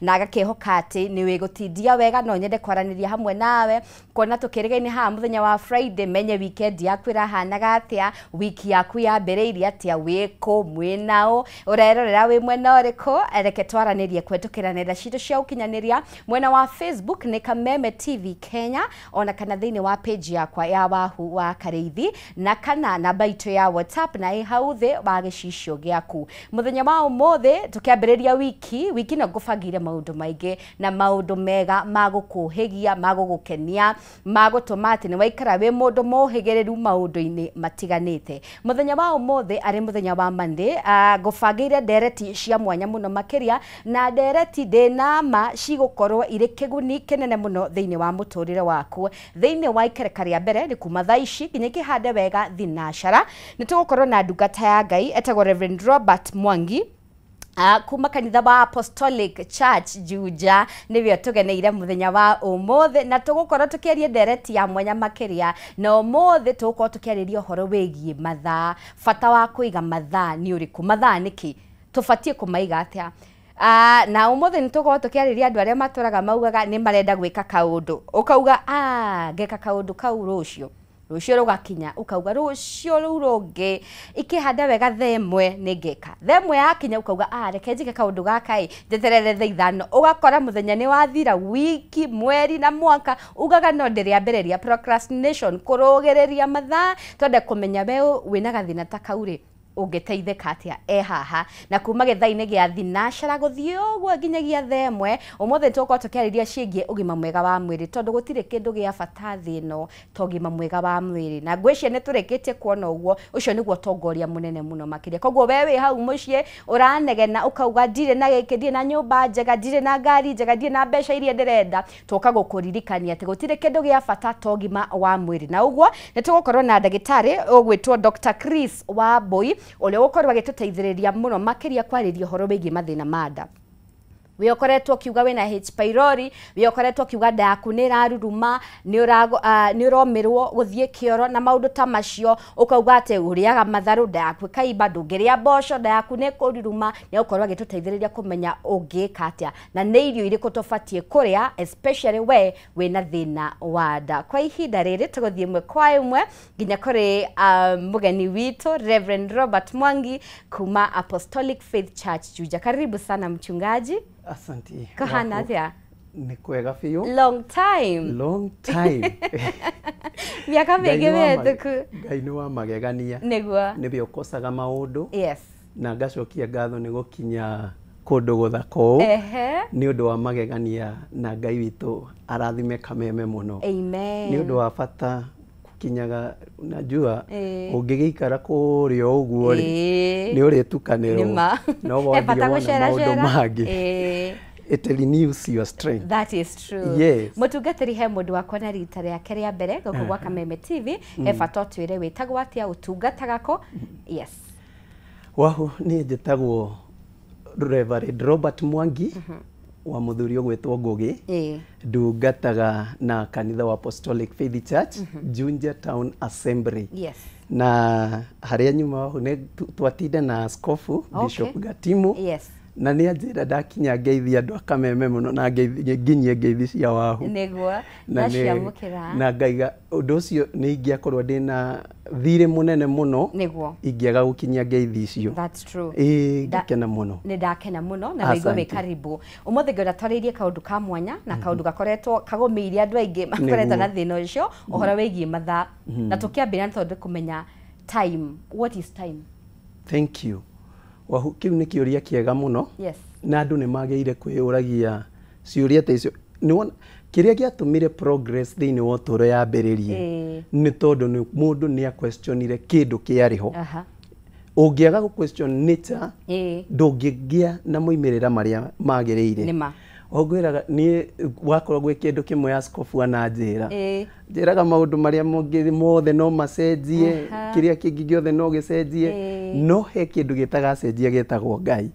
Na agakĩhoka atĩ nĩ wĩgũtindia wega. No nyende kwaranĩria hamwe nawe kuona tũkĩrĩga-inĩ haha mũthenya wa Friday, menye weekend yaku ĩrahanaga atĩa, wiki yaku yambĩrĩirie atĩa, wĩkũ, mwĩnaũ, ũrerorera wĩ mwena ũrĩkũ. Reke twaranĩrie kũhetũkĩra nenda citũ cia ũkinyanĩria. Mwena wa Facebook nĩ Kameme TV Kenya, ona kana thĩinĩ wa page yakwa ya Wahu wa Karĩithi, na kana namba itũ ya WhatsApp na ĩ hau thĩ wa gĩcicio gĩaku. Mũthenya wa ũmũthĩ tũkĩambĩrĩria wiki no ngũbangĩire maũndũ maingĩ na maũndũ mega ma gũkũhĩgia, ma gũgũkenia, ma gũtũma atĩ nĩ waikara wĩ mũndũ mũhĩgĩrĩru maũndũ-inĩ matiganĩte. Mũthenya wa ũmũthĩ arĩ mũthenya wa Monday, ngũbangĩire ndereti cia mwanya mũno makĩria, na ndereti ndĩna ma cigũkorwo irĩ kĩguni kĩnene mũno thĩinĩ wa mũtũrĩre waku. Thĩinĩ wa ikereka rĩa mbere nĩ kuma thaa ici nginya ikĩhande wega thinashara, nĩ tũgũkorwo na ndungata ya Ngai etagwo Reverend Robert Mwangi kuma kanitha wa Apostolic Church Juja, nĩwe tũgeneire mũthenya wa ũmũthĩ, na tũgũkorwo tũkĩaria ndereti ya mwanya makĩria. Na ũmũthĩ tũgũkorwo tũkĩarĩria ũhoro wĩgiĩ mathaa, bata wa kũiga mathaa nĩ ũrĩkũ, mathaa nĩkĩ tũbatiĩ kũmaiga atĩa. Na ũmũthĩ nĩ tũgũkorwo tũkĩarĩria andũ arĩa matũraga maugaga nĩ marenda gwĩka kaũndũ, ũkauga ngeka kaũndũ kau rũciũ, rũciũ rũgakinya ũkauga rũciũ rũu rũngĩ ikĩhanda wega thaa 1 nĩ ngeka, thaa 1 yakinya ũkauga reke njĩke kaũndũ gaka ĩ njeterere thaa 5, ũgakora mũthenya nĩ wathira, wiki, mweri na mwaka, ugaga no ndĩrĩambĩrĩria. Procrastination, kũrũgĩrĩria mathaa. Twende kũmenya we wĩna gathĩna ta kau rĩ, ũngĩteithĩka atĩa e haha. Na kuma gĩthaa-inĩ gĩa thinashara gũthiĩ ũguo nginyagia thaa 1, ũmũthĩ tũgũkorwo tũkĩarĩria ciĩgiĩ ũgima mwega wa mwĩrĩ, tondũ gũtirĩ kĩndũ gĩa bata thĩ ĩno ta ũgima mwega wa mwĩrĩ, na ngwĩciria nĩ tũrĩkĩtie kuona ũguo ũcio nĩguo ũtongoria mũnene mũno makĩria. Koguo we wĩ hau mũciĩ ũranegena ũkauga ndirĩ na gĩkĩ, ndirĩ na nyũmba njega, ndirĩ na ngari njega, ndirĩ na mbeca iria ndĩrenda, tũka gũkũririkania atĩ gũtirĩ kĩndũ gĩa bata ta ũgima wa mwĩrĩ. Na ũguo nĩ tũgũkorwo na ndagĩtarĩ ũgwĩtwo Dr. Chris Wambui, ũrĩa ũgũkorwo agĩtũteithĩrĩria mũno makĩria kwarĩria ũhoro wĩgiĩ mathĩna ma nda. Wĩ ũkoretwo ũkiuga wĩna H pylori, wĩ ũkoretwo ũkiuga nda yaku nĩ ĩraruruma, nĩ ũromĩrwo gũthiĩ kĩoro na maũndũ ta macio, ũkauga atĩ ũrĩaga matharũ nda yaku ĩkaimba, ndũngĩrĩa mboco nda yaku nĩ ĩkũruruma, nĩ egũkorwo agĩtũteithĩrĩria kũmenya ũngĩka atĩa na nĩ irio irĩkũ tũbatiĩ kũrĩa, especially we wĩna thĩna wa nda. Kwa ihinda rĩrĩ tũgũthiĩ ĩmwe kwa ĩmwe nginya kũrĩ mũgeni witũ Reverend Robert Mwangi kuma Apostolic Faith Church Juja. Karibu sana mchungaji. Asante. Kuhana atĩa? Nĩ kwega biũ. Long time. Long time. Miaka mĩingĩ mĩhĩtũku. Ngai nĩ wa magegania. Nĩguo. Nĩwe ũkocaga maũndũ. Yes. Na ngacokia ngatho nĩ gũkinya kũndũ gũthaka ũũ. Nĩ ũndũ wa magegania, na Ngai witũ arathime Kameme mũno. Amen. Nĩ ũndũ wa bata kinyaga, unajua ũngĩgĩikara kũrĩa ũguo rĩ, nĩ ũrĩtukanĩrwo, no wathiĩ wona maũndũ mangĩ, it renews your strength. That is true. Yes. Mũtungatĩri, he mũndũ wakwa na rita rĩake rĩa mbere gũkũ gwa Kameme TV, he bata ũtwĩre wĩtagwo atĩa, ũtungataga kũ? Yes. Wahu, niĩ njĩtagwo Reverend Robert Mwangi wa mũthuri ũgwĩtwo Ngugi, ndungataga na kanitha wa Apostolic Faith Church, Juja Town Assembly. Yes. Na harĩa nyuma wahu nĩ twatinda na askofu Bishop Gatimu. Yes. Na nĩ anjĩra ndakinya ngeithi andũ a Kameme mũno na nginyie ngeithi cia Wahu. Nĩguo. Ndaciamũkĩra. Na ngaiga ũndũ ũcio nĩ ingĩakorwo ndĩna thirĩ mũnene mũno. Nĩguo. Ingĩaga gũkinyia ngeithi icio. That's true. Ĩĩ, ngakena mũno. Nĩ ndakena mũno na wĩigue wĩ karibu. Ũmũthĩ ngwenda twarĩrie kaũndũ ka mwanya na kaũndũ gakoretwo kagũmĩire andũ aingĩ makoretwo na thĩna ũcio, ũhoro wĩgiĩ mathaa. Na tũkĩambĩrĩria nĩ tondũ kũmenya time. What is time? Thank you. Wahu, kĩu nĩ kĩũria kĩega mũno. Yes. Na andũ nĩ magĩrĩire kwĩyũragia ciũria ta icio. Nĩwona kĩrĩa gĩatũmire progress thĩinĩ wa ũtũũro yambĩrĩrie nĩ tondũ mũndũ nĩ a-questionire kĩndũ kĩarĩ ho. Ũngĩaga gũ question nature, ndũngĩgĩa na moimĩrĩra marĩa magĩrĩire. Nĩma. Ngwĩraga niĩ wakorwo gwĩ kĩndũ kĩmwe askofu ananjĩra, njĩraga maũndũ marĩa mangĩ mothe no macenjie, kĩrĩa kĩngĩ gĩothe no gĩcenjie, no he kĩndũ gĩtagacenjia gĩtagwo Ngai.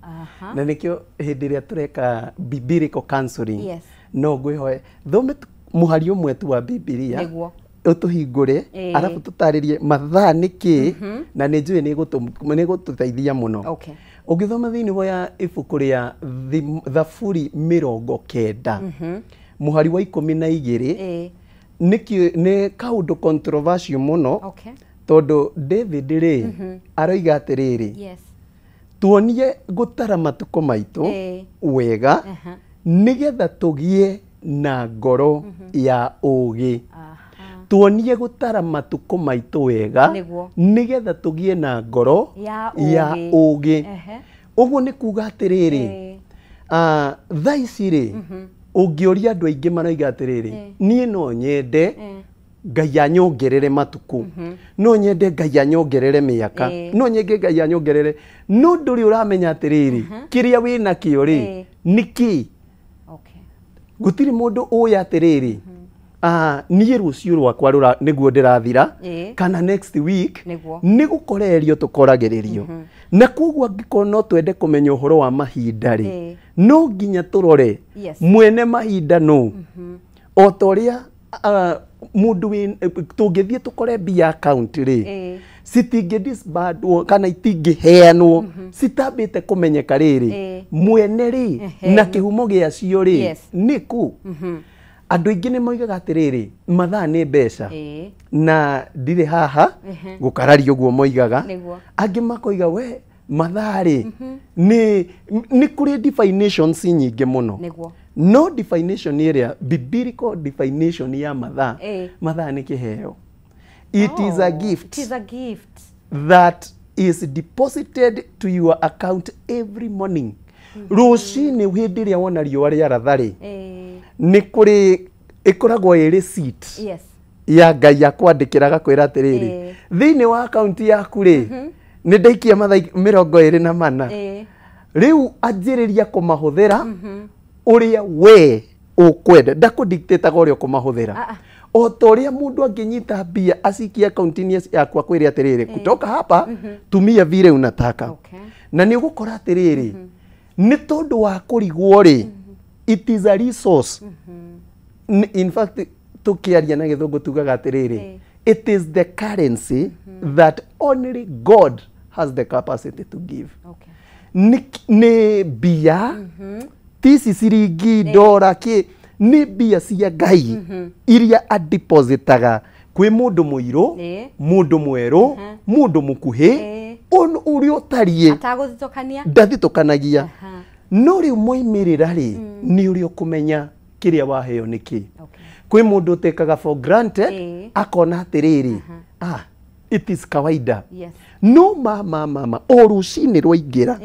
Na nĩkĩo hĩndĩ ĩrĩa tũreka biblical counseling, yes, no ngwĩhoe thome mũhari ũmwe tu wa Bibilia ũtũhingũre, arabu tũtarĩrie mathaa nĩ kĩ, na nĩ njũĩ nĩ gũtũteithia mũno. Okay. Ũngĩthoma thĩinĩ wa ibuku rĩa Thaburi 90 mũhari wa 12, nĩ kaũndũ controversial mũno, tondũ David rĩ aroiga atĩrĩrĩ, tuonie gũtara matukũ maitũ wega nĩgetha tũgĩe na ngoro ya ũũgĩ. Tuonie gũtara matukũ maitũ wega nĩgetha tũgĩe na ngoro ya ũũgĩ. Ũguo nĩ kuga atĩrĩrĩ, thaa ici rĩ, ũngĩũria andũ aingĩ maroiga atĩrĩrĩ, niĩ no nyende Ngai anyongerere matukũ, no nyende Ngai anyongerere mĩaka, no nyende Ngai anyongerere, no ndũrĩ ũramenya atĩrĩrĩ, kĩrĩa wĩnakĩo rĩ nĩ kĩĩ. Gũtirĩ mũndũ ũĩ atĩrĩrĩ, niĩ rũciũ rwakwa nĩguo ndĩrathira, kana next week nĩ gũkorerio tũkoragĩrĩrio. Na koguo angĩkorwo no twende kũmenya ũhoro wa mahinda rĩ, no nginya tũrore mwene mahinda nũ. O ta ũrĩa mũndũ tũngĩthiĩ tũkore mbia account rĩ, citingĩ disbandwo kana itingĩheanwo citambĩte kũmenyeka rĩrĩ mwene rĩ na kĩhumo gĩacio rĩ nĩ kũ. Andũ aingĩ nĩ moigaga atĩrĩrĩ, mathaa nĩ mbeca, na ndirĩ haha gũkararia ũguo moigaga. Angĩ makoiga we mathaa rĩ nĩ kũrĩ definitions nyingĩ mũno, no definition ĩrĩa biblical definition ya mathaa, mathaa nĩ kĩheo. It is a gift. It is a gift that is deposited to your account every morning. Rũcinĩ hĩndĩ ĩrĩa wona riũa rĩaratha rĩ, nĩ kũrĩ ĩkoragwo ĩ receipt ya Ngai akwandĩkĩra agakwĩra atĩrĩrĩ, thĩinĩ wa akaunti yaku rĩ, nĩ ndaikia mathaa 24. Rĩu anjĩrĩria kũmahũthĩra ũrĩa we ũkwenda, ndakũdictataga ũrĩa ũkũmahũthĩra. O ta ũrĩa mũndũ angĩnyita mbia acikie akaunti-inĩ yaku akwĩre atĩrĩrĩ, kutoka hapa tumia vile unataka. Na nĩ ũgũkora atĩrĩrĩ, nĩ tondũ wa kũrigwo rĩ, it is a resource. In fact, tukiaria na gĩthũngũ tugaga atĩrĩrĩ, it is the currency that only God has the capacity to give. Nĩ mbia, ti ici ciringi, ndora, kĩ, nĩ mbia cia Ngai iria adepositaga kwĩ mũndũ mũirũ, mũndũ mwerũ, mũndũ mũkuhĩ, ũrĩa ũtariĩ ndathitũkanagia. No rĩu moimĩrĩra rĩ, nĩ ũrĩa ũkũmenya kĩrĩa waheo nĩ kĩ. Kwĩ mũndũ ũtekaga for granted, akona atĩrĩrĩ, it is kawaida. No mama o rũcinĩ rwaingĩra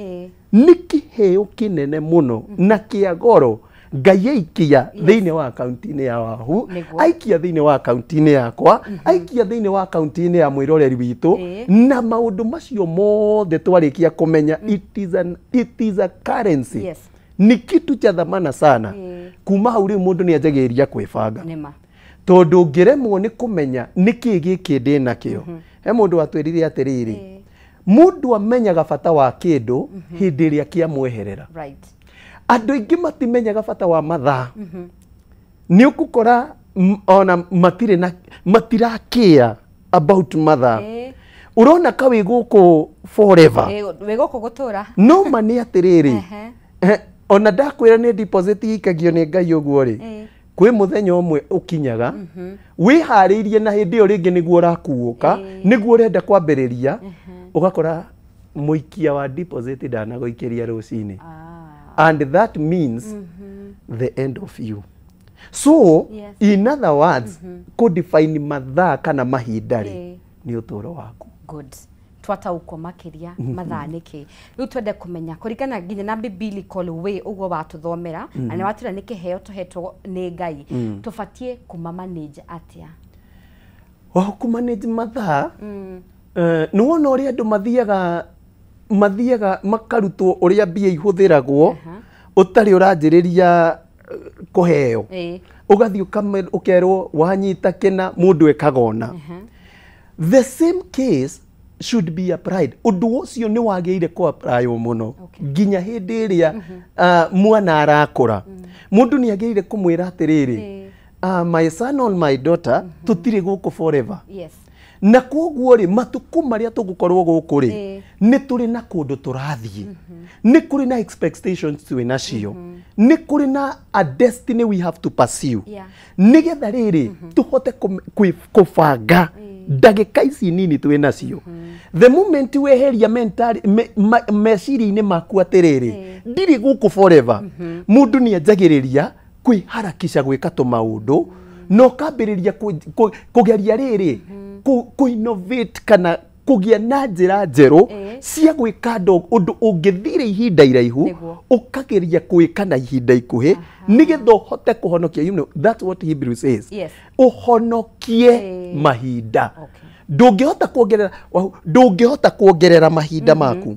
nĩ kĩheo kĩnene mũno na kĩa goro Ngai aikia thĩinĩ wa akaunti-inĩ ya Wahu, aikia thĩinĩ wa akaunti-inĩ yakwa, aikia thĩinĩ wa akaunti-inĩ ya mwĩroreri witũ, na maũndũ macio mothe twarĩkia kũmenya it is a currency. Ni kitu cha dhamana sana. Kuma hau rĩu mũndũ nĩ anjagĩrĩria kwĩbanga, tondũ ũngĩremwo nĩ kũmenya nĩkĩĩ gĩkĩ ndĩ nakĩo. He mũndũ watwĩrire atĩrĩrĩ, mũndũ amenyaga bata wa kĩndũ hĩndĩ ĩrĩa kĩamweherera. Andũ aingĩ matimenyaga bata wa mathaa. Nĩ ũgũkora ona matirĩ na matirakĩa about mathaa. Ũrona ka wĩ gũkũ forever, wĩ gũkũ gũtũra. No ma nĩ atĩrĩrĩ, ona ndakwĩra nĩ deposit ikagio nĩ Ngai ũguo rĩ, kwĩ mũthenya ũmwe ũkinyaga wĩharĩirie, na hĩndĩ ĩyo rĩngĩ nĩguo ũrakuũka, nĩguo ũrenda kwambĩrĩria, ũgakora mũikia wa deposit ndanagũikĩria rũcinĩ. And that means the end of you. So, in other words, kũdefine mathaa kana mahinda rĩ, nĩ ũtũũro waku. Good. Twataũkwo makĩria mathaa nĩkĩ. Rĩu twende kũmenya kũringana nginya na biblical way ũguo watũthomera, na nĩ watwĩra nĩ kĩheo tũhetwo nĩ Ngai, tũbatiĩ kũma manage atĩa? Wahu kũmanage mathaa, nĩ wona ũrĩa andũ mathiaga makarutwo ũrĩa mbia ihũthĩragwo, ũtarĩ ũranjĩrĩria kũheo, ũgathiĩ ũkerwo wanyita kĩna, mũndũ ekaga ũna. The same case should be applied. Ũndũ ũcio nĩ wagĩrĩire kũ apply mũno nginya hĩndĩ ĩrĩa mwana arakũra. Mũndũ nĩ agĩrĩire kũmwĩra atĩrĩrĩ, my son or my daughter, tũtirĩ gũkũ forever. Na koguo rĩ matukũ marĩa tũgũkorwo gũkũ rĩ nĩ tũrĩ na kũndũ tũrathiĩ, nĩ kũrĩ na expectations twĩ nacio, nĩ kũrĩ na a destiny we have to pursue. Nĩgetha rĩrĩ tũhote kũbanga ndagĩka ici nini twĩ nacio. The moment weheria meciria-inĩ maku atĩrĩrĩ ndirĩ gũkũ forever, mũndũ nĩ anjagĩrĩria kwĩharakisha gwĩka tũmaũndũ na ũkambĩrĩria kũgeria rĩrĩ kũ-innovate kana kũgĩa na njĩra njerũ cia gwĩka ũndũ ũngĩthire ihinda iraihu ũkageria gwĩka na ihinda ikuhĩ nĩgetha ũhote kũhonokia. You know, that's what Hebrew says. Ũhonokie mahinda. Ndũngĩhota kuongerera, ndũngĩhota kuongerera mahinda maku,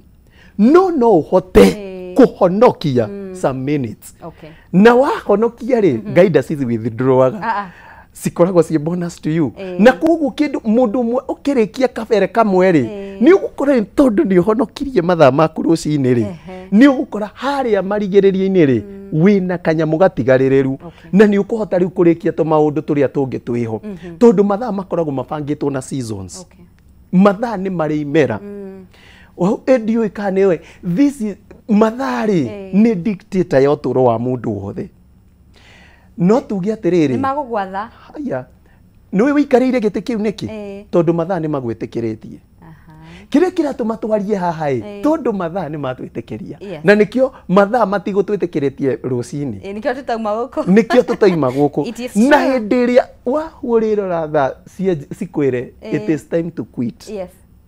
no no ũhote kũhonokia some minutes. Na wahonokia rĩ, guidance is withdrawaga, cikoragwo ciĩ bonus to you. Na koguo kĩndũ mũndũ ũmwe ũkĩrĩkia kabere kamwe rĩ, nĩ ũgũkora tondũ nĩ ũhonokirie mathaa maku rũcinĩ rĩ, nĩ ũgũkora harĩa marigĩrĩrio-inĩ rĩ wĩna kanyamũ gatigarĩrĩru, na nĩ ũkũhota rĩu kũrĩkia tũmaũndũ tũrĩa tũngĩ twĩho, tondũ mathaa makoragwo mabangĩtwo na seasons. Mathaa nĩ marĩ imera. Ndiũĩ kana nĩũĩ this is mathaa rĩ nĩ dictator ya ũtũũro wa mũndũ wothe. No tuge atĩrĩrĩ, nĩ magũgwatha. Haya, nĩũĩ wĩikarĩire gĩtĩ kĩu nĩkĩ? Tondũ mathaa nĩ magwĩtĩkĩrĩtie. Kĩrĩa kĩratũma twarie haha ĩ, tondũ mathaa nĩ matwĩtĩkĩria. Na nĩkĩo mathaa matigũtwĩtĩkĩrĩtie rũcinĩ. Nĩkĩo tũtauma gũkũ. Nĩkĩo tũtauma gũkũ. Na hĩndĩ ĩrĩa wahũrĩrora thaa cikwĩre it is time to quit.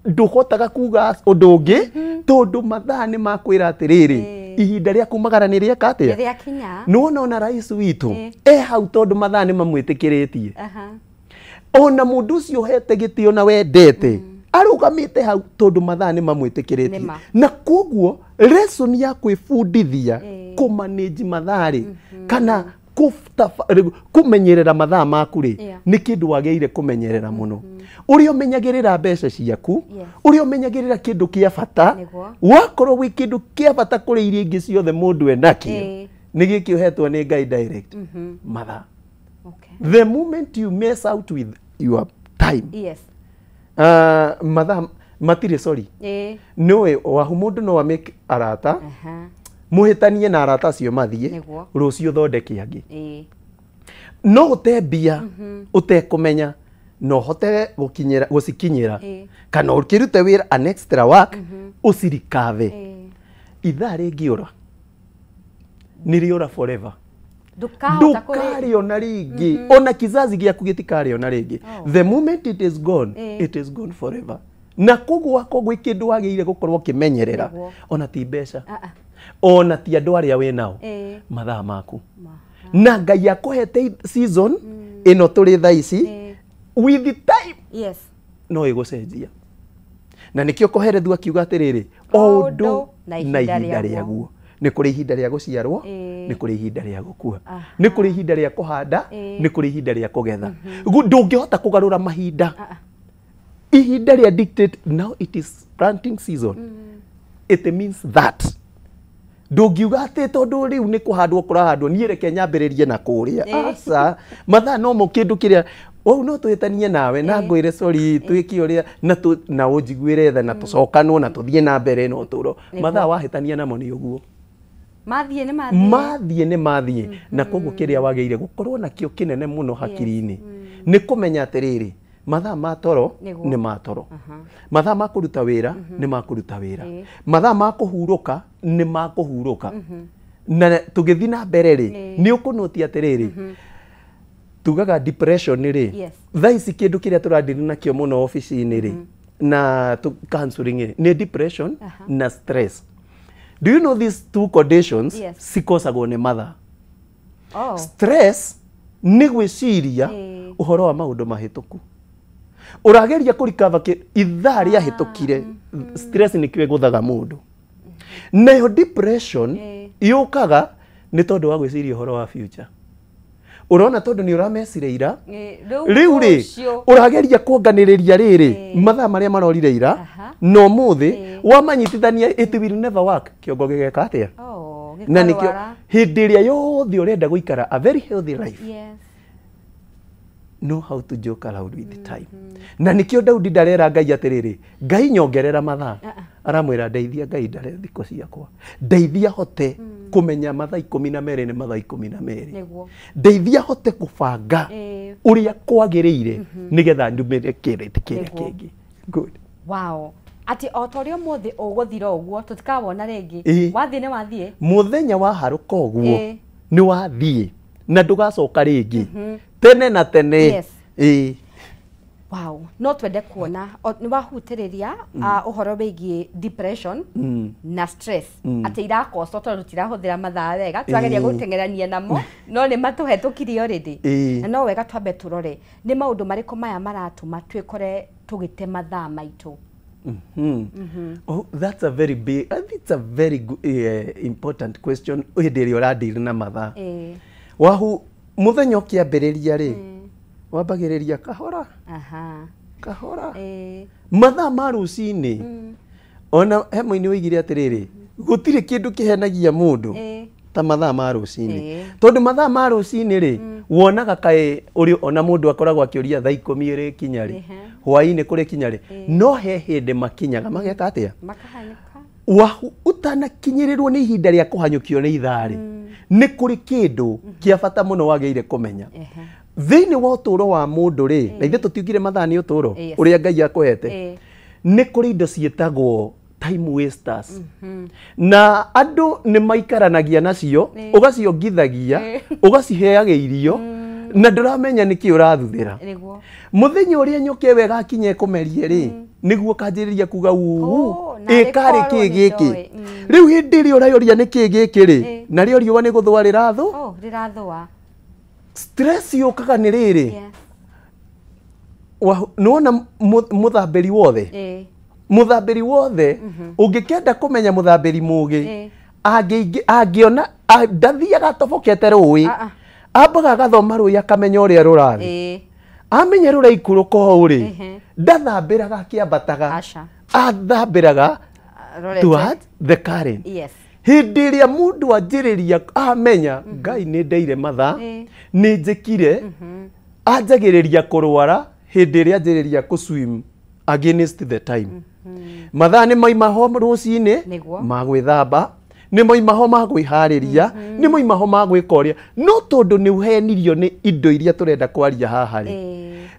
Ndũhotaga kuga ũndũ ũngĩ tondũ mathaa nĩ makwĩra atĩrĩrĩ ihinda rĩa kumagara nĩ rĩeka atĩa? Rĩakinya. Nĩwona ona rais witũ e hau tondũ mathaa nĩ mamwĩtĩkĩrĩtie. Ona mũndũ ũcio ũhete gĩtĩo na wendete arũgamĩte hau tondũ mathaa nĩ mamwĩtĩkĩrĩtie. Na koguo lesson ya kwĩbundithia kũmanage mathaa rĩ, kana kũmenyerera mathaa maku rĩ, nĩ kĩndũ wagĩrĩire kũmenyerera mũno. Ũrĩa ũmenyagĩrĩra mbeca ciaku, ũrĩa ũmenyagĩrĩra kĩndũ kĩa bata, wakorwo wĩ kĩndũ kĩa bata kũrĩ iria ingĩ ciothe mũndũ enakĩo, nĩ gĩkĩ ũhetwo nĩ Ngai direct, mathaa. The moment you mess out with your time, mathaa matirĩ sorry. Nĩũĩ wahu mũndũ no amake arata, mũhĩtanie na arata acio mathiĩ, rũciũ ũthondeke angĩ. No ũte mbia ũtekũmenya, no ũhote gũcikinyĩra, kana ũkĩrute wĩra an extra work ũcirikave. Ithaa rĩngĩũra nĩ rĩũra forever. Ndũkarĩona rĩngĩ, ona kizazi gĩaku gĩtikarĩona rĩngĩ. The moment it is gone, it is gone forever. Na koguo wakorwo gwĩ kĩndũ wagĩrĩire gũkorwo ũkĩmenyerera, ona ti mbeca, ona ti andũ arĩa wĩ nao, mathaa maku. Na Ngai akũhete season ĩno tũrĩ thaa ici, with the time no ĩgũcenjia. Na nĩkĩo Koherethu akiuga atĩrĩrĩ, o ũndũ na ihinda rĩaguo. Nĩ kũrĩ ihinda rĩa gũciarwo, nĩ kũrĩ ihinda rĩa gũkua, nĩ kũrĩ ihinda rĩa kũhanda, nĩ kũrĩ ihinda rĩa kũgetha. Ndũngĩhota kũgarũra mahinda. Ihinda rĩa dictate, now it is planting season. It means that ndũngiuga atĩ tondũ rĩu nĩ kũhandwo kũrahandwo, niĩ reke nyambĩrĩrie na kũrĩa. Aca, mathaa no mo kĩndũ kĩrĩa ũũ no tũhĩtanie nawe na ngwĩre sorry twĩke ũrĩa na ũnjiguĩre tha na tũcokanwo na tũthiĩ na mbere na ũtũũro. Mathaa wahĩtania namo nĩ ũguo. Mathiĩ nĩ mathiĩ. Mathiĩ nĩ mathiĩ. Na koguo kĩrĩa wagĩrĩire gũkorwo nakĩo kĩnene mũno hakiri-inĩ nĩ kũmenya atĩrĩrĩ, mathaa ma toro nĩ ma toro, mathaa ma kũruta wĩra nĩ ma kũruta wĩra, mathaa ma kũhurũka nĩ ma kũhurũka. Na tũgĩthiĩ na mbere rĩ, nĩ ũkũnũtia atĩrĩrĩ, tugaga depression rĩ, thaa ici kĩndũ kĩrĩa tũradiri nakĩo mũno obici-inĩ rĩ, na counseling rĩ, nĩ depression na stress. Do you know these two conditions cikosagwo nĩ mathaa? Stress nĩ gwĩciria ũhoro wa maũndũ mahĩtũku. Ũrageria kũrikava ithaa rĩahĩtũkire, stress nĩkĩo ĩgũthaga mũndũ. Nayo depression yũkaga nĩ tondũ wa gwĩciria ũhoro wa future. Ũrona tondũ nĩ ũramecire ira, rĩu rĩ ũrageria kuonganĩrĩria rĩrĩ mathaa marĩa marorire ira na ũmũthĩ wamanyitithania, it will never work. Kĩongo gĩgeka atĩa? Na nĩkĩo hĩndĩ ĩrĩa yothe ũrenda gũikara a very healthy life, Know how to joke around with the time. Na nikio Daudi ndarera Ngai atiriri, Ngai nyongerera mathaa. Aramwira ndeithia Ngai ndare thikũ ciakwa. Ndeithia hote kumenya mathaa 12 nĩ mathaa 12. Ndeithia hote kubanga uria kwagĩrĩire nigetha ndumĩre kĩrĩa kĩngĩ. Good. Wow. Ati o ta ũrĩa ũmũthĩ ũgũthira ũguo tũtikawona rĩngĩ. Wathiĩ nĩ wathiĩ. Mũthenya wa harũka ũguo nĩ wathiĩ na ndũgacoka rĩngĩ. Tene na tene. Yes. Wow. No twende kuona nĩ wahutĩrĩria ũhoro wĩgiĩ depression na stress. Atĩ irakoco tondũ tũtirahũthĩra mathaa wega, tũrageria gũteng'erania namo no nĩ matũhetũkirie already. Na no wega twambe tũrore nĩ maũndũ marĩkũ maya maratũma twĩkore tũgĩte mathaa maitũ. Oh, that's a very big, I think it's a very good, important question. Hĩndĩ ĩrĩa ũradeal na mathaa. Wahu muthenya ũkĩambĩrĩria rĩ, wambagĩrĩria kahora. Kahora. Mathaa ma rũcinĩ. Ona he mũini oigire atĩrĩrĩ, gũtirĩ kĩndũ kĩhenagia mũndũ ta mathaa ma rũcinĩ. Tondũ mathaa ma rũcinĩ rĩ, wonaga kaĩ ũrĩ ona mũndũ akoragwo akĩũria thaa 10 ĩrĩkinya rĩ, hwaĩ-inĩ kũrĩkinya rĩ, no he hĩndĩ makinyaga mageka atĩa? Makahanyũka. Wahu ũtanakinyĩrĩrwo nĩ ihinda rĩa kũhanyũkio nĩ ithaa rĩ, nĩ kũrĩ kĩndũ kĩa bata mũno wagĩrĩire kũmenya. Thĩinĩ wa ũtũũro wa mũndũ rĩ, na ithuĩ tũtiugire mathaa nĩ ũtũũro ũrĩa Ngai akũhete, nĩ kũrĩ indo ciĩtagwo time wasters. Na andũ nĩ maikaranagia nacio, ũgaciongithagia, ũgaciheaga irio, na ndũramenya nĩkĩ ũrathuthĩra. Mũthenya ũrĩa nyoka ĩyo ĩgakinya ĩkũmerie rĩ, nĩguo ũkanjĩrĩria kuga uu, ĩkarĩ kĩ gĩkĩ. Rĩu hĩndĩ ĩrĩa ũrayũria nĩkĩ gĩkĩ rĩ, narĩo riũa nĩ gũthũa rĩrathũ. Rĩrathũa. Stress yũkaga nĩ rĩrĩ. Nĩwona mũthambĩri wothe? Mũthambĩri wothe, ũngĩkenda kũmenya mũthambĩri mũgĩ, angĩona ndathiaga atobokete rũĩ, ambaga agathoma rũĩ akamenya ũrĩa rũrathiĩ. Amenya rũraikũrũka ũũ rĩ, ndathambĩraga akĩambataga, athambĩraga towards the current. Hĩndĩ ĩrĩa mũndũ anjĩrĩria amenya Ngai nĩ ndeire mathaa, nĩ njĩkire, anjagĩrĩria kũrwara hĩndĩ ĩrĩa anjĩrĩria kũ swim against the time. Mathaa nĩ maima ho rũcinĩ ma gwĩthamba, nĩ maima ho ma kwĩharĩria, nĩ maima ho ma gwĩka ũrĩa, no tondũ nĩ ũhenirio nĩ indo iria tũrenda kwaria haha rĩ,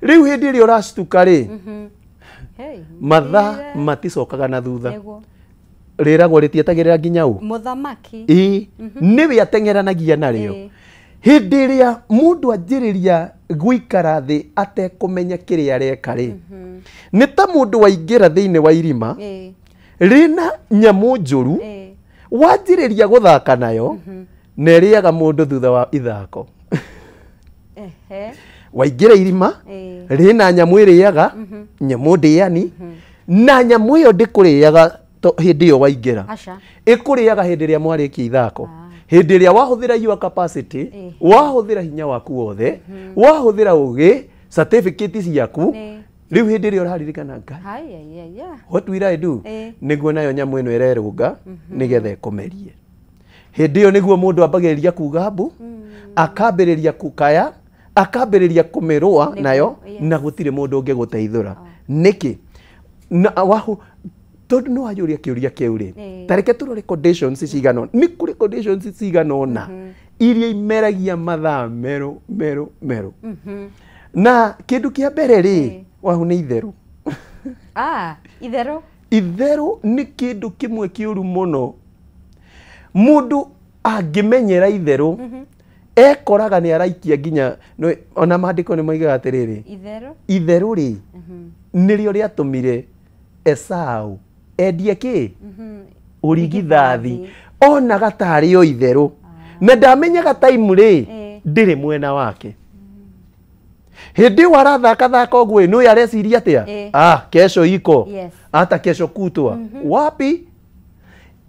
rĩu hĩndĩ ĩrĩa ũracutuka rĩ, mathaa maticokaga na thutha. Rĩragwo rĩtietagĩrĩra nginya ũ? Mũthamaki. Nĩwe ateng'eranagia narĩo. Hĩndĩ ĩrĩa mũndũ anjĩrĩria gũikara thĩ atekũmenya kĩrĩa areka rĩ, nĩ ta mũndũ waingĩra thĩinĩ wa irima rĩna nyamũ njũru, wanjĩrĩria gũthaka nayo, na ĩrĩaga mũndũ thutha wa ithako. Waingĩra irima rĩna nyamũ ĩrĩaga, nyamũ ndĩani, na nyamũ ĩyo ndĩkũrĩaga hĩndĩ ĩyo waingĩra. Ĩkũrĩaga hĩndĩ ĩrĩa mwarĩkia ithako. Hĩndĩ ĩrĩa wahũthĩra your capacity, wahũthĩra hinya waku wothe, wahũthĩra ũgĩ, certificate ciaku, rĩu hĩndĩ ĩrĩa ũraririkana Ngai, what will I do? Nĩguo nayo nyamũ ĩno ĩrerũnga nĩgetha ĩkũmerie. Hĩndĩ ĩyo nĩguo mũndũ ambagĩrĩria kuga mbu, akambĩrĩria kũkaya, akambĩrĩria kũmĩrũa nayo, na gũtirĩ mũndũ ũngĩgũteithũra. Nĩkĩ? Na wahu tondũ nĩ wayũria kĩũria kĩu rĩ, ta reke tũrore conditions cigana ũna. Nĩ kũrĩ conditions cigana ũna iria imeragia mathaa merũ merũ merũ. Na kĩndũ kĩa mbere rĩ, wahu nĩ itherũ. Itherũ? Itherũ nĩ kĩndũ kĩmwe kĩũru mũno. Mũndũ angĩmenyera itherũ, ekoraga nĩ araikia nginya, ona maandĩko nĩ moigaga atĩrĩrĩ, itherũ rĩ, nĩrĩo rĩatũmire Esau endie kĩ? Ũrigithathi. Onaga tarĩ o itherũ. Na ndamenyaga time rĩ, ndĩrĩ mwena wake. Hĩndĩ ĩyo arathakathaka ũguo, nĩ ũyũ areciria atĩa? Kesho iko. Ata kesho kutwa. Wapi?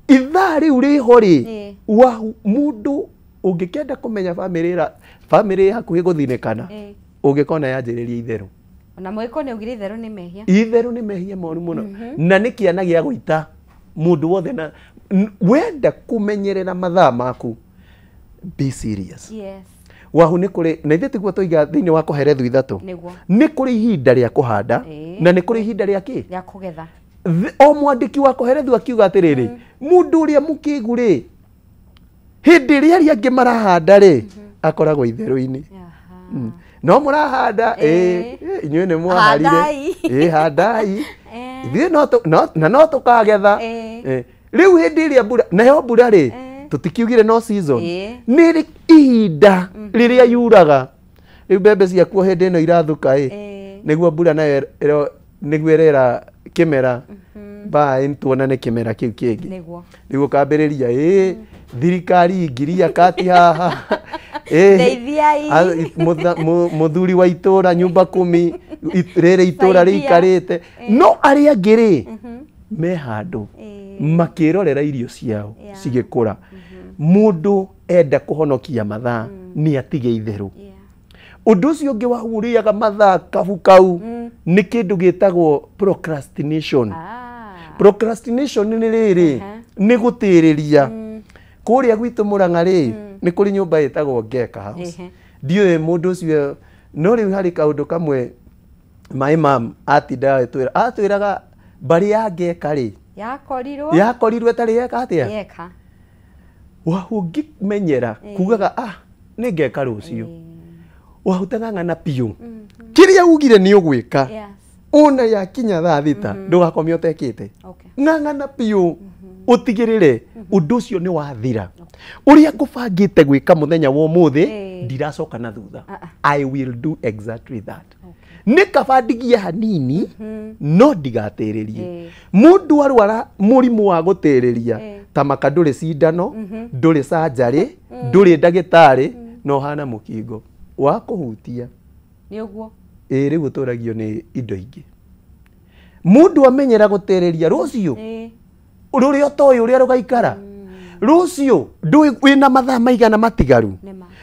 Ithaa rĩu rĩho rĩ, mũndũ ũngĩkenda kũmenya bamĩrĩ hakuhĩ gũthinĩkana, ũngĩkona yanjĩrĩria itherũ. Na mwĩko nĩ augire itherũ nĩ mehia. Itherũ nĩ mehia moru mũno. Na nĩ kĩana gĩa gũita mũndũ wothe na wenda kũmenyerera mathaa maku, be serious. Wahu nĩ kũrĩ na ithuĩ tiguo tũiga thĩinĩ wa Koherethu 3. Nĩ kũrĩ ihinda rĩa kũhanda na nĩ kũrĩ ihinda rĩa kĩ? Rĩa kũgetha. O mwandĩki wa Koherethu akiuga atĩrĩrĩ, mũndũ ũrĩa mũkĩgu rĩ, hĩndĩ ĩrĩa arĩa angĩ marahanda rĩ, akoragwo itherũ-inĩ. No mũrahanda, inyuĩ nĩ mwaharire, handai, ithuĩ na no tũkagetha. Rĩu hĩndĩ ĩrĩa mbura, nayo mbura rĩ, tũtikiugire no season, nĩ ihinda rĩrĩa yuraga. Rĩu mbembe ciakuo hĩndĩ ĩno irathuka ĩ, nĩguo mbura nayo nĩguo ĩrera kĩmera, bye tuonane kĩmera kĩu kĩngĩ. Rĩu ũkambĩrĩria thirikari ngiria kati haha, mũthuri wa itũra nyumba 10 rĩrĩ itũra rĩikarĩte, no arĩa angĩ rĩ me handũ makĩrorera irio ciao cigĩkũra. Mũndũ enda kũhonokia mathaa nĩ atige itherũ. Ũndũ ũcio ũngĩ wahũrĩaga mathaa kabu kau nĩ kĩndũ gĩtagwo procrastination. Procrastination nĩ rĩrĩ, nĩ gũtĩrĩria. Kũrĩa gwitũ Mũrang'a rĩ, nĩ kũrĩ nyũmba ĩtagwo Ngeka House. Ndiũĩ mũndũ ũcio, no rĩu harĩ kaũndũ kamwe my mom atindaga agĩtwĩra, atwĩraga mbarĩ ya Ngeka rĩ, yakorirwo ĩtarĩ yeka atĩa? Yeka. Wahu ũngĩmenyera kugaga nĩ ngeka rũciũ, wahutang'ang'ana biũ, kĩrĩa ugire nĩ ũgwĩka, ona yakinya thaa 6 ndũgakome ũtekĩte. Ng'ang'ana biũ, ũtigĩrĩre ũndũ ũcio nĩ wathira. Ũrĩa ngũbangĩte gwĩka mũthenya wa ũmũthĩ, ndiracoka na thutha. I will do exactly that. Nĩ kaba ndigie hanini, no ndigatĩrĩrie. Mũndũ arwara mũrimũ wa gũtĩrĩria, ta maka ndũrĩ cindano, ndũrĩ canjarĩ, ndũrĩ ndagĩtarĩ, no hana mũkingo wa kũhutia. Nĩ ũguo. Rĩu ũtũragio nĩ indo ingĩ. Mũndũ amenyera gũtĩrĩria rũciũ, rũrĩa ũtoĩ ũrĩa rũgaikara, rũciũ ndũĩ wĩna mathaa maigana matigaru,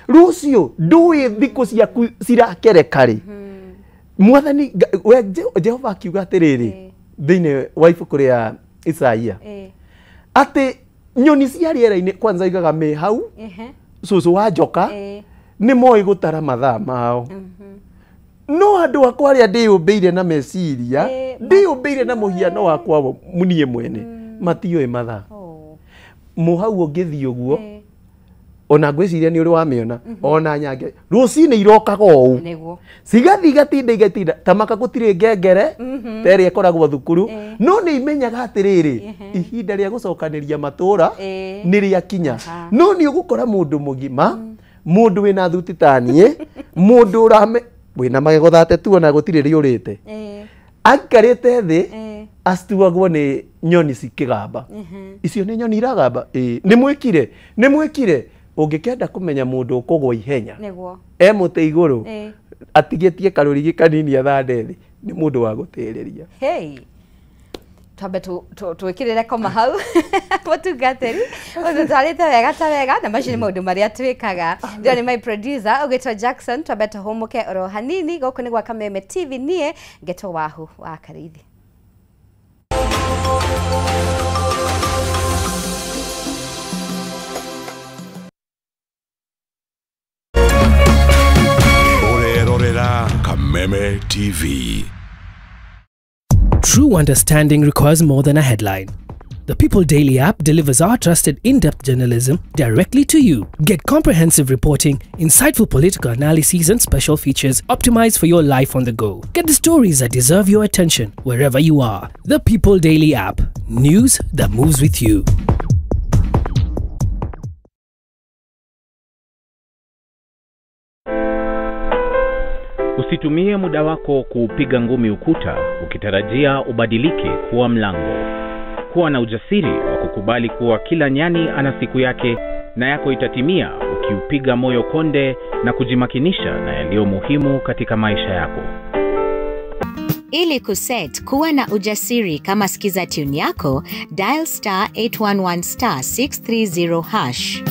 rũciũ ndũĩ thikũ ciaku cirakereka rĩ. Mwathani we Jehova akiuga atĩrĩrĩ thĩinĩ wa ibuku rĩa Isaia, atĩ nyoni cia rĩera-inĩ kwanza igaga me hau, cũcũ wa njoka nĩ moĩ gũtara mathaa mao. No andũ akwa arĩa ndĩyũmbĩire na meciria, ndĩyũmbĩire na mũhiano wakwa niĩ mwene, matiũĩ mathaa. Mũhau ũngĩthiĩ ũguo, ona ngwĩciria nĩ ũrĩ wamĩona, ona nyange rũcinĩ irokaga ũũ, cigathiĩ igatinda igatinda, ta maka gũtirĩ ngengere ta ĩrĩa ĩkoragwo thukuru, no nĩ imenyaga atĩrĩrĩ, ihinda rĩa gũcokanĩria matũra nĩ rĩakinya. No nĩ ũgũkora mũndũ mũgima, mũndũ wĩna thuti ta niĩ, mũndũ ũrame wĩna magego thate tu ona gũtirĩ rĩũrĩte, aikarĩte thĩ astuagwo nĩ nyoni cikĩgamba. Icio nĩ nyoni iragamba, nĩ mwĩkire, nĩ mwĩkire. Ũngĩkenda kũmenya mũndũ ũkũgwa ihenya, e mũtĩ igũrũ atigĩtie karũrigi kanini athande thĩ, nĩ mũndũ wa gũtĩrĩria. Twambe twĩkĩrĩre koma hau mũtungatĩri, ũtũtarĩte wega ta wega, na macio nĩ maũndũ marĩa twĩkaga. Ndĩro nĩ my producer ũgĩtwo Jackson, twambe tũhũmũke oro hanini. Gũkũ nĩ gwa Kameme TV, niĩ ngetwo Wahu wa Karĩithi. Kameme TV. True understanding requires more than a headline. The People Daily app delivers our trusted in-depth journalism directly to you. Get comprehensive reporting, insightful political analyses and special features optimized for your life on the go. Get the stories that deserve your attention wherever you are. The People Daily app. News that moves with you. Usitumie muda wako kuupiga ngumi ukuta ukitarajia ubadilike kuwa mlango. Kuwa na ujasiri wa kukubali kuwa kila nyani ana siku yake na yako itatimia ukiupiga moyo konde na kujimakinisha na yaliyo muhimu katika maisha yako. Ili kuset kuwa na ujasiri kama skiza tune yako, dial star 811 star 630 hash.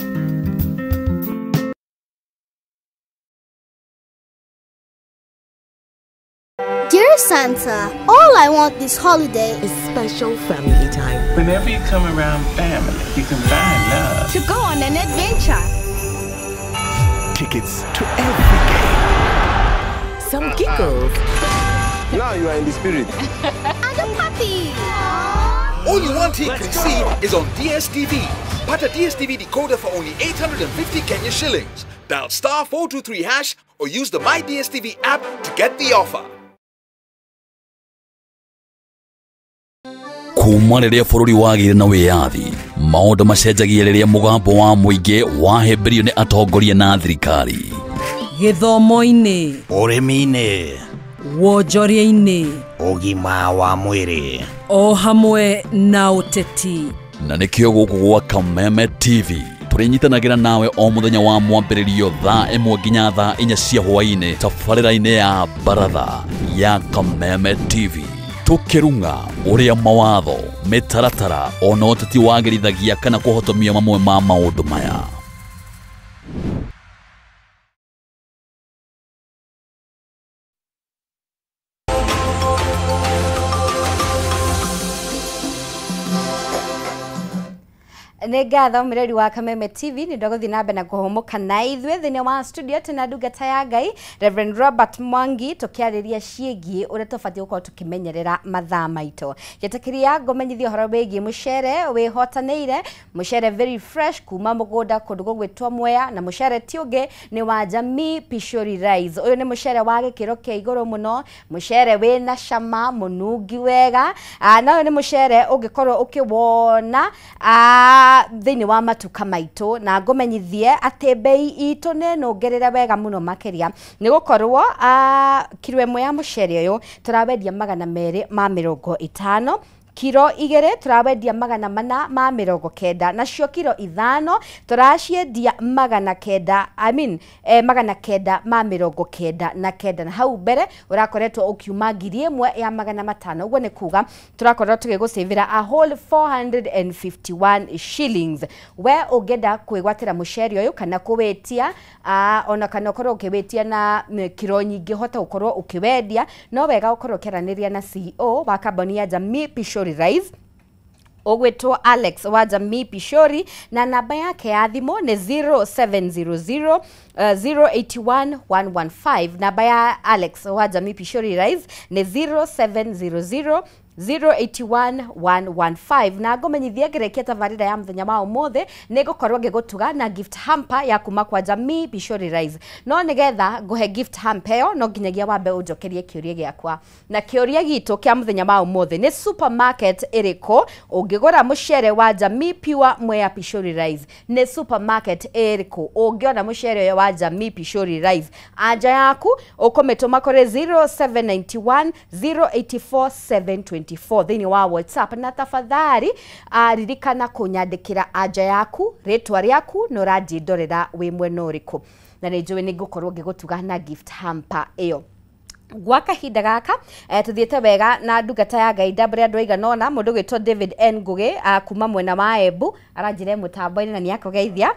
Dear Santa, all I want this holiday is special family time. Whenever you come around family, you can find love. To go on an adventure. Tickets to every game. Some giggles. Now you are in the spirit. And a puppy. All you want he can see is on DSTV. Pata DSTV decoder for only 850 Kenya shillings. Dial star 423 hash or use the My DSTV app to get the offer. Kuma rĩrĩa bũrũri wagĩire na wĩyathi, maũndũ macenjagia rĩrĩa mũgambo wa mũingĩ wahĩmbĩrio nĩ atongoria na thirikari. Gĩthomo-inĩ, ũrĩmi-inĩ, wonjoria-inĩ, ũgima wa mwĩrĩ, o hamwe na ũteti. Na nĩkĩo gũkũ gwa Kameme TV tũrĩnyitanagĩra nawe o mũthenya wa mwambĩrĩrio thaa 1 nginya thaa 4 cia hwaĩ-inĩ tabarĩra-inĩ ya Baratha ya Kameme TV. Tukirunga uria mawatho mitaratara ona ũteti wagĩrithagia kana kũhotomia mamwe ma maũndũ maya. Nĩ ngatho mũreri wa Kameme TV nĩ ndagũthiĩ na mbere na kũhũmũka na ithuĩ thĩinĩ wa studio tena ndungata ya Ngai Reverend Robert Mwangi tũkĩarĩria ciĩgiĩ ũrĩa tũbatiĩ gũkorwo tũkĩmenyerera mathaa maitũ. Njĩtĩkĩria ngũmenyithie ũhoro wĩgiĩ mũcere wĩhotanĩire, mũcere very fresh kuma mũgũnda kũndũ gũgwĩtwo Mwea, na mũcere ti ũngĩ nĩ wa Jamii Pishori Rice. Ũyũ nĩ mũcere wa gĩkĩro kĩa igũrũ mũno, mũcere wĩna cama mũnungi wega, na ũyũ nĩ mũcere ũngĩkorwo ũkĩwona thĩinĩ wa matuka maitũ, na ngũmenyithie atĩ bei itũ nĩ nongerere wega mũno makĩria nĩ gũkorwo kiro ĩmwe ya mũcere ũyũ tũrawendia 250, kiro 2 tũrawendia 490, nacio kiro 5 tũraciendia 999, na hau mbere ũrakoretwo ũkiuma 1500. Ũguo nĩ kuga tũrakorwo tũgĩgũcĩvĩra a whole 451 shillings. We ũngĩenda kwĩgwatĩra mũcere ũyũ kana kũwĩtia, ona kana ũkorwo ũkĩwĩtia na kiro nyingĩ ũhote gũkorwo ũkĩwendia, no wega ũkorwo ũkĩaranĩria na CEO wa kambuni ya Jamii Pishori Rice ũgwĩtwo Alex wa Jamii Pishori, na namba yake ya thimũ nĩ 0700 081 115. Namba ya Alex wa Jamii Pishori Rice nĩ 0700 081 115. Na ngũmenyithie ngĩrĩkia tabarĩra ya mũthenya wa ũmũthĩ nĩ ngũkorwo ngĩgũtuga na gift hamper ya kuma kwa Jamii Pishori Rice. No nĩgetha ngũhe gift hamper ĩyo no nginyagia wambe ũnjokerie kĩũria gĩakwa, na kĩũria gitũ kĩa mũthenya wa ũmũthĩ nĩ supermarket ĩrĩkũ ũngĩgũra mũcere wa Jamii Pure Mwea Pishori Rice? Nĩ supermarket ĩrĩkũ ũngĩona mũcere ũyũ wa Jamii Pishori Rice? Anja yaku ũkũmĩtũma kũrĩ 0791 084 724 thĩinĩ wa WhatsApp, na tafadhali ririkana kũnyandĩkĩra anja yaku, rĩtwa rĩaku na ũranjĩndorera wĩ mwena ũrĩkũ, na nĩ njũĩ nĩ ngũkorwo ngĩgũtuga na gift hamper ĩyo. Gwa kahinda gaka tuthiĩte wega na ndungata ya Ngai ndambũre andũ aigana ũna. Mũndũ ũgwĩtwo David N Ngũgĩ kuma mwena wa Embu aranjĩra mũtambo-inĩ na nĩakũgeithia.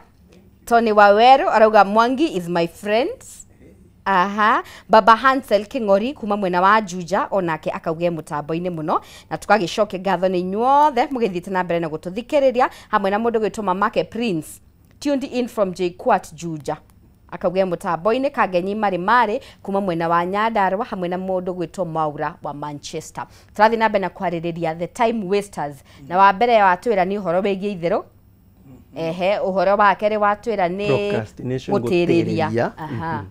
Tony Waweru arauga Mwangi is my friend. Aha, Baba Hansel King'ori kuma mwena wa Juja onake akauge mutambo-inĩ mũno, na tũgagĩcokia ngatho nĩ inyuothe mũgĩthiĩte na mbere na gũtũthikĩrĩria hamwe na mũndũ gwĩtwo Mamake Prince tuned in from JKUAT Juja akauge mutambo-inĩ. Kangenyi Marĩ Marĩ kuma mwena wa Nyandarua hamwe na mũndũ gwĩtwo Maura wa Manchester. Tũrathiĩ na mbere na kwarĩrĩria the time wasters, na wa mbere watwĩra nĩ ũhoro wĩgiĩ itherũ, ehe, ũhoro wa kerĩ watwĩra nĩ procrastination, gũtĩrĩria. Aha.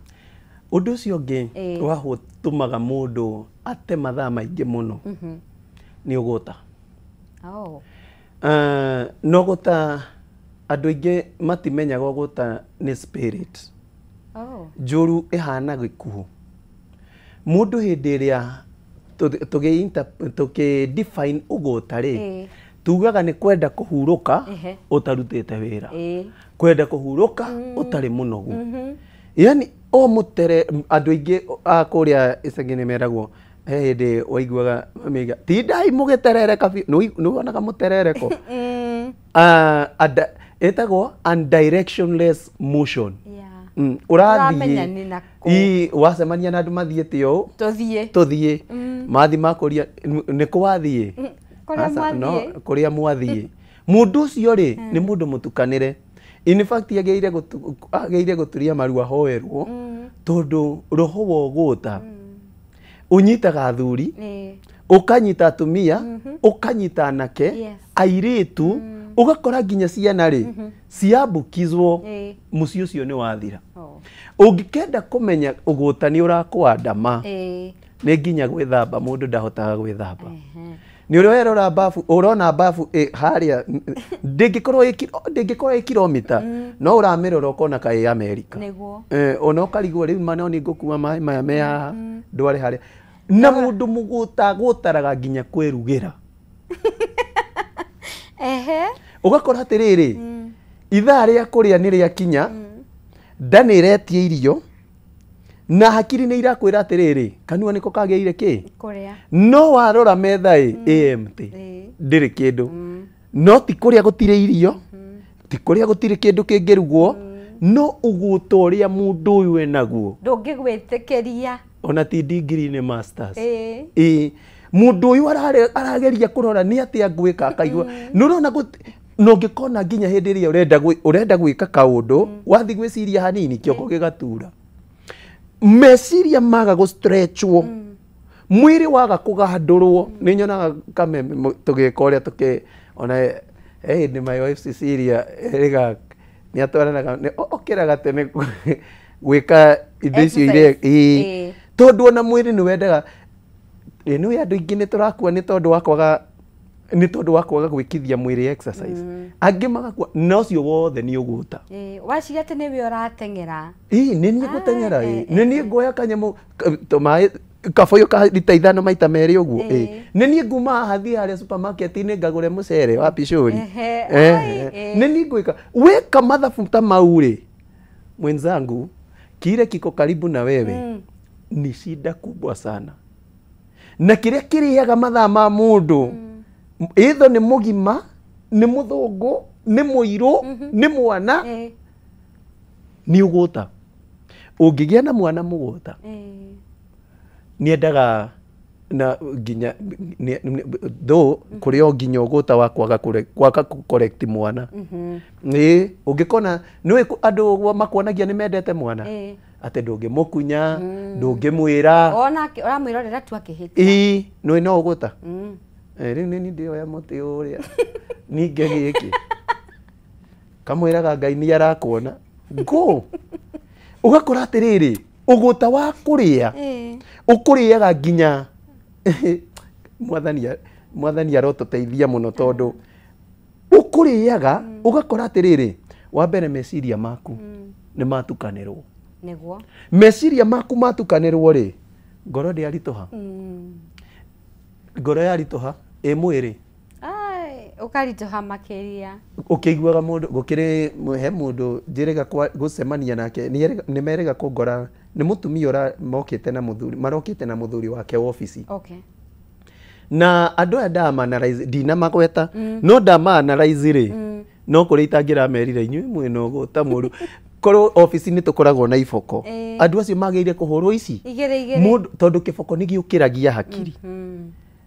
Ũndũ ũcio ũngĩ wahũtũmaga mũndũ ate mathaa maingĩ mũno nĩ ũgũta. No gũta andũ aingĩ matimenyaga ũgũta nĩ spirit njũru ĩhana gĩkuũ. Mũndũ hĩndĩ ĩrĩa tũkĩ define ũgũta rĩ, tugaga nĩ kwenda kũhurũka ũtarutĩte wĩra, kwenda kũhurũka ũtarĩ mũnogu. Yani o mutere andũ aingĩ a kũrĩa icagi-inĩ meragwo he hĩndĩ waiguaga mamiga tindai mũgĩterereka biũ, nĩ wonaga mũterereko ĩtagwo undirectionless motion. Ũrathiĩ wacemania na andũ mathiĩte ũũ tũthiĩ mathi makũria nĩ kũ wathiĩ, kũrĩa mwathiĩ. Mũndũ ũcio rĩ nĩ mũndũ mũtukanĩre. In fact agĩrĩire gũturia maru ahoerwo tondũ roho wa ũgũta ũnyitaga athuri, ũkanyita atumia, ũkanyita anake, airĩtu, ũgakora nginya ciana rĩ ciambũkizwo, mũciĩ ũcio nĩ wathira. Ũngĩkenda kũmenya ũgũta nĩ ũrakwandama, nĩ nginya gwĩthamba mũndũ ndahotaga gwĩthamba. Nĩ ũrĩa werora bafu, ũrona bafu harĩa ndĩngĩkorwo ĩ kilomita, no ũramĩrora ũkona kaĩ Amerika. Ona ũkarigwo rĩu ma no nĩ ngũkua maĩ maya me haha ndware harĩa. Na mũndũ mũgũta gũtaraga nginya kwĩrugĩra. Ũgakora atĩrĩrĩ, ithaa rĩa kũrĩa nĩ rĩakinya, nda nĩ ĩretia irio, na hakiri nĩ irakwĩra atĩrĩrĩ, kanua nĩko kagĩrĩire kĩ? Kũrĩa. No warora metha ĩ AMT, ndĩrĩ kĩndũ. No ti kũrĩa gũtirĩ irio, ti kũrĩa gũtirĩ kĩndũ kĩngĩrugwo, no ũgũta ũrĩa mũndũ ũyũ enaguo. Ndũngĩgwĩtĩkĩria. Ona ti degree nĩ masters. Mũndũ ũyũ arageria kũrora nĩ atĩa ngwĩka akaigua. Nĩ ũrona no ũngĩkona nginya hĩndĩ ĩrĩa ũrenda gwĩka kaũndũ, wathiĩ gwĩciria hanini kĩongo gĩgatura. Meciria maga gũ-stretchwo, mwĩrĩ waga kũgandũrwo. Nĩ nyonaga kameme tũgĩka ũrĩa tũkĩ ona hĩndĩ my wife Cecilia ĩrĩga nĩ atwaranaga okĩraga tene gwĩka indo icio iria tondũ ona mwĩrĩ nĩ wendaga. Nĩ andũ aingĩ nĩ tũrakua nĩ tondũ wa kwaga gwĩkithia mwĩrĩ exercise. Angĩ magakua na ũcio wothe nĩ ũgũta. Waciria atĩ nĩwe ũrateng'era. Nĩ niĩ ngũteng'era, nĩ niĩ nguoya kanyamũ tũmaĩ kabũyũ ka rita 5 maita 2 ũguo. Nĩ niĩ nguma haha thiĩ harĩa supermarket-inĩ ngagũre mũcere wa picũri. Nĩ niĩ ngwĩka wĩka mathabu ta mau rĩ, mwenzangu, kile kiko karibu na wewe ni shida kubwa sana. Na kĩrĩa kĩrĩaga mathaa ma mũndũ, itho nĩ mũgima, nĩ mũthũngũ, nĩ mũirũ, nĩ mwana, nĩ ũgũta. Ũngĩgĩa na mwana mũgũta, nĩendaga na nginya though kũrĩ o nginya ũgũta wa kwaga correct mwana. Nĩ ũngĩkona nĩũĩ andũ makuonagia nĩ mendete mwana, atĩ ndũngĩmũkunya, ndũngĩmwĩra. Ona ũramwĩrorera tu akĩhĩtia. Nĩũĩ no ũgũta. Rĩu nĩ niĩ ndĩoya mũtĩ ũrĩa ninge gĩkĩ kamwĩraga Ngai nĩ arakuona go. Ũgakora atĩrĩrĩ, ũgũta wa kũrĩa ũkũrĩaga nginya mwathani arotũteithia mũno tondũ ũkũrĩaga ũgakora atĩrĩrĩ, wa mbere meciria maku nĩ matukanĩrwo. Nĩguo meciria maku matukanĩrwo rĩ, ngoro ndĩaritũha. Ngoro yaritũha ĩ mwĩrĩ ũkaritũha makĩria. Ũkĩiguaga mũndũ gũkĩrĩ he mũndũ njĩrĩga gũcemania nake, nĩ merĩga kũngora, nĩ mũtumia mokĩte na mũthuri, marokĩte na mũthuri wake obici. Na andũ aya ndama-analyze, ndinamagweta, no ndama-analyze rĩ, no kũrĩa itangĩramerire inyuĩ mwĩna ũgũta mũru. Korwo obici-inĩ tũkoragwo na iboko, andũ acio magĩrĩire kũhũrwo ici igĩrĩ igĩrĩ, tondũ kĩboko nĩ gĩũkĩragia hakiri.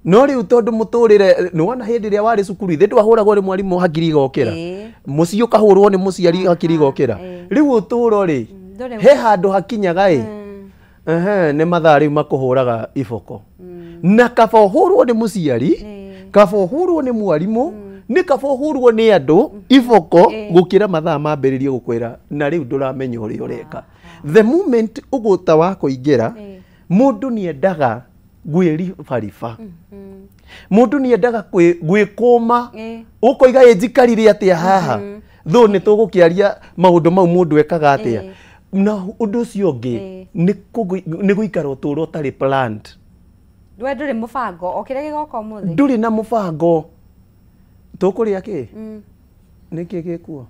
No rĩu tondũ mũtũrĩre nĩ wona hĩndĩ ĩrĩa warĩ cukuru ithe ndwahũragwo nĩ mwarimũ hakiri igokĩra, mũciĩ ũkahũrwo nĩ mũciari hakiri igokĩra. Rĩu ũtũũro rĩ, he handũ hakinyaga ĩ, nĩ mathaa rĩu makũhũraga iboko. Na kaba ũhũrwo nĩ mũciari, kaba ũhũrwo nĩ mwarimũ, nĩ kaba ũhũrwo nĩ andũ iboko gũkĩra mathaa mambĩrĩrie gũkwĩra na rĩu ndũramenya ũrĩa ũreka. The moment ũgũta wa kũingĩra, mũndũ nĩendaga gwĩribariba, mũndũ nĩendaga gwĩkũma, ũkoiga ĩ njikarire atĩa haha, though nĩ tũgũkĩaria maũndũ mau mũndũ ekaga atĩa. Na ũndũ ũcio ũngĩ nĩ gũikara ũtũũro ũtarĩ planned. We ndũrĩ mũbango, o kĩrĩa gĩgoka ũmũthĩ ndũrĩ na mũbango. Tũkũrĩa kĩ? Nĩkĩ gĩkuo?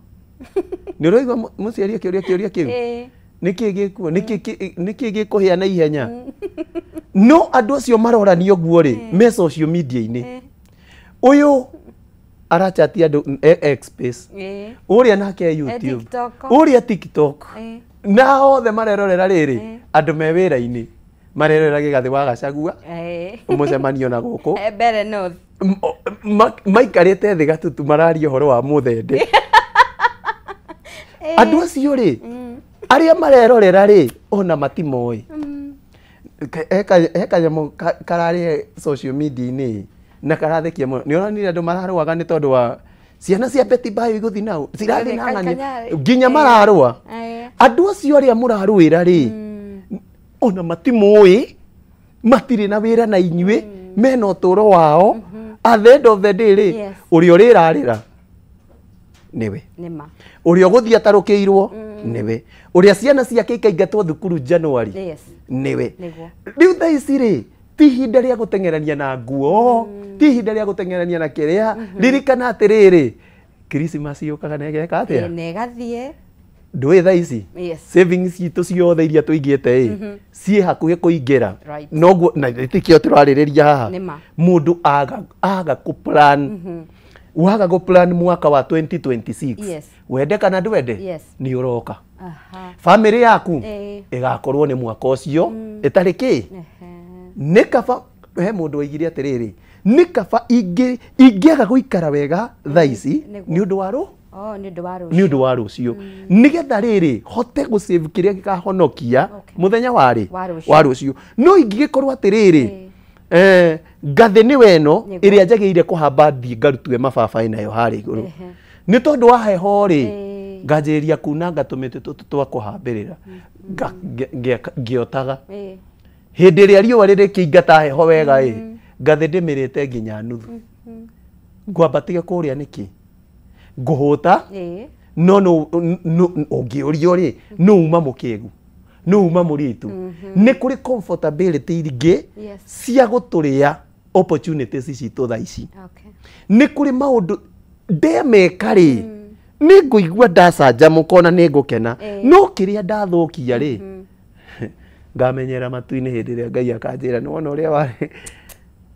Nĩ ũraigua mũciari akĩũria kĩũria kĩu? Nĩkĩ gĩkuo? Nĩkĩ gĩkũhĩa na ihenya? No andũ acio marorania ũguo rĩ, me social media-inĩ. Ũyũ arachatia andũ X space, ũrĩa nake YouTube, ũrĩa TikTok, na othe marerorera rĩrĩ andũ me wĩra-inĩ marerorera Gĩgathĩ wa Gachagua mũcemanio na gũkũ Mbere North, maikarĩte thĩ gatutu mararia ũhoro wa mũthende. Andũ acio rĩ arĩa marerorera rĩ ona matimoĩ. He kanyamũ kararĩ social media-inĩ na karathekia mũno. Nĩ ũronire andũ mararũaga nĩ tondũ wa ciana cia Betty Bayo igũthiĩ nao cirathiĩ na ng'ania nginya mararũa. Andũ acio arĩa mũrarũĩra rĩ ona matimoĩ, matirĩ na wĩra na inyuĩ, mena ũtũũro wao. At the end of the day rĩ ũrĩa ũrĩrarĩra nĩwe, ũrĩa ũgũthiĩ atarũkĩirwo nĩwe, ũrĩa ciana ciake ikaingatwo thukuru January nĩwe. Rĩu thaa ici rĩ ti ihinda rĩa gũteng'erania na nguo, ti ihinda rĩa gũteng'erania na kĩrĩa. Ririkana atĩrĩrĩ, Christmas yũkaga na ĩgeka atĩa? Na ĩgathiĩ. Ndũĩ thaa ici savings citũ ciothe iria tũigĩte ĩ ciĩ hakuhĩ kũingĩra, noguo na tikĩo tũrarĩrĩria haha. Mũndũ aga kũ-plan, waga gũ-plan mwaka wa 2026, wende kana ndwende nĩ ũroka. Family yaku ĩgakorwo nĩ mwaka ũcio ĩtarĩ kĩ. Nĩ kaba he mũndũ waigire atĩrĩrĩ, nĩ kaba ingĩaga gũikara wega thaa ici nĩ ũndũ wa rũ nĩ ũndũ wa rũciũ, nĩgetha rĩrĩ hote gũsave kĩrĩa gĩkahonokia mũthenya warĩ wa rũciũ. No ingĩgĩkorwo atĩrĩrĩ ngathĩ nĩwe ĩno ĩrĩa njagĩrĩire kũhamba thiĩ ngarutue mababaĩ nayo harĩa igũrũ, nĩ tondũ wa heho rĩ nganjĩrĩria kunanga tũmĩtĩ tũtũ twa kũhambĩrĩra ngĩotaga. Hĩndĩ ĩrĩa riũa rĩrĩkĩingata heho wega ĩ ngathĩ ndĩmĩrĩte nginya nuthu, ngwambatige kũrĩa nĩkĩ? Ngũhũta no ũngĩũrio rĩ no uma mũkĩgu, no uma mũritũ. Nĩ kũrĩ comfortability ingĩ cia gũtũrĩa opportunities citũ thaa ici. Nĩ kũrĩ maũndũ ndemeka rĩ nĩ ngũigua ndacanjamũka ona nĩ ngũkena, no kĩrĩa ndathũkia rĩ ngamenyera matu-inĩ hĩndĩ ĩrĩa Ngai akanjĩra nĩ wona ũrĩa warĩ.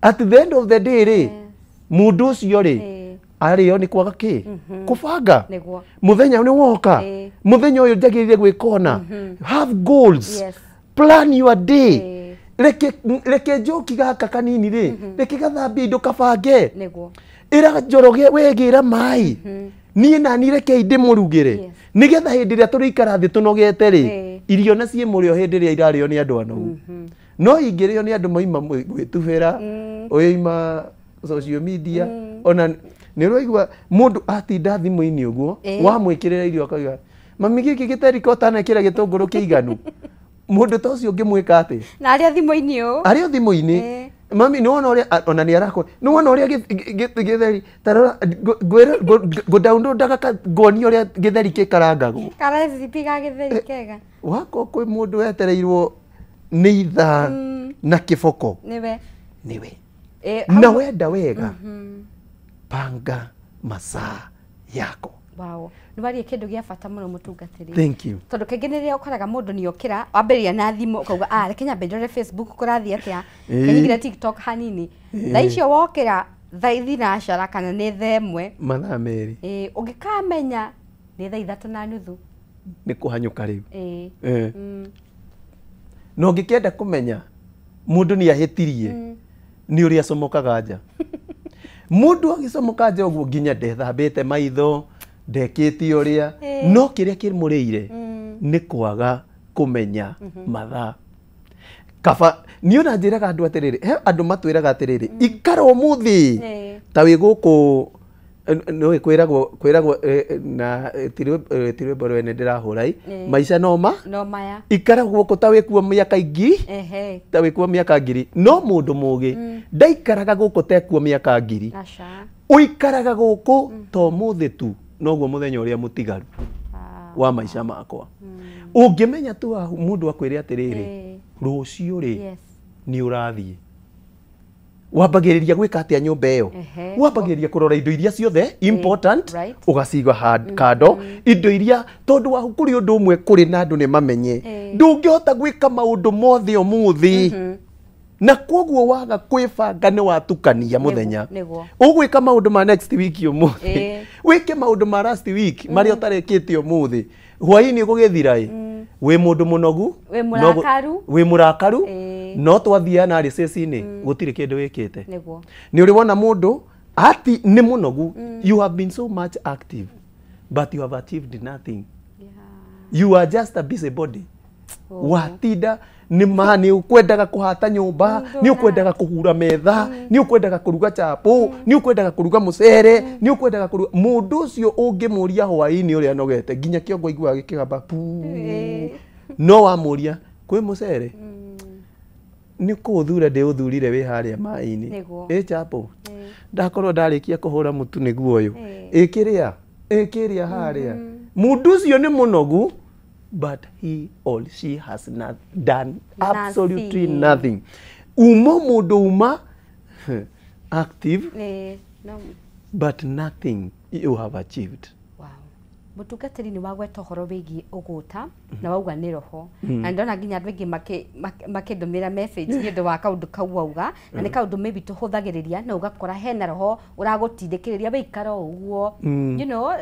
At the end of the day rĩ mũndũ ũcio rĩ arĩo nĩ kwaga kĩ kũbanga. Mũthenya nĩ woka, mũthenya ũyũ njagĩrĩire gwĩka ũna. Have goals, plan your day. Reke njoki gaka kanini rĩ reke gathambie indo kabange, ĩra Njoroge wegĩra maĩ, niĩ nani rekei ndĩmũrugĩre, nĩgetha hĩndĩ ĩrĩa tũrĩikara thĩ tũnogete rĩ irio na ciĩ mũrĩo hĩndĩ ĩrĩa irarĩo nĩ andũ anogu. No ingĩrĩo nĩ andũ maima gwĩtubĩra, ũima social media, ona nĩ ũraigua mũndũ atinda thimũ-inĩ ũguo wamwĩkĩrĩra irio akauga mami gĩkĩ gĩterika ũtanekĩra gĩtũngũrũ kĩiganu. Mũndũ ta ũcio ũngĩmwĩka atĩ? Na arĩ o thimũ-inĩ ũũ, arĩ o thimũ-inĩ mami nĩ wona ũrĩa ona nĩ arakwo, nĩ wona ũrĩa gĩtheri ta rora ngũ-downloadaga ngonia ũrĩa gĩtheri gĩkarangagwo. Karecipe ga gĩtheri kega. Wako kwĩ mũndũ wetereirwo nĩ ithaa na kĩboko nĩwe, nĩwe. Na wenda wega panga masaa yako. Wow, nĩ waria kĩndũ gĩa bata mũno mũtungatĩri. Thank you. Tondũ kaingĩ nĩ rĩrĩa ũkoraga mũndũ nĩ okĩra wambĩrĩria na thimũ ũkauga reke nyambe ndore Facebook kũrathiĩ atĩa, kenyingĩre TikTok hanini. Thaa icio wokĩra thaa 9:00 kana nĩ 1:00, mathaa merĩ, ũngĩkamenya nĩ thaa 3:30 nĩ kũhanyũka rĩu. Na ũngĩkĩenda kũmenya mũndũ nĩ ahĩtirie nĩ ũrĩa acomokaga nja. Mũndũ agĩcomoka nja ũguo nginya ndethambĩte maitho, ndekĩte ũrĩa, no kĩrĩa kĩmũrĩire nĩ kwaga kũmenya mathaa. Kaba niĩ ona njĩraga andũ atĩrĩrĩ, he andũ matwĩraga atĩrĩrĩ, ikara ũmũthĩ ta wĩ gũkũ nĩũĩ kwĩragwo na ti rwĩmbo rwene ndĩrahũra maica no ma maya, ikara gũkũ ta wĩkuo mĩaka ingĩ, ta wĩkuo mĩaka ngiri. No mũndũ mũgĩ ndaikaraga gũkũ tekuo mĩaka ngiri, ũikaraga gũkũ to ũmũthĩ tu noguo mũthenya ũrĩa mũtigaru wa maica makwa. Ũngĩmenya tu mũndũ akwĩre atĩrĩrĩ rũciũ rĩ nĩ ũrathiĩ, wambagĩrĩria gwĩka atĩa nyũmba ĩyo? Wambagĩrĩria kũrora indo iria ciothe important ũgaciga kando, indo iria tondũ wa kũrĩ ũndũ ũmwe kũrĩ na andũ nĩ mamenye ndũngĩhota gwĩka maũndũ mothe ũmũthĩ, na koguo waga kwĩbanga nĩ watukania mũthenya. Ũgwĩka maũndũ ma next week ũmũthĩ, wĩke maũndũ ma last week marĩa ũtarekĩte ũmũthĩ, hwaĩ-inĩ gũgĩthira ĩ wĩ mũndũ mũnogu, wĩ mũrakaru, no twathiĩ analysis-inĩ gũtirĩ kĩndũ wĩkĩte. Nĩ ũrĩ wona mũndũ ati nĩ mũnogu, you have been so much active but you have achieved nothing. You are just a busy body. Watinda nĩ ma nĩ ũkwendaga kũhata nyũmba, nĩ ũkwendaga kũhura metha, nĩ ũkwendaga kũruga chapo, nĩ ũkwendaga kũruga mũcere, nĩ ũkwendaga kũruga. Mũndũ ũcio ũngĩmũria hwaĩ-inĩ ũrĩa anogete nginya kĩongo aiguaga gĩkĩgamba pu. No wamũria kwĩ mũcere, nĩ kũũthura ndĩũthurire wĩ harĩa maĩ-inĩ. Ĩ chapo ndakorwo ndarĩkia kũhũra mũtu nĩguo ũyũ, ĩkĩrĩa ĩkĩrĩa harĩa. Mũndũ ũcio nĩ mũnogu, but he or she has not done absolutely nothing. Umo mundu uma active, no, but nothing you have achieved. Wow. Mutungatiri ni wagweta horo wigi uguta na wauga ni roho na ndona nginya andu aingi makindumira message ni undu wa kaundu kau wauga na ni kaundu maybe tuhuthagiriria na ugakora hena roho uragutindikiriria wikara uguo, you know,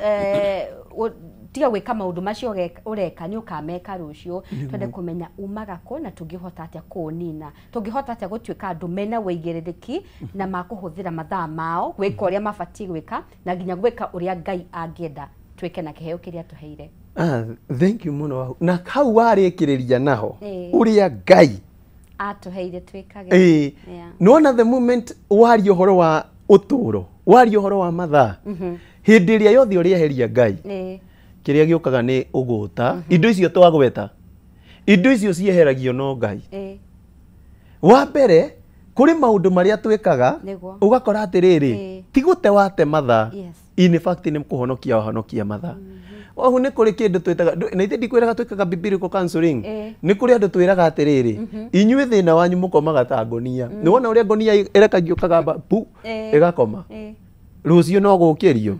tiga gwika maundu macio ureka ni ukameka rucio. Twende kumenya umaga ko na tungihota atia kunina, tungihota atia gutuika andu mena wĩigĩrĩrĩki na makuhuthira mathaa mao gwika uria mabatie gwika na nginya gwika uria Ngai angĩenda twike na kiheo kiria tuheire. Thank you muno. Na hau warĩkĩrĩria naho uria Ngai atuheire twikage. Nona the moment waria ũhoro wa ũtũũro, waria ũhoro wa mathaa, hĩndĩ ĩrĩa yothe ũrĩeheria Ngai, kĩrĩa gĩũkaga nĩ ũgũta. Indo icio twagweta, indo icio cieheragio no Ngai. Wa mbere kũrĩ maũndũ marĩa twĩkaga ũgakora atĩrĩrĩ, ti gũte wate mathaa, in fact nĩ kũhonokia wahonokia mathaa. Wahu nĩ kũrĩ kĩndũ twĩtaga, na ithe ndikwĩraga twĩkaga biblical counseling, nĩ kũrĩ andũ twĩraga atĩrĩrĩ, inyuĩ thĩna wanyu mũkomaga ta ngonia. Nĩ wona ũrĩa ngonia ĩrekagio kagamba pu ĩgakoma, rũciũ no gũkĩrio.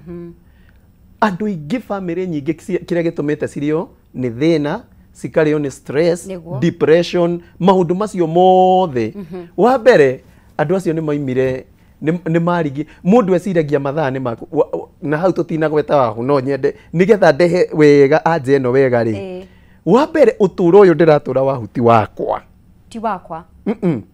Andũ aingĩ famĩlĩ nyingĩ kĩrĩa gĩtũmĩte cirĩo nĩ thĩna, cikarĩo nĩ stress, depression, maũndũ macio mothe. Wa mbere andũ acio nĩ maimire, nĩ marigi mũndũ eciragia mathaa nĩ maku, na hau tũtinagweta wahu, no nyende nĩgetha ndehe wega anje ĩno wega rĩ. Wa mbere ũtũũro ũyũ ndĩratũra wahu ti wakwa, ti wakwa.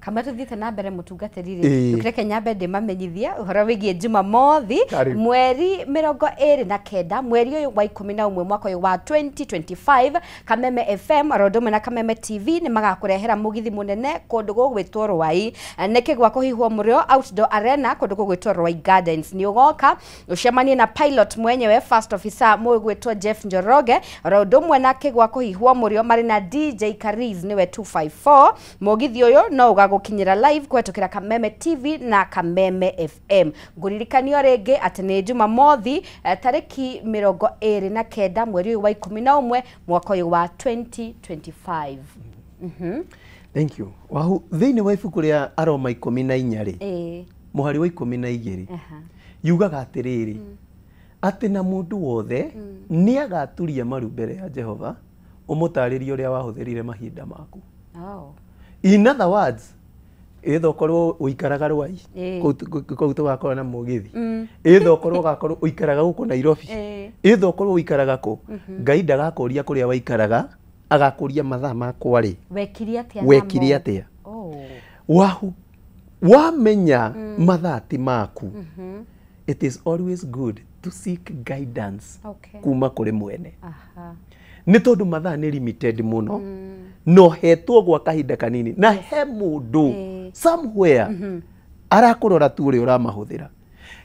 Kama tuthiĩte na mbere mũtungatĩri rĩ, ndũkĩreke nyambe ndĩmamenyithie ũhoro wĩgiĩ Jumamothi mweri 29 mweri ũyũ wa 11 mwaka ũyũ wa 2025, Kameme FM oro ũndũ ũmwe na Kameme TV nĩ magakũrehera mũgithi mũnene kũndũ gũgwĩtwo Rwai, nĩkĩ gwa kũhihwo mũrĩo Outdoor Arena kũndũ gũgwĩtwo Rwai Gardens. Nĩ ũgoka ũcemanie na pilot mwenyewe first officer mũgwĩtwo Jeff Njoroge oro ũndũ ũmwe na kĩgwa kũhihwo mũrĩo marĩ na DJ Kariz nĩwe 254. Mũgithi ũyũ no ũgagũkinyĩra live kũhetũkĩra Kameme TV na Kameme FM. Ngũririkanio rĩngĩ atĩ nĩ Jumamothi tarĩki 29 mweri ũyũ wa 11 mwaka ũyũ wa 2025. Thank you. Wahu thĩinĩ wa ibuku rĩa Aroma 14 rĩ, mũhari wa 12 yugaga atĩrĩrĩ, atĩ na mũndũ wothe nĩ agaturia maru mbere ya Jehova ũmũtarĩrie ũrĩa wahũthĩrire mahinda maku. In other words, either ũkorwo ũikaraga Rwai kũu tũgakorwo na mũgithi, either ũkorwo ũgakorwo ũikaraga gũkũ Nairobi, either ũkorwo ũikaraga kũ, Ngai ndagakũria kũrĩa waikaraga, agakũria mathaa makwa rĩ wekire atĩa. Wahu wamenya mathaa ti maku, it is always good to seek guidance kuma kũrĩ mwene. Nĩ tondũ mathaa nĩ limited mũno, no hetwo gwa kahinda kanini, na he mũndũ somewhere arakũrora tu ũrĩa ũramahũthĩra.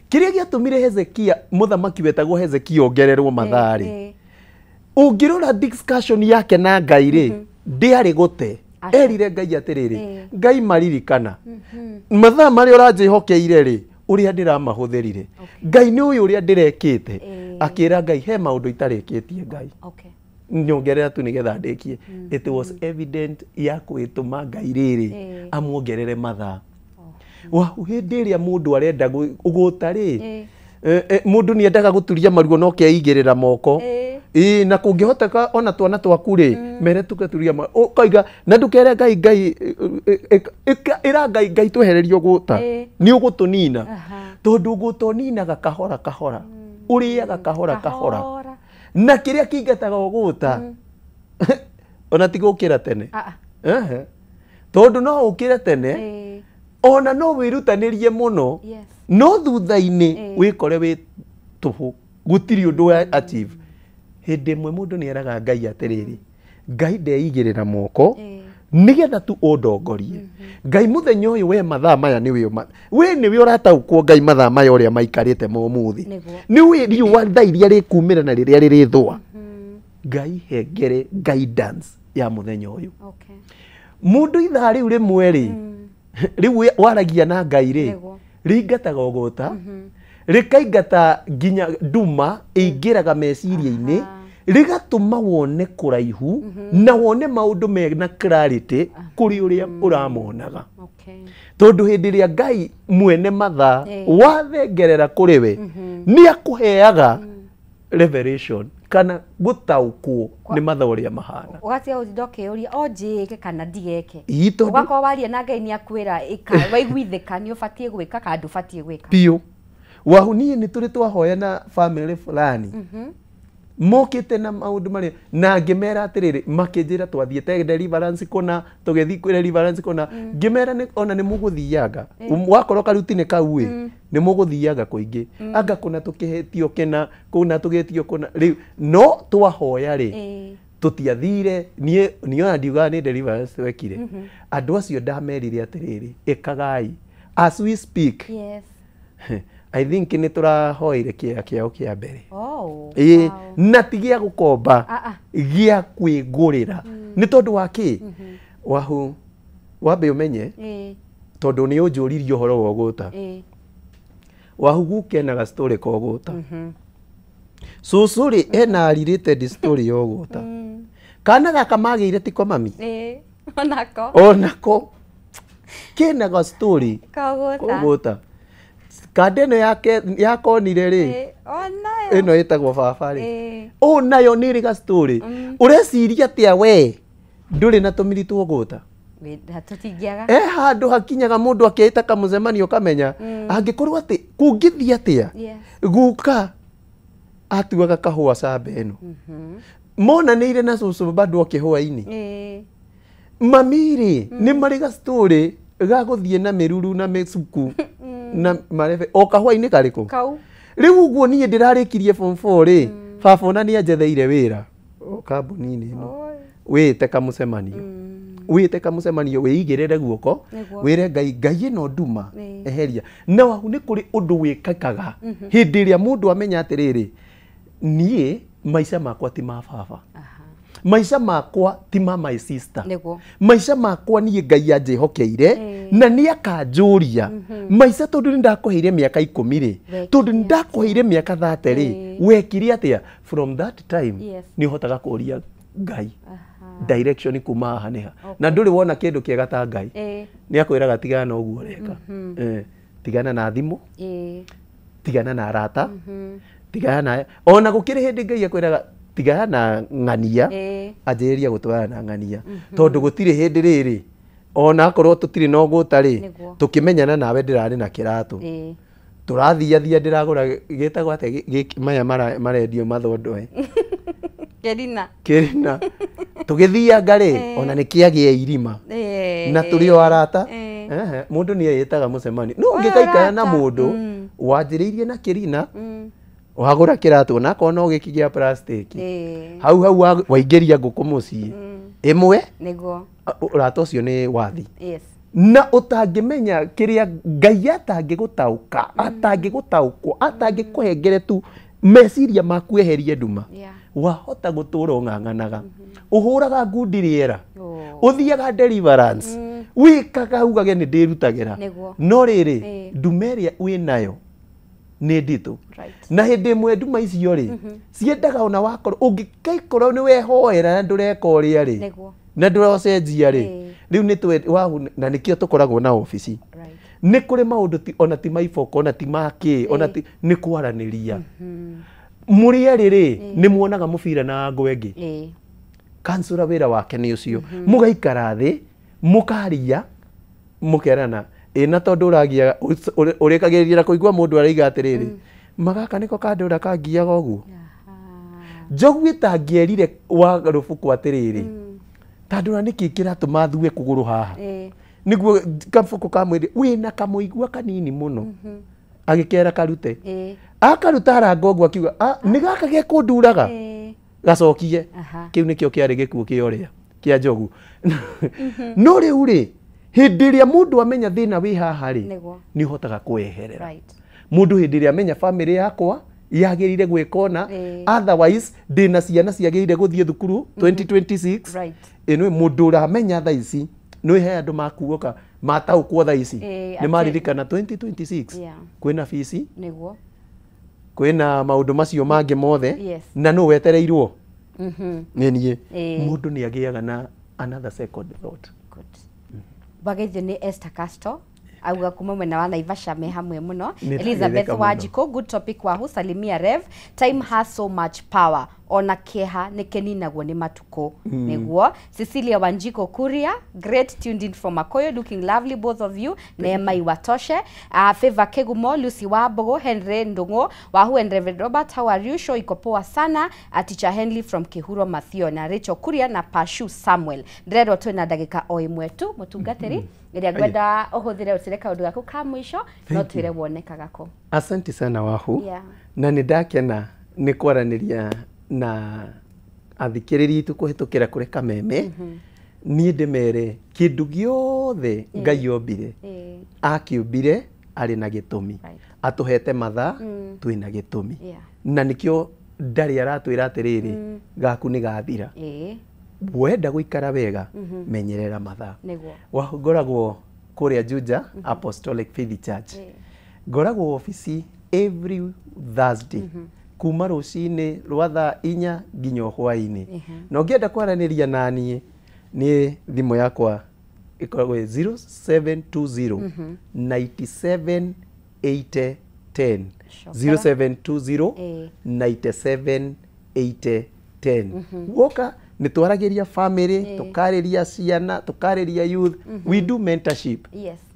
Kĩrĩa gĩatũmire Hezekia, mũthamaki wetagwo Hezekia, ongererwo mathaa rĩ, ũngĩrora discussion yake na Ngai rĩ, ndĩarĩ gũte. Erire Ngai atĩrĩrĩ, Ngai maririkana mathaa marĩa ũranjĩhokeire rĩ, ũrĩa ndĩramahũthĩrire, Ngai nĩ ũyũ ũrĩa ndĩrekĩte. Akĩra Ngai he maũndũ itarĩkĩtie Ngai, nyongerera tu nigetha ndĩkie. It was evident ya kwĩtũma Ngai rĩrĩ amuongerere mathaa. Wahu hĩndĩ ĩrĩa mũndũ arenda ũgũta rĩ, mũndũ nĩ endaga gũturia maruo no keigĩrĩra moko. Na kũngĩhoteka ona twana twaku rĩ, mere tũgaturia ũkaiga, na ndũkere Ngai Ngai ĩra Ngai Ngai twehererie ũgũta, nĩ ũgũtũnina, tondũ ũgũta ũninaga kahora kahora, ũrĩaga kahora kahora, na kĩrĩa kĩingataga ũgũta ona ti gũkĩra tene, tondũ no ũkĩre tene ona no wĩrutanĩrie mũno, no thutha-inĩ wĩkore wĩ tũhũ, gũtirĩ ũndũ wa achieve. Hĩndĩ ĩmwe mũndũ nĩ eraga Ngai atĩrĩrĩ, Ngai ndeigĩrĩra moko nĩgetha tu ũndongorie. Ngai mũthenya ũyũ we mathaa maya nĩwe we nĩwe ũrataũkwo Ngai mathaa maya ũrĩa maikarĩte ma ũmũthĩ. Nĩwe riũa thaa iria rĩkumĩra na rĩrĩa rĩrĩthũa. Ngai hengere guidance ya mũthenya ũyũ. Mũndũ ithaa rĩu rĩmwe rĩ, rĩu waragia na Ngai rĩ, rĩingataga ũgũta, rĩkaingata nginya nduma ĩingĩraga meciria-inĩ, rĩgatũma wone kũraihu na wone maũndũ mena clarity kũrĩ ũrĩa ũramonaga. Tondũ hĩndĩ ĩrĩa Ngai mwene mathaa wathengerera kũrĩ we, nĩ akũheaga revelation kana gũtaũkwo nĩ mathaa ũrĩa mahana. Ũgatiga gũtinda ũkĩũria o njĩke kana ndigeke. Ũgakorwo waria na Ngai nĩ akwĩra ĩka, waiguithĩka nĩ ũbatiĩ gwĩka kana ndũbatiĩ gwĩka. Biũ. Wahu niĩ nĩ tũrĩ twahoya na family fulani. Mokĩte na maũndũ marĩa na ngĩmera atĩrĩrĩ, makĩnjĩra twathiĩte deliverance kũna, tũgĩthiĩ kwĩ deliverance kũna, ngĩmera ona nĩ mũgũthianga wakorwo karuti-inĩ kau ĩ nĩ mũgũthianga kũingĩ, anga kũna tũkĩhetio kĩna, kũna tũgĩtio kũna, rĩu no twahoya rĩ tũtiathire. Niĩ ona ndiugaga nĩ deliverance twekire. Andũ acio ndamerire atĩrĩrĩ, ĩkagai as we speak. Yes. I think nĩ tũrahoire kĩea kĩao kĩa mbere. Ĩĩ, na ti gĩa gũkomba, gĩa kwĩgũrĩra. Nĩ tondũ wa kĩ? Wahu, wambe ũmenye, tondũ nĩ ũnjũririe ũhoro wa ũgũta. Wahu guka ena gastory ka ũgũta. Cũcũ rĩ ena related story ya ũgũta. Kana gaka magĩire tiko mami. Onako. Onako. Kena gastory ka ũgũta. Kanda ĩno yake yakonire rĩ, ĩno ĩtagwo baba rĩ, ũ nayo nĩ ĩrĩ gastory. Ũreciria atĩa we ndũrĩ na tũmiri twa ũgũta? Tũtingĩaga. Handũ hakinyaga mũndũ akĩĩta kamũcemanio ũkamenya angĩkorwo atĩ kũngĩthiĩ atĩa, guka atuaga kahũa camba ĩno, monanĩire na cũcũ bado akĩhũa-inĩ. Mami rĩ nĩ marĩ gastory ga gũthiĩ na mĩruru na mĩcuku na marebe o kahũa-inĩ karĩkũ kau. Rĩu ũguo niĩ ndĩrarĩkirie form 4 rĩ, baba ona nĩ anjetheire wĩra o kambuni-inĩ ĩno, wĩĩte kamũcemanio, wĩĩte kamũcemanio, wĩigĩrĩre guoko, wĩre Ngai, Ngai ĩno nduma eheria. Na wahu nĩ kũrĩ ũndũ wĩkĩkaga hĩndĩ ĩrĩa mũndũ amenya atĩrĩrĩ, niĩ maica makwa ti ma baba, maica makwa ti ma my sister, maica makwa niĩ Ngai anjĩhokeire na nĩ akanjũria maica, tondũ nĩ ndakũheire mĩaka 10 rĩ, tondũ nĩ ndakũheire mĩaka 30 rĩ, wekire atĩa? From that time nĩ ũhotaga kũria Ngai direction kuma haha nĩ ha. Na ndũrĩ wona kĩndũ kĩega ta Ngai nĩ akwĩraga tigana na ũguo ũreka, tigana na thimũ, tigana na arata, tigana na ona gũkĩrĩ hĩndĩ Ngai akwĩraga tigana na ng'ania, anjĩrĩria gũtwarana na ng'ania, tondũ gũtirĩ hĩndĩ rĩrĩ ona akorwo tũtirĩ na ũgũta rĩ, tũkĩmenyana nawe ndĩrarĩ na kĩratũ, tũrathiathia ndĩragũra gĩtagwo atĩa maya marendio mathondoe kĩrina kĩrina, tũgĩthianga rĩ ona nĩ kĩagĩa irima na tũrĩ o arata. Mũndũ nĩ eĩtaga mũcemanio, no ũngĩgaikara na mũndũ wanjĩrĩirie na kĩrina, wagũra kĩratũ onakorwo no gĩkĩ gĩa plastic, hau hau waingĩria ngũkũ mũciĩ ĩmwe, nĩguo ũrata ũcio nĩ wathi. Na ũtangĩmenya kĩrĩa Ngai atangĩgũtaũka, atangĩgũtaũkwo, atangĩkũhengere tu meciria maku eherie nduma, wahota gũtũra ũng'ang'anaga, ũhũraga ngundi rĩera, ũthiaga deliverance, wĩkaga ugage nĩ ndĩrutagĩra, no rĩrĩ nduma ĩrĩa wĩnayo nĩ nditũ. Na hĩndĩ ĩmwe nduma icio rĩ ciendaga ona wakorwo ũngĩkorwo nĩ wehoera na ndũreka ũrĩa rĩ, na ndũracenjia rĩ, rĩu nĩ wahu. Na nĩkĩo tũkoragwo na obici, nĩ kũrĩ maũndũ ona ti maiboko, ona ti makĩ, ona ti nĩ kwaranĩria. Mũrĩ erĩ rĩ nĩ muonaga mũbira na ngũ ĩngĩ, kansura wĩra wake nĩ ũcio, mũgaikara thĩ mũkaria mũkerana ĩ, na tondũ ũragia ũrĩkagĩrĩria na kũigua mũndũ araiga atĩrĩrĩ, magaka nĩko kandũra kangiaga ũguo. Njogu ĩtangĩerire wa rũbũkũ atĩrĩrĩ, tandũra nĩkĩ kĩratũma thue kũgũrũ haha, nĩguo kabũkũ kamwĩrĩ wĩna kamũigua kanini mũno, agĩkera karute, akaruta aranga ũguo akiuga nĩ gaka gekũnduraga, Gacokie. Kĩu nĩkĩo kĩarĩ gĩkuũ kĩa ũrĩa kĩa njogu. No rĩu rĩ, hĩndĩ ĩrĩa mũndũ amenya thĩna wĩ haha rĩ, nĩ ũhotaga kweherera. Mũndũ hĩndĩ ĩrĩa amenya family yakwa yagĩrĩire gwĩka ũna, otherwise ndĩna ciana ciagĩrĩire gũthiĩ thukuru 2026. Ĩno mũndũ ũramenya thaa ici, nĩ he andũ makuoka mataũkwo thaa ici nĩ maririkana 2026 kwĩna fees, kwĩna maũndũ macio mangĩ mothe, na nũ wetereirwo nĩ niĩ. Mũndũ nĩ agĩaga na another second thought. Wageithio nĩ Esther Castro auga kuma mwena wa Naivasha me hamwe muno. Elizabeth Wanjiko, good topic wahu, salimia Rev, time has so much power, ona kieha nikeninagwo ni matuko. Niguo Cecilia Wanjiko Kuria, great, tuned in from Makoyo, looking lovely both of you, neema iwatoshe. Favor Kegumo, Lucy Wabogo, Henry Ndongo Wahu and Reverend Robert, how are you? Show iko poa sana. Teacher Henley from Kihuro Mathio na Rachel Kuria na Pashu Samuel. Ndĩrerwo twĩna ndagĩka o ĩmwe tu mũtungatĩri, ĩrĩa ngwenda ũhũthĩre ũtĩre kaũndũ gaku ka mũico, no twĩre wonekaga kũ. Asante sana Wahu. Na nĩ ndakena nĩ kwaranĩria na athikĩrĩria itũ kũhĩtũkĩra kũrĩ Kameme. Niĩ ndĩmere kĩndũ gĩothe Ngai ombire, akĩũmbire arĩ na gĩtũmi, atũhete mathaa twĩna gĩtũmi, na nĩkĩo ndarĩ aratwĩra atĩrĩrĩ, gaku nĩ gathira, wenda gũikara wega menyerera mathaa. Ngoragwo kũrĩa Juja Apostolic Faith Church, ngoragwo obici every Thursday kuma rũcinĩ rwa thaa 4 nginya hwaĩ-inĩ. Na ũngĩenda kwaranĩria na niĩ, niĩ thimũ yakwa ĩkoragwo 0720 97 80 10, 0720 97 80 10. Woka nĩ twaragĩria family, tũkarĩria ciana, tũkarĩria youth, we do mentorship.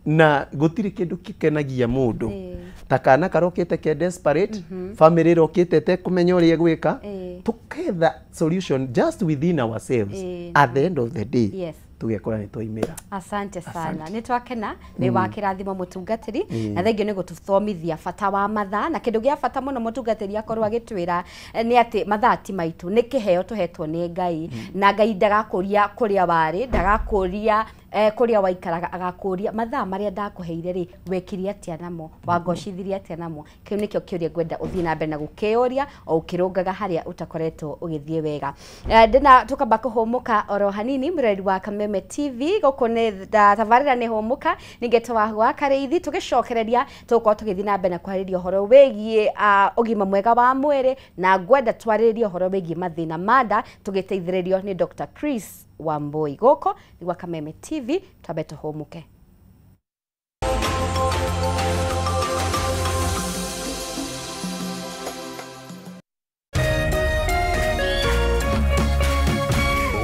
Na gũtirĩ kĩndũ kĩkenagia mũndũ ta kana karokĩte ke desperate, family ĩrokĩte ĩtekũmenya ũrĩa ĩgwĩka, tũketha solution just within ourselves. At the end of the day tũgekora nĩ twaimĩra. Asante sana, nĩ twakena nĩ wa kĩrathimo mũtungatĩri, na thengio nĩ gũtũthomithia bata wa mathaa, na kĩndũ gĩa bata mũno mũtungatĩri akorwo agĩtwĩra nĩ atĩ mathaa ti maitũ, nĩ kĩheo tũhetwo nĩ Ngai, na Ngai ndagakũria kũrĩa warĩ, ndagakũria kũrĩa waikaraga, agakũria mathaa marĩa ndakũheire rĩ, wekire atĩa namo, wangocithirie atĩa namo. Kĩu nĩkĩo kĩũria ngwenda ũthiĩ na mbere na gũkĩũria o ũkĩrũngaga harĩa ũtakoretwo ũgĩthiĩ wega. Ndĩna tũkamba kũhũmũka oro hanini, mũreri wa Kameme TV gũkũ nĩ tabarĩra nĩ hũmũka, ningĩ wa Karĩithi, tũgĩcokereria tũgũkorwo tũgĩthiĩ na mbere na kwarĩrĩria ũhoro wĩgiĩ ũgima mwega wa mwĩrĩ, na ngwenda twarĩrĩrie ũhoro wĩgiĩ mathĩna ma nda tũgĩteithĩrĩrio nĩ Dr. Chris Wambui. Gũkũ nĩ gwa Kameme TV, twambe tũhũmũke.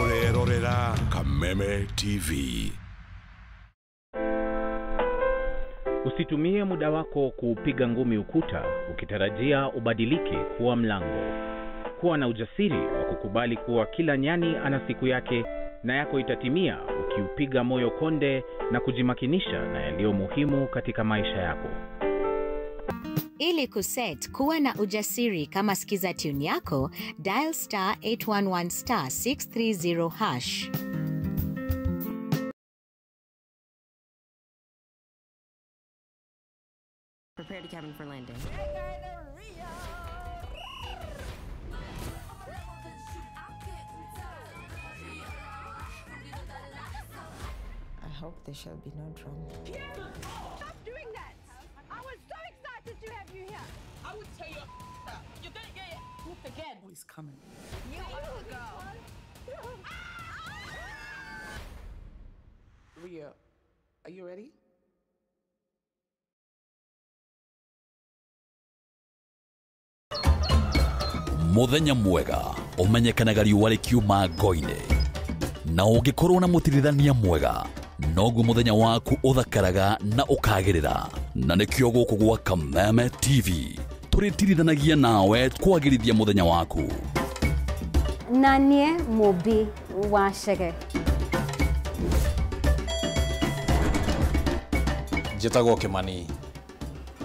Ũrerorera Kameme TV. Usitumie muda wako kuupiga ngumi ukuta ukitarajia ubadilike kuwa mlango. Kuwa na ujasiri wa kukubali kuwa kila nyani ana siku yake, na yako itatimia ukiupiga moyo konde na kujimakinisha na yaliyo muhimu katika maisha yako. Ili kuset kuwa na ujasiri kama skiza tune yako, dial star 811 star 630 hash. Prepare to cabin for landing. I hope there shall be no drama. Stop doing that! I was so excited to have you here. I would tear your up. You're gonna get your whooped again. Oh, he's coming. You are the girl. Ria, are you ready? Muthenya mwega umenyekanaga riũa rĩkiuma ngo-inĩ, na ũngĩkorwo na mũtirithania mwega noguo muthenya waku uthakaraga na ukagirira. Na nikio guku gwa Kameme TV turitirithanagia nawe kwagirithia muthenya waku. Na nie Mũmbi wa Chege. Njĩtagwo Kimani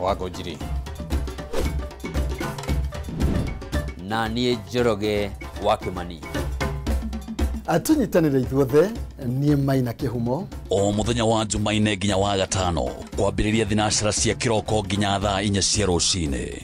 wa Ngũnjiri. Na niĩ Njoroge wa Kimani. Tũnyitanĩre ithuothe niĩ Maina Kĩhumo o mũthenya wa Jumaine nginya wa gatano kwambĩrĩria thinacara cia kĩroko nginya thaa 4 cia rũcinĩ.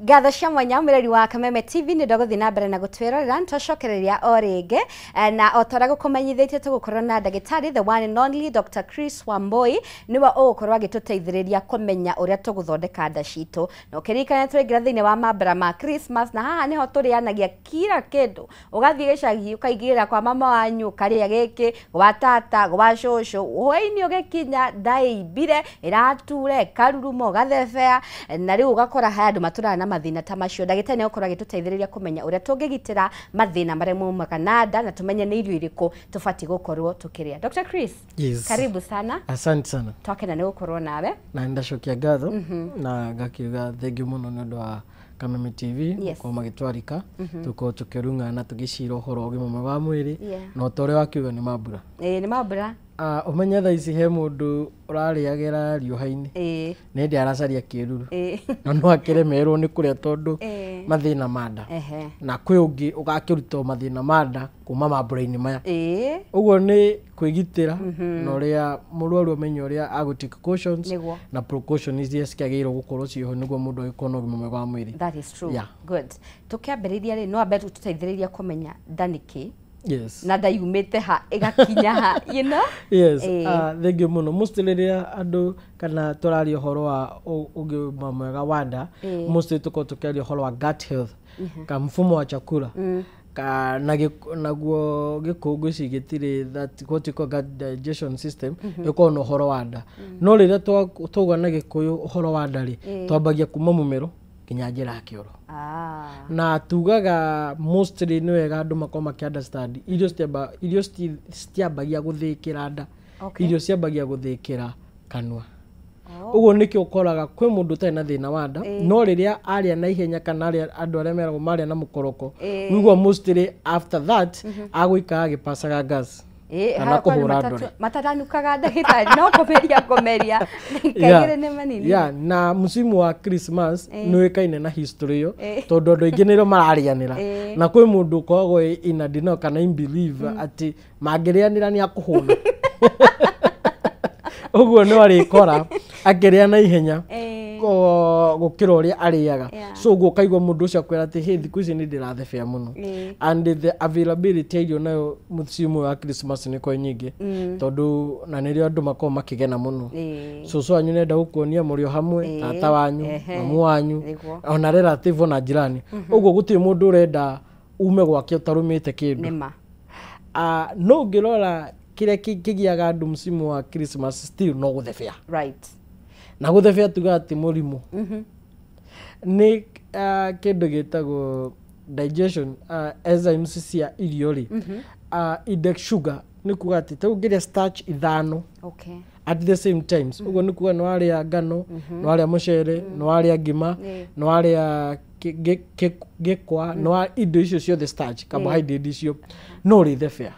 Ngatho cia mwanya mwĩrori wa Kameme TV nĩ ndagũthiĩ na mbere na gũtwĩrorera nĩtwacokereria o rĩngĩ na o ta ũrĩa gũkũmenyithĩtie tũgũkorwo na ndagĩtarĩ the one and only Dr. Chris Wambui nĩwe ũgũkorwo agĩtũteithĩrĩria kũmenya ũrĩa tũgũthondeka nda citũ na ũkĩririkana tũraingĩra thĩinĩ wa mambura ma Christmas na haha nĩho tũrĩanagia kila kĩndũ ũgathiĩ gĩcagi ũkaigĩrĩra kwa mama wanyu ũkarĩa gĩkĩ gwa tata gwa cũcũ hwaĩ-inĩ ũgĩkinya nda ĩimbire ĩratura ĩkaruruma ũgathebea na rĩu ũgakora haya andũ matũraga na mathĩna ta macio. Ndagĩtarĩ nĩ egũkorwo agĩtũteithĩrĩria kũmenya ũrĩa tũngĩgitĩra mathĩna marĩa maumaga na nda na tũmenye nĩ irio irĩkũ tũbatiĩ gũkorwo tũkĩrĩa. Dr. Chris, yes. Karibu sana. Asante sana. Twakena nĩ gũkorwo nawe. Na ndacokia ngatho na ngakiuga thengiũ mũno nĩ ũndũ wa Kameme TV gũkorwo magĩtwarika tũkorwo tũkĩrung'ana tũgĩcira ũhoro ũgima mwega wa mwĩrĩ na o ta ũrĩa wakiuga nĩ mambura. Ĩĩ nĩ mambura. Ũmenye thaa ici he mũndũ ũrarĩagĩra riũa-inĩ nĩ hĩndĩ aracaria kĩruru na no akĩremerwo nĩ kũrĩa tondũ mathĩna ma nda na kwĩ ũngĩ ũgakĩrutwo mathĩna ma nda kuma mambura-inĩ maya. Ũguo nĩ kwĩgitĩra na ũrĩa mũrwaru amenye ũrĩa agũ take cautions na precautions iria ciagĩrĩirwo gũkorwo ciĩho nĩguo mũndũ agĩkorwo na ũgima mwega wa mwĩrĩ. That is true. Yeah. Good. Tũkĩambĩrĩria rĩ no ambe tũteithĩrĩria kũmenya nda nĩ kĩ. Yes. Na nda yumĩte ha ĩgakinya ha, you know? Yes. Thank you mũno. Mostly rĩrĩa andũ kana tũraria ũhoro wa ũgima mwega wa nda, mostly tũkoragwo tũkĩaria ũhoro wa gut health, ka mfumo wa chakula. Ka naguo gĩkũngũ ici gĩtirĩ that what you call gut digestion system ĩkoragwo na ũhoro wa nda. No rĩrĩa twauga na gĩkũyũ ũhoro wa nda rĩ, twambagia kuma mũmero nginya njĩra ya kĩoro. Na tugaga mostly nĩ wega andũ makorwo makĩ understand irio citiambagia gũthĩkĩra nda, irio ciambagia gũthĩkĩra kanua. Ũguo nĩkĩo ũkoraga kwĩ mũndũ ũtarĩ na thĩna wa nda no rĩrĩa arĩa na ihenya kana arĩa andũ arĩa meragwo marĩa na mũkoroko ũguo mostly after that agũikara agĩpacaga gas kana kũhũra ndore mataranukaga ndagĩtarĩ no kũmeria kũmeria kaigĩrĩ nĩ manini. Yeah, na msimu wa Christmas nĩ ũĩkaine na history ĩyo tondũ andũ aingĩ nĩrĩo mararĩanĩra na kwĩ mũndũ ũkoragwo in a denial kana in belief atĩ mangĩrĩanĩra nĩ akũhũna ũguo nĩ arĩkora akĩrĩa na ihenya gũkĩra ũrĩa arĩaga. So ũguo ũkaigua mũndũ ũcio akwĩra atĩ hey thikũ ici nĩ ndĩrathebea mũno and the availability ya irio nayo mũciĩ wa Christmas nĩ kwa nyingĩ tondũ na nĩrĩo andũ makoragwo makĩgena mũno. Cũcũ wanyu nĩenda gũkuonia mũrĩ o hamwe, tata wanyu, mamu wanyu, ona relative ona jirani. Ũguo gũtirĩ mũndũ ũrenda ume gwake ũtarũmĩte kĩndũ. No ũngĩrora kĩrĩa kĩgiaga andũ msimu wa Christmas still no gũthebea. Right. Na gũthebea tugaga atĩ mũrimũ nĩ kĩndũ gĩtagwo digestion enzymes cia irio rĩ, index sugar nĩ kuga atĩ ta ũngĩrĩa starch 5 at the same times ũguo nĩ kuga nĩ warĩa ngano, nĩ warĩa mũcere, nĩ warĩa ngima, nĩ warĩa gĩkwa, nĩ wa indo icio ciothe starch carbohydrate icio no ũrĩthebea.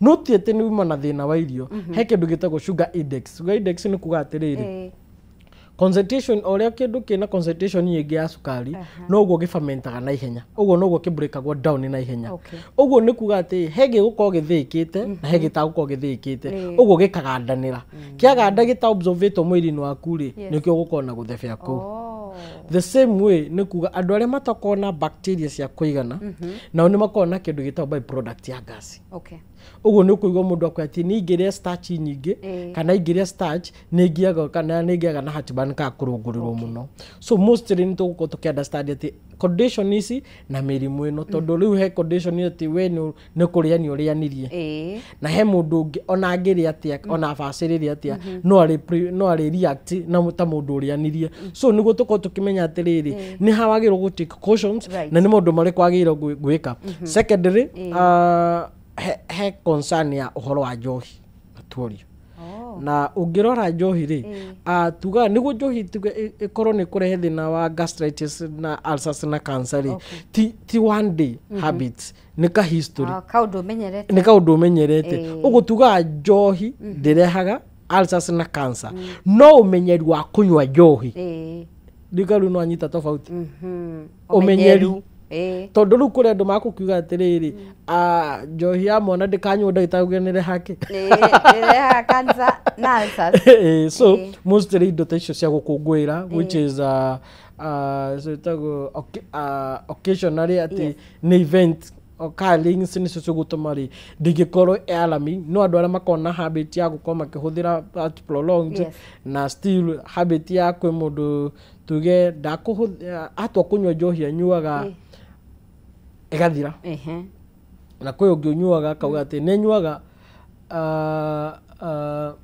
No ti atĩ nĩ uma na thĩna wa irio, he kĩndũ gĩtagwo sugar index. Sugar index nĩ kuga atĩrĩrĩ concentration ũrĩa kĩndũ kĩna concentration nyingĩ ya cukari noguo gĩfermentaga na ihenya, ũguo noguo kĩbreakagwo down na ihenya. Ũguo nĩ kuga atĩ he gĩgũkorwo gĩthĩĩkĩte na he gĩtagũkorwo gĩthĩĩkĩte, ũguo gĩkagandanĩra. Kĩaganda gĩta-absorbĩtwo mwĩrĩ-inĩ waku rĩ, nĩkĩo ũgũkorwo na gũthebea kũu. The same way nĩ kuga andũ arĩa matakoragwo na bacteria cia kũigana nao nĩ makoragwo na kĩndũ gĩtagwo byproduct ya gas. Ũguo nĩ ũkũigua mũndũ akwĩra atĩ niĩ ingĩrĩa starch nyingĩ kana ingĩrĩa starch nĩ ngĩaga kana nĩ ngĩaga na heartburn ka kũrũngũrĩrwo mũno. So mostly nĩ tũgũkorwo tũkĩ understand atĩ condition ici na mĩrimũ ĩno tondũ rĩu he condition atĩ we nĩ kũrĩa nĩ ũrĩanirie na he mũndũ ũngĩ ona angĩrĩa atĩa ona abacĩrĩre atĩa no arĩ react na ta mũndũ ũrĩanirie. So nĩguo tũkorwo tũkĩmenya atĩrĩrĩ nĩ ha wagĩrĩirwo gũ take cautions na nĩ maũndũ marĩkũ wagĩrĩirwo gwĩka. Secondary, he concern ya ũhoro wa njohi na tuorio. Na ũngĩrora njohi rĩ, tuga nĩguo njohi tuge ĩkorwo nĩ kũrehe thĩna wa gastritis na ulcers na cancer rĩ, ti one day habit, nĩ ka history. Ah, kaũndũ ũmenyerete. Nĩ kaũndũ ũmenyerete. Ũguo tugaga njohi ndĩrehaga ulcers na cancer, no ũmenyeri wa kũnyua njohi ndikaru no anyita tofauti. Ũmenyeri. Tondũ rĩu kũrĩ andũ makũkiuga atĩrĩrĩ, njohi ya mwana ndĩkanyuo ndagĩtarĩ auge nĩ hake. Ĩrehaga cancer na ulcers. So mostly indo ta icio cia gũkũngũĩra, which is so ĩtagwo occasionally atĩ nĩ event occurrence nĩcio cigũtũma rĩ ndingĩkorwo ĩ alarming, no andũ arĩa makoragwo na habit ya gũkorwo makĩhũthĩra that prolonged na still habit ya kwĩ mũndũ tuge ndakũhũthĩra atua kũnyua njohi anyuaga ĩgathira, na kwĩ ũngĩ ũnyuaga akauga atĩ nĩ nyuaga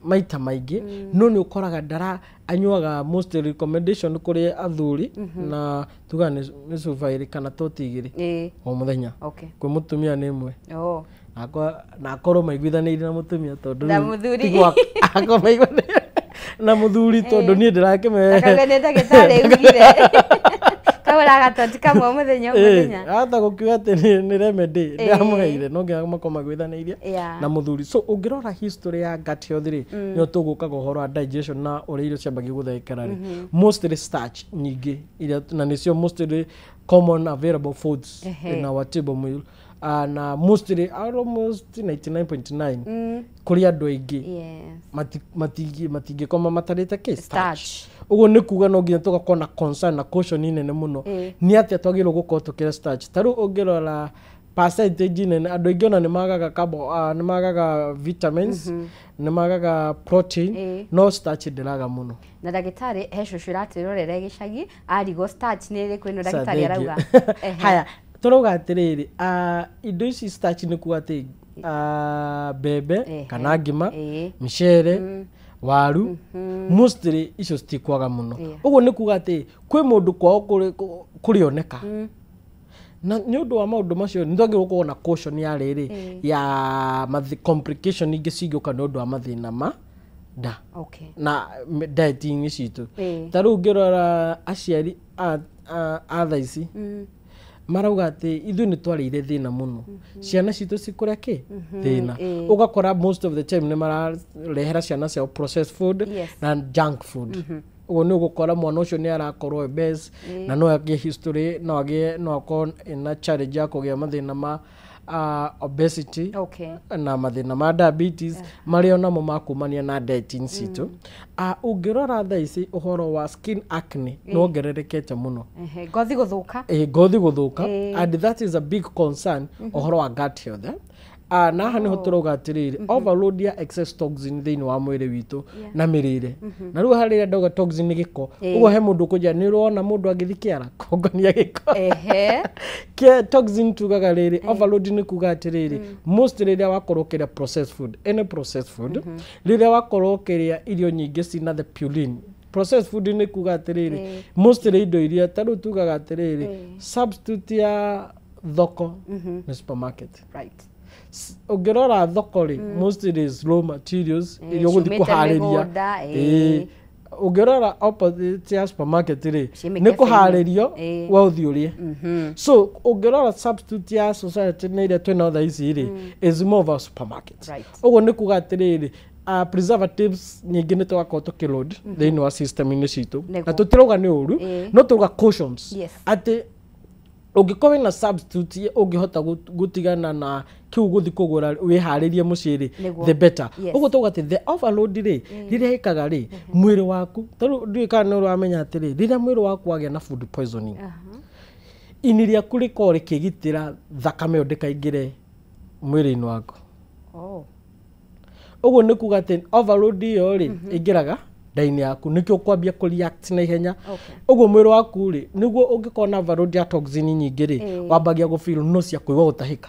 maita maingĩ, no nĩ ũkoraga ndara anyuaga. Most recommendation kũrĩ athuri na tuga nĩ cuba 2 kana toti 2 o mũthenya. Kwĩ mũtumia nĩ 1. Na akorwo maiguithanĩirie na mũtumia tondũ Na rĩu mũthuri. tiguo akorwo maiguithanĩirie na mũthuri tondũ niĩ ndĩrakĩme Akauga nĩ ndagĩtarĩ ugire kagũra gatoti kamwe mũthenya o mũthenya. Ahota gũkiuga atĩ nĩ remedy ndĩramũheire, no nginya makorwo maiguithanĩirie na mũthuri. So ũngĩrora history ya gut health rĩ, nĩyo tũgũkaga ũhoro wa digestion na ũrĩa irio ciambagia gũthekera rĩ, mostly starch nyingĩ iria na nĩcio mostly common available foods in our table meal, na mostly almost 99.9 kũrĩ andũ aingĩ matingĩkoma matarĩte kĩ Starch. Ũguo nĩ kuga no nginya tũgakorwo na concern na caution nene mũno nĩ atĩa twagĩrĩirwo gũkorwo tũkĩrĩa starch. Ta rĩu ũngĩrora percentage nene, andũ aingĩ ona nĩ magaga nĩ magaga vitamins, nĩ magaga protein, no starch ndĩraga mũno. Na ndagĩtarĩ, he cũcũ ũratwĩrorera gĩcagi arigwo starch nĩ ĩrĩkũ ĩno Sa, ndagĩtarĩ thank you. arauga. Haya, tũrauga atĩrĩrĩ, indo ici starch nĩ kuga atĩ mbembe kana ngima, mĩcere, waru, mostly icio citikwaga mũno. Ũguo nĩ kuga atĩ kwĩ mũndũ kwao kũrĩoneka, na nĩ ũndũ wa maũndũ macio nĩ twagĩrĩirwo gũkorwo na caution ya rĩrĩ ya complication ingĩ cingĩũka nĩ ũndũ wa mathĩna ma nda na diet-inĩ citũ. Ta rĩu ũngĩrora aciari a thaa ici marauga atĩ ithuĩ nĩ twarĩire thĩna mũno, ciana citũ cikũrĩa kĩ thĩna. Ũgakora most of the time nĩ mararehera ciana ciao processed food na junk food. Ũguo nĩ ũgũkora mwana ũcio nĩ arakorwo obese, na no agĩe history, no agĩe, no akorwo ena challenge ya kũgĩa mathĩna ma obesity na mathĩna ma diabetes marĩa onamo makumania na diet-inĩ citũ. Ũngĩrora thaa ici ũhoro wa skin acne nĩ wongererekete mũno. Ngothi gũthũka. Ngothi gũthũka, and that is a big concern ũhoro wa gut health, eh? Na haha nĩho tũrauga atĩrĩrĩ, overload ya excess toxin thĩinĩ wa mwĩrĩ witũ na mĩrĩre. Na rĩu harĩa ndauga toxin nĩ gĩko, ũguo he mũndũ ũkũnjĩra nĩ ũrona mũndũ agĩthiĩ kĩara kũngania gĩko. Kĩa toxin tugaga rĩrĩ, overload nĩ kuga atĩrĩrĩ, most rĩrĩa wakorwo ũkĩrĩa processed food, any processed food, rĩrĩa wakorwo ũkĩrĩa irio nyingĩ cina the purine processed food, nĩ kuga atĩrĩrĩ, mostly indo iria ta rĩu tugaga atĩrĩrĩ, substitute ya thoko nĩ supermarket. Ũngĩrora thoko rĩ, mostly is raw materials iria ũgũthiĩ ciumĩte kũharĩria. Mĩgũnda. Ũngĩrora opposite ya supermarket rĩ, Ciĩ nĩ mĩkebe-inĩ. kũharĩrio we ũthiĩ ũrĩe. So ũngĩrora substitute ya society nĩ ĩrĩa twĩnayo thaa ici rĩ, is more of a supermarket. Ũguo nĩ kuga atĩrĩrĩ, preservatives nyingĩ nĩ tũgakorwo tũkĩload thĩinĩ wa system-inĩ citũ, na tũtirauga nĩ ũru, no tũrauga cautions atĩ ũngĩkorwo wĩna substitute ũngĩhota gũtigana na kĩu gũthiĩ kũgũra wĩharĩrie mũciĩ rĩ, the better. Ũguo tauga atĩ the overload rĩ, rĩrĩa ĩkaga rĩ, mwĩrĩ waku ta rĩu ndiũĩ kana nĩ ũramenya atĩrĩ, rĩrĩa mwĩrĩ waku wagĩa na food poisoning, ini rĩaku rĩkorwo rĩkĩgitĩra thakame ĩyo ndĩkaingĩre mwĩrĩ-inĩ waku. Ũguo nĩ kuga atĩ overload ĩyo rĩ, ĩingĩraga nda-inĩ yaku, nĩkĩo ũkwambia kũ-react na ihenya. Ũguo mwĩrĩ waku rĩ, nĩguo ũngĩkorwo na overload ya toxin nyingĩ rĩ, wambagia gũ-feel nausea, kũigua gũtahĩka,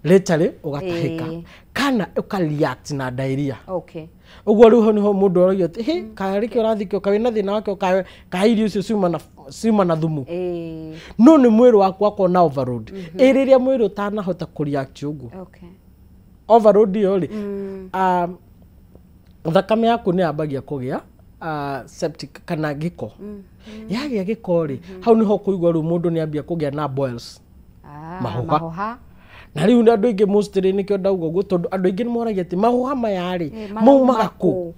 literally ũgatahĩka kana ũka-react na diarrhea. Ũguo rĩu hau nĩho mũndũ aragia atĩ hĩ karĩ kĩo ũrathikio ka wĩna thĩna wakĩo ka irio icio ciuma na thumu, no nĩ mwĩrĩ waku wakorwo na overload. Ĩ rĩrĩa mwĩrĩ ũtanahota kũ-react ũguo, overload ĩyo rĩ, Thakame yaku nĩ yambagia kũgĩa septic kana gĩko. Yagĩa gĩko rĩ, hau nĩho kũigua rĩu mũndũ nĩ ambia kũgĩa na boils. Mahũha. Na rĩu andũ aingĩ mostly nĩkĩo ndauga ũguo tondũ andũ aingĩ nĩ moragia atĩ mahũha maya rĩ maumaga kũ?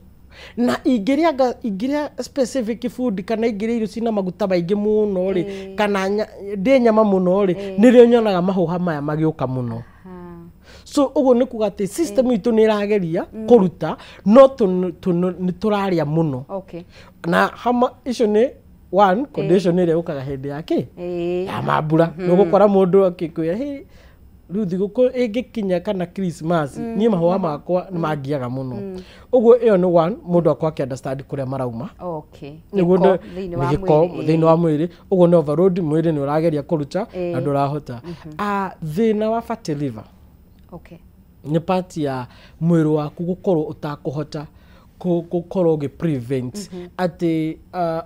Na ingĩrĩa specific food kana ingĩrĩa irio cina maguta maingĩ mũno rĩ, kana ndĩe nyama mũno rĩ, nĩrĩo nyonaga mahũha maya magĩũka mũno. So ũguo nĩ kuga atĩ system itũ nĩ ĩrageria kũruta no nĩ tũrarĩa mũno. Na hama icio nĩ one condition ĩrĩa yũkaga hĩndĩ ya kĩ? Ya mambura. Nĩ ũgũkora mũndũ akĩkwĩra hey, rĩu thigũkũ ĩngĩkinya kana Christmas niĩ mahũa makwa nĩ mangiaga mũno. Ũguo ĩyo nĩ one mũndũ akwa akĩ understand kũrĩa marauma. Nĩguo gĩko thĩinĩ wa mwĩrĩ. Ũguo nĩ overload, mwĩrĩ nĩ ũrageria kũruta na ndũrahota. Thĩna wa fatty liver. Nĩ part ya mwĩrĩ waku gũkorwo ũtakũhota gũkorwo ũgĩ prevent atĩ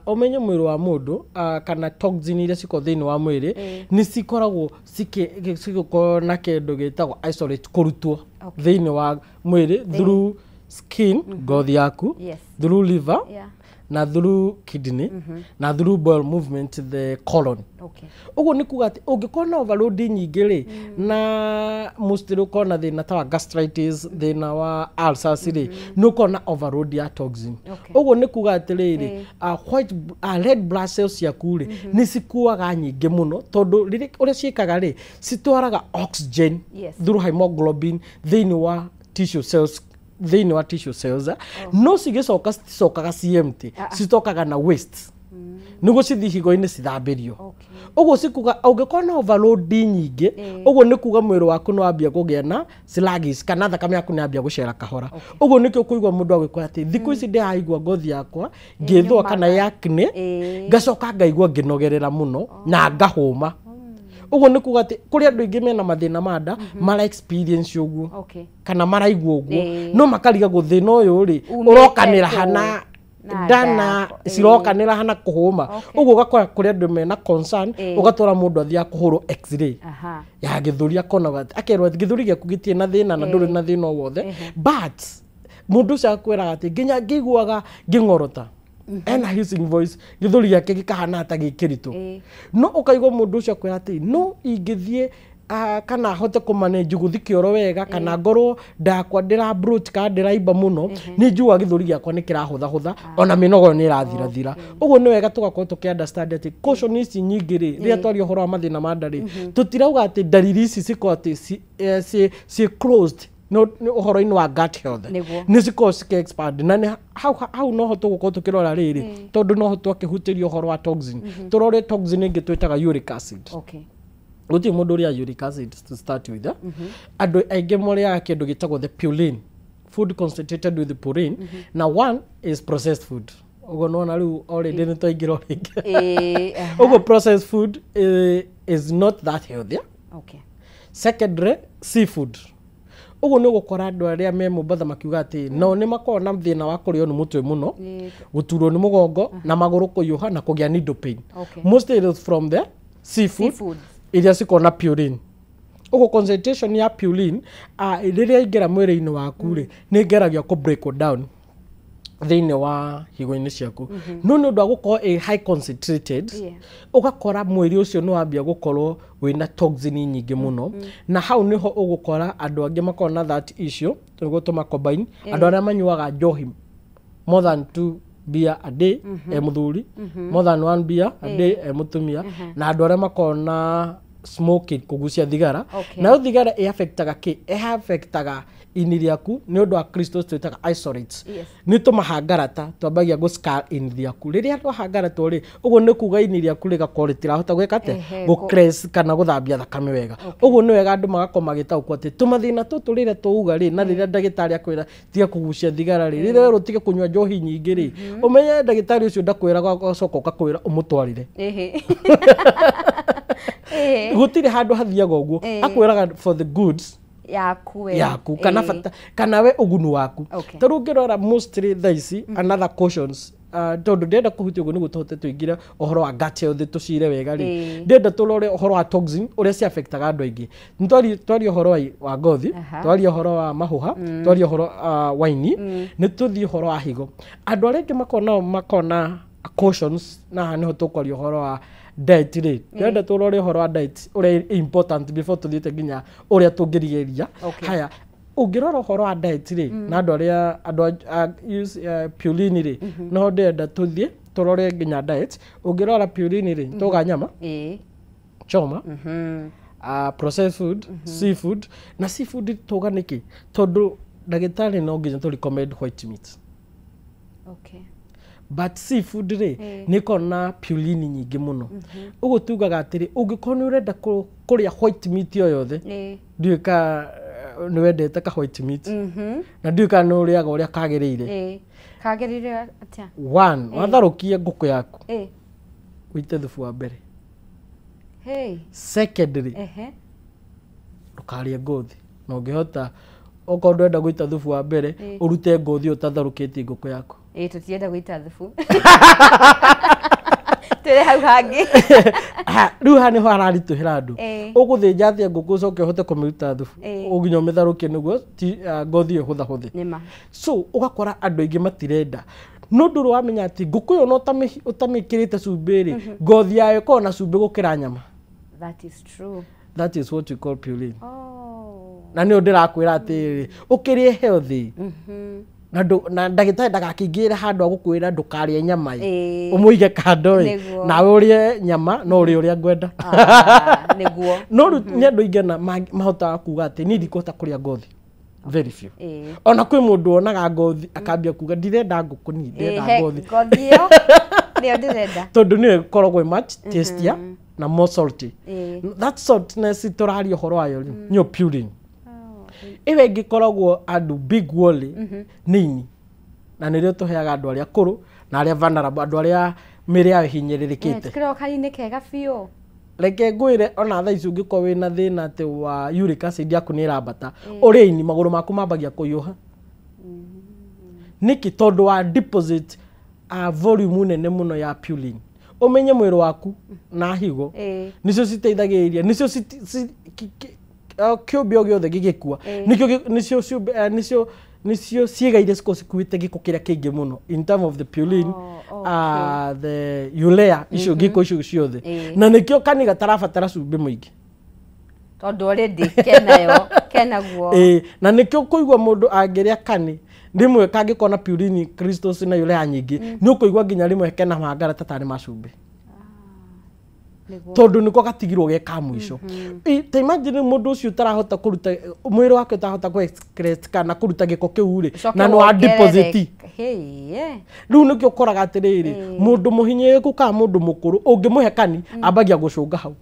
ũmenye mwĩrĩ wa mũndũ kana toxin iria cikoragwo thĩinĩ wa mwĩrĩ nĩ cikoragwo cigĩkorwo na kĩndũ gĩtagwo isolate kũrutwo thĩinĩ wa mwĩrĩ through skin, ngothi yaku, through liver, na through kidney, na through bowel movement the colon. Ũguo nĩ kuga atĩ ũngĩkorwo na overload nyingĩ rĩ, na mostly ũkorwo na thĩna ta wa gastritis, thĩna wa ulcers rĩ, nĩ ũkorwo na overload ya toxin. Ũguo nĩ kuga atĩrĩrĩ, white red blood cells ciaku rĩ nĩ cikuaga nyingĩ mũno tondũ rĩrĩa ũrĩa ciĩkaga rĩ, citwaraga oxygen through hemoglobin thĩinĩ wa tissue cells, thĩinĩ wa tissue cells, no cigĩcoka citicokaga ci empty, cicokaga na waste nĩguo cithiĩ higo-inĩ cithambĩrio. Ũguo cikuga ũngĩkorwo na overload nyingĩ, ũguo nĩ kuga mwĩrĩ waku nĩ wambia kũgĩa na sluggish kana thakame yaku nĩ yambia gũcera kahora. Ũguo nĩkĩo ũkũigua mũndũ agĩkwĩra atĩ thikũ ici ndĩraigua ngothi yakwa ngĩthũa kana ya acne, ngacoka ngaigua ngĩnogerera mũno na ngahũma. Ũguo nĩ kuga atĩ kũrĩ andũ aingĩ mena mathĩna ma nda mara experience ũguo kana maraigua ũguo, no makarigagwo thĩna ũyũ rĩ ũrokanĩra hana ndana cirokanĩra hana kũhũma. Ũguo ũgakora kũrĩ andũ mena concern, ũgatwara mũndũ athiaga kũhũrwo x-ray ya gĩthũri, akona akerwo gĩthũri gĩaku gĩtirĩ na thĩna na ndũrĩ na thĩna o wothe, but mũndũ ũcio akwĩraga atĩ nginya ngĩiguaga ngĩng'orota, ena hissing voice, gĩthũri gĩake gĩkahana ta gĩkĩritũ. No ũkaigua mũndũ ũcio akwĩra atĩ no ingĩthiĩ kana hote kũmanage gũthiĩ kĩoro wega kana ngorwo ndakwa ndĩra bloat kana ndĩraimba mũno, nĩ njugaga gĩthũri gĩakwa nĩ kĩrahũthahũtha ona mĩnogo nĩ ĩrathirathira. Ũguo nĩ wega tũgakorwo tũkĩ understand atĩ caution ici nyingĩ rĩ, rĩrĩa twaria ũhoro wa mathĩna ma nda rĩ, tũtirauga atĩ ndariri ici cikorwo atĩ ciĩ closed no ũhoro-inĩ wa gut health, nĩ cikorwo cikĩ expand na nĩ hau noho tũgũkorwo tũkĩrora rĩrĩ, tondũ noho twakĩhutĩria ũhoro wa toxin. Tũrore toxin ĩngĩ twĩtaga uric acid. Gũtirĩ mũndũ ũrĩa uric acid to start with. Andũ aingĩ marĩaga kĩndũ gĩtagwo the purine, food concentrated with purine, na one is processed food. Ũguo nĩwona rĩu already nĩ twaingĩra o rĩngĩ. Ũguo processed food is not that healthy. Secondary, seafood. Ũguo nĩ ũgũkora andũ arĩa me Mombatha makiuga atĩ nao nĩ makoragwo na thĩna wa kũrĩo nĩ mũtwe mũno, gũturwo nĩ mũgongo na magũrũ kũhiũha na kũgĩa needle pain. Mostly it is from the seafood iria cikoragwo na purine. Ũguo concentration ya purine rĩrĩa ĩingĩra mwĩrĩ-inĩ waku rĩ, nĩ ĩgeragia kũ break down thĩinĩ wa higo-inĩ ciaku. No nĩ ũndũ wa gũkorwo ĩ high concentrated, ũgakora mwĩrĩ ũcio nĩ wambia gũkorwo wĩna toxin nyingĩ mũno, na hau nĩho ũgũkora andũ angĩ makoragwo na that issue, nĩguo tũma combine, andũ arĩa manyuaga njohi more than 2 beer a day e mũthuri, more than 1 beer a day e mũtumia, na andũ arĩa makoragwo na smoking, kũgucia thigara. Nayo thigara ĩ affectaga kĩ? Ĩ affectaga ini rĩaku nĩ ũndũ wa crystals twĩtaga isolates. Nĩ tũmahangarata twambagia gũ scar ini rĩaku. Rĩrĩa twahangaratwo rĩ, ũguo nĩ kuga ini rĩaku rĩgakorwo rĩtirahota gwĩka atĩa? Gũ cleanse kana gũthambia thakame wega. Ũguo nĩ wega andũ magakorwo magĩtaũkwo atĩ tũmathĩna tũtũ rĩrĩa tũuga rĩ, na rĩrĩa ndagĩtarĩ akwĩra tiga kũgucia thigara rĩ, rĩrĩa werwo ũtige kũnyua njohi nyingĩ rĩ, ũmenye ndagĩtarĩ ũcio ndakwĩraga agacoka ũkakwĩra ũmũtwarĩre. Gũtirĩ handũ hathiaga ũguo, akwĩraga for the goods yaku yaku kana bata kana we ũgunu waku. Ta rĩu ũngĩrora mostly thaa ici another cautions Tondũ ndĩrenda kũhutia ũguo nĩguo tũhote tũingĩre ũhoro wa gut health tũcire wega rĩ, ndĩrenda tũrore ũhoro wa toxin ũrĩa ci affectaga andũ aingĩ. Nĩ twaria ũhoro wa ngothi, twaria ũhoro wa mahũha, twaria ũhoro wa ini, nĩ tũthiĩ ũhoro wa higo. Andũ arĩa aingĩ makoragwo makona cautions na haha nĩho tũkwaria ũhoro wa diet rĩ. Ndĩrenda tũrore ũhoro wa diet ũrĩa important before tũthiĩte nginya ũrĩa tũngĩrigĩrĩria. Haya, ũngĩrora ũhoro wa diet rĩ, na andũ arĩa andũ purine rĩ, no ndĩrenda tũthiĩ tũrore nginya diet. Ũngĩrora purine rĩ, tũga nyama, choma, processed food, seafood. Na seafood tũga nĩkĩ? Tondũ ndagĩtarĩ no nginya tũ recommend white meat. Okay. But seafood rĩ, nĩ ĩkoragwo na purine nyingĩ mũno. Ũguo tugaga atĩrĩ, ũngĩkorwo nĩ ũrenda kũrĩa white meat o yothe, ndiũĩ ka nĩ wendete ka white meat, na ndiũĩ kana nĩ ũrĩaga ũrĩa kagĩrĩire. Kagĩrĩire atĩa? One, watharũkia ngũkũ yaku, ũite thubu wa mbere. Secondly, ndũkarĩe ngothi, na ũngĩhota okorwo ndũrenda gũita thubu wa mbere, ũrute ngothi ĩyo ũtatharũkĩtie ngũkũ yaku. Tũtirenda gũita thubu. Tũrĩ hau hangĩ. Rĩu haha nĩho hararitũhĩra andũ. Ũgũthĩnja atĩa ngũkũ ũcoke ũhote kũmĩruta thubu? Nginya ũmĩtharũkie nĩguo ngothi ĩyo ĩhũthahũthe. So ũgakora andũ aingĩ matirenda. No ndũrĩ wamenya atĩ ngũkũ ĩyo no ũtamĩkĩrĩte cumbĩ rĩ, ngothi yayo ĩkoragwo na cumbĩ gũkĩra nyama. That is true. That is what we call purine. Na nĩyo ndĩrakwĩra atĩrĩrĩ, ũkĩrĩe healthy. Na ndagĩtarĩ ndagakĩingĩre handũ agũkwĩra ndũkarĩe nyama ĩ, ũmũige kando ĩ, nawe ũrĩe nyama no ũrĩe ũrĩa ngwenda. Nĩguo. No rĩu nĩ andũ aingĩ ona mahotaga kuga atĩ niĩ ndikũhota kũrĩa ngothi. Very few. Ona kwĩ mũndũ wonaga ngothi akambia kuga ndirenda ngũkũ niĩ ndĩrenda ngothi. Ngothi ĩyo nĩyo ndĩrenda. Tondũ nĩyo ĩkoragwo ĩ much tastier na more salty. That saltness tũraria ũhoro wayo rĩ, nĩyo purine. Ĩyo ĩngĩ ĩkoragwo andũ big worry nĩ ini, na nĩrĩo tũheaga andũ arĩa akũrũ na arĩa vulnerable, andũ arĩa mĩĩrĩ yao ĩhinyĩrĩrĩkĩte. Tũkĩrora kani-inĩ kega biũ. Reke ngwĩre ona thaa ici ũngĩkorwo wĩna thĩna atĩ wa uric acid yaku nĩ ĩrambata, ũrĩe ini magũrũ maku mambagia kũhiũha. Nĩkĩ? Tondũ wa deposit volume nene mũno ya purine. Ũmenye mwĩrĩ waku na higo nĩcio citeithagĩrĩria, nĩcio kĩũmbe o gĩothe gĩgĩkua, nĩcio nĩcio ciĩga iria cikoragwo cikuĩte gĩko kĩrĩa kĩingĩ mũno in term of the purine, the urea, icio gĩko icio ciothe. Na nĩkĩo kani gatarabatara cumbĩ mũingĩ tondũ already kenayo kenaguo. Na nĩkĩo kũigua mũndũ angĩrĩa kani rĩmwe kangĩkorwo na purine crystals na urea nyingĩ, nĩ ũkũigua nginya rĩmwe kena mangara ta tarĩ ma cumbĩ, tondũ nĩko gatigirwo ge ka mũico. Ta imagine mũndũ ũcio ũtarahota kũruta mwĩrĩ wake ũtarahota kũ excrete kana kũruta gĩko kĩu rĩ, na nĩ wa deposit. Rĩu nĩkĩo ũkoraga atĩrĩrĩ, mũndũ mũhinyĩrĩrĩku kana mũndũ mũkũrũ ũngĩmũhe kani ambagia gũcũnga hau,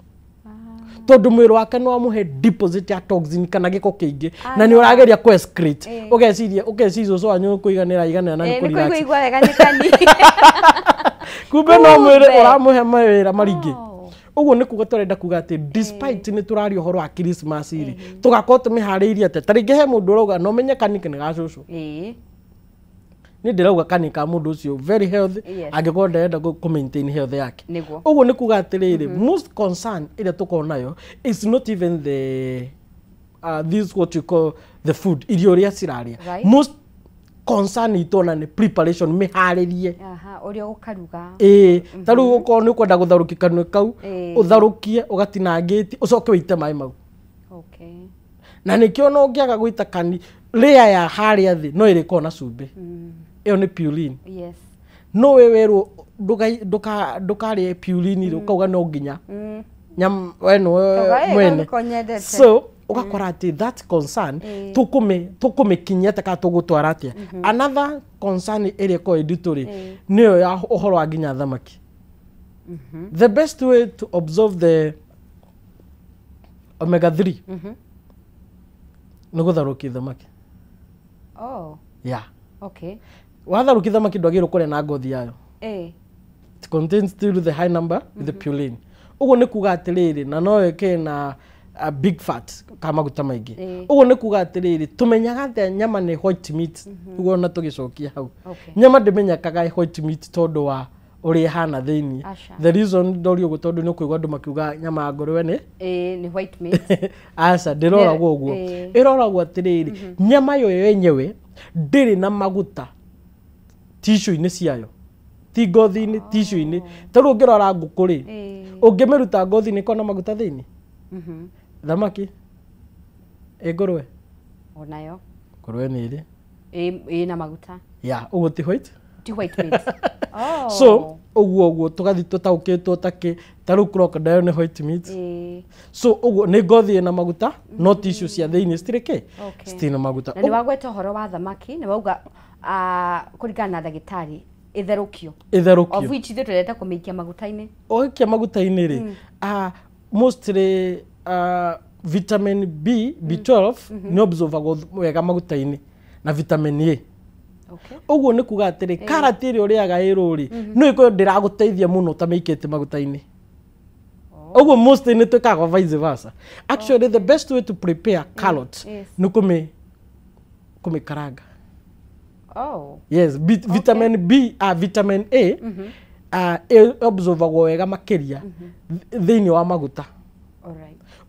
tondũ mwĩrĩ wake nĩ wamũhe deposit ya toxin kana gĩko kĩingĩ, na nĩ ũrageria kũ excrete. Ũgeciria ũcũcũ wanyu kũiganĩra iganĩra na nĩ kũ relax. Nĩ wega nĩ kani. Kumbe no mwĩrĩ ũramũhe mawĩra maringĩ. Ũguo nĩ kuga tũrenda kuga atĩ despite nĩ tũraria ũhoro wa Christmas rĩ, tũgakorwo tũmĩharĩirie atĩa. Ta rĩngĩ he mũndũ ũrauga no menye kani nĩ ga cũcũ. Niĩ ndĩrauga kani ka mũndũ ũcio very healthy, angĩkorwo ndarenda kũ maintain health yake. Ũguo nĩ kuga atĩrĩrĩ, most concern ĩrĩa tũkoragwo nayo is not even the this what you call the food, irio ũrĩa cirarĩa. Most concern itũ ona nĩ preparation, mĩharĩrie. Ũrĩa ũkaruga. Ta rĩu ũkorwo nĩ ũkwenda gũtharũkia kanua kau, ũtharũkie ũgatinangĩtie, ũcoke ũite maĩ mau. Na nĩkĩo ona ũngĩaga gũita kani, layer ya harĩa thĩ no ĩrĩkorwo na cumbĩ. Ĩyo nĩ purine. No we werwo ndũkarĩe purine rĩ, ũkauga no nginya nyam we nĩwe mwene. So ũgakora atĩ that concern tũkũmĩkinyia atĩa kana tũgũtwara atĩa. Another concern ĩrĩa ĩkoragwo ĩ nditũ rĩ, nĩyo ya ũhoro wa nginya thamaki. The best way to absorb the omega 3 nĩ gũtharũkia thamaki. Yeah. Okay. Watharũkia thamaki ndwagĩrĩirwo kũrĩa na ngothi yayo. It contains still the high number with the purine. Ũguo nĩ kuga atĩrĩrĩ, na no ĩke na big fat ka maguta maingĩ. Ũguo nĩ kuga atĩrĩrĩ, tũmenyaga atĩa nyama nĩ white meat? Ũguo na tũgĩcokia hau, nyama ndĩmenyekaga ĩ white meat tondũ wa ũrĩa ĩhana thĩiniĩ. The reason ndorio ũguo tondũ nĩ ũkũigua andũ makiuga nyama ya ngũrwe nĩ Ĩĩ, nĩ white meat. Aca, ndĩroragwo ũguo. Ĩroragwo atĩrĩrĩ, nyama yo yenyewe ndĩrĩ na maguta tissue-inĩ ciayo, ti ngothi-inĩ, tissue-inĩ. Ta rĩu ũngĩrora ngũkũ rĩ, ũngĩmĩruta ngothi-inĩ ĩkorwo na maguta thĩiniĩ? Thamaki ĩ ngũrwe? Onayo. Ngũrwe nĩ ĩrĩ. Ĩ na maguta. Ya ũguo ti white. Ti white meat. Oh. So ũguo tũgathiĩ tũtaũkĩtwo takĩ ta rĩu crocodile nĩ white meat. So ũguo nĩ ngothi ĩna maguta, no tissue cia thĩiniĩ citirĩ kĩ, citirĩ na maguta. Na nĩ wagweta ũhoro wa thamaki, nĩ wauga kũringana na ndagĩtarĩ ĩtherũkio. Ĩtherũkio. Of which ithuĩ twendete kũmĩikia maguta-inĩ. Ũgĩikia maguta-inĩ rĩ, mostly vitamin B, B12 nĩ absorbagwo wega maguta-inĩ na vitamin A. Ũguo nĩ kuga atĩrĩ, karati ĩrĩa ũrĩaga ĩrũ rĩ, no ĩkorwo ndĩragũteithia mũno ta mĩikĩtie maguta-inĩ. Ũguo mostly nĩ twĩkaga vice versa. Actually the best way to prepare carrot nĩ kũmĩkaranga. Oh. Yes, vitamin B, vitamin A absorbagwo wega makĩria thĩinĩ wa maguta.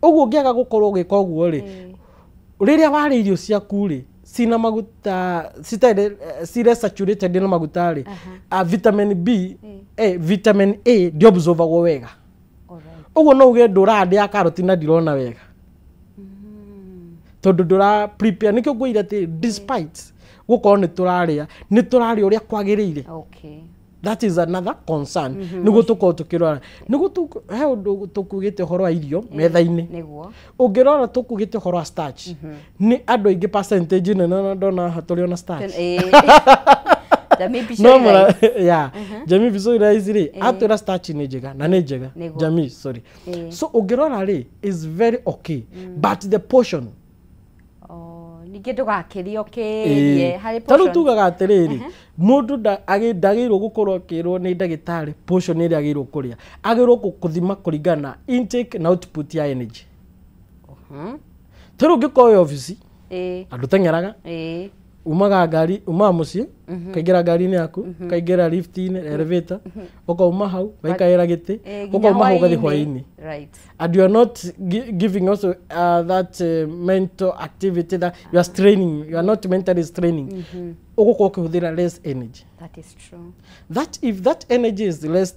Ũguo ũngĩaga gũkorwo ũgĩka ũguo rĩ, rĩrĩa warĩa irio ciaku rĩ, cina maguta, cirĩ saturated na maguta rĩ, vitamin B, vitamin A ndĩabsorbagwo wega. Ũguo no uge ndũrandĩa karoti na ndirona wega. Tondũ ndũra prepare, nĩkĩo ngwĩire atĩ despite gũkorwo nĩ tũrarĩa, nĩ tũrarĩa ũrĩa kwagĩrĩire. That is another concern. Nĩguo tũkorwo tũkĩrora. Nĩguo he ũndũ tũkugĩte ũhoro wa irio metha-inĩ. Ũngĩrora tũkugĩte ũhoro wa starch. Nĩ andũ aingĩ percentage nene na ndona haha tũrĩ ona starch. Jamii Vizuri Rice rĩ, atwĩra starch nĩ njega na nĩ njega. Jamii, sorry. So ũngĩrora rĩ, is very okay, but the portion ningĩ ndũgakĩrie ũkĩrie harĩ ta rĩu portion. Tugaga atĩrĩrĩ, mũndũ ndagĩrĩirwo gũkorwo akĩrwo nĩ ndagĩtarĩ portion ĩrĩa agĩrĩirwo kũrĩa, agĩrĩirwo kũthima kũringana na intake na output ya energy. Ta rĩu ũngĩkorwo wĩ obici, andũ teng'eraga, umaga ngari, umaga mũciĩ, ũkaingĩra ngari-inĩ yaku, ũkaingĩra lift-inĩ, elevator, ũkauma hau, ũgaikarĩra gĩtĩ, ũkauma hau ũgathiĩ hwaĩ-inĩ. And you are not giving also that mental activity that you are straining, you are not mentally straining. Ũgũkorwo ũkĩhũthĩra less energy. That is true. That if that energy is less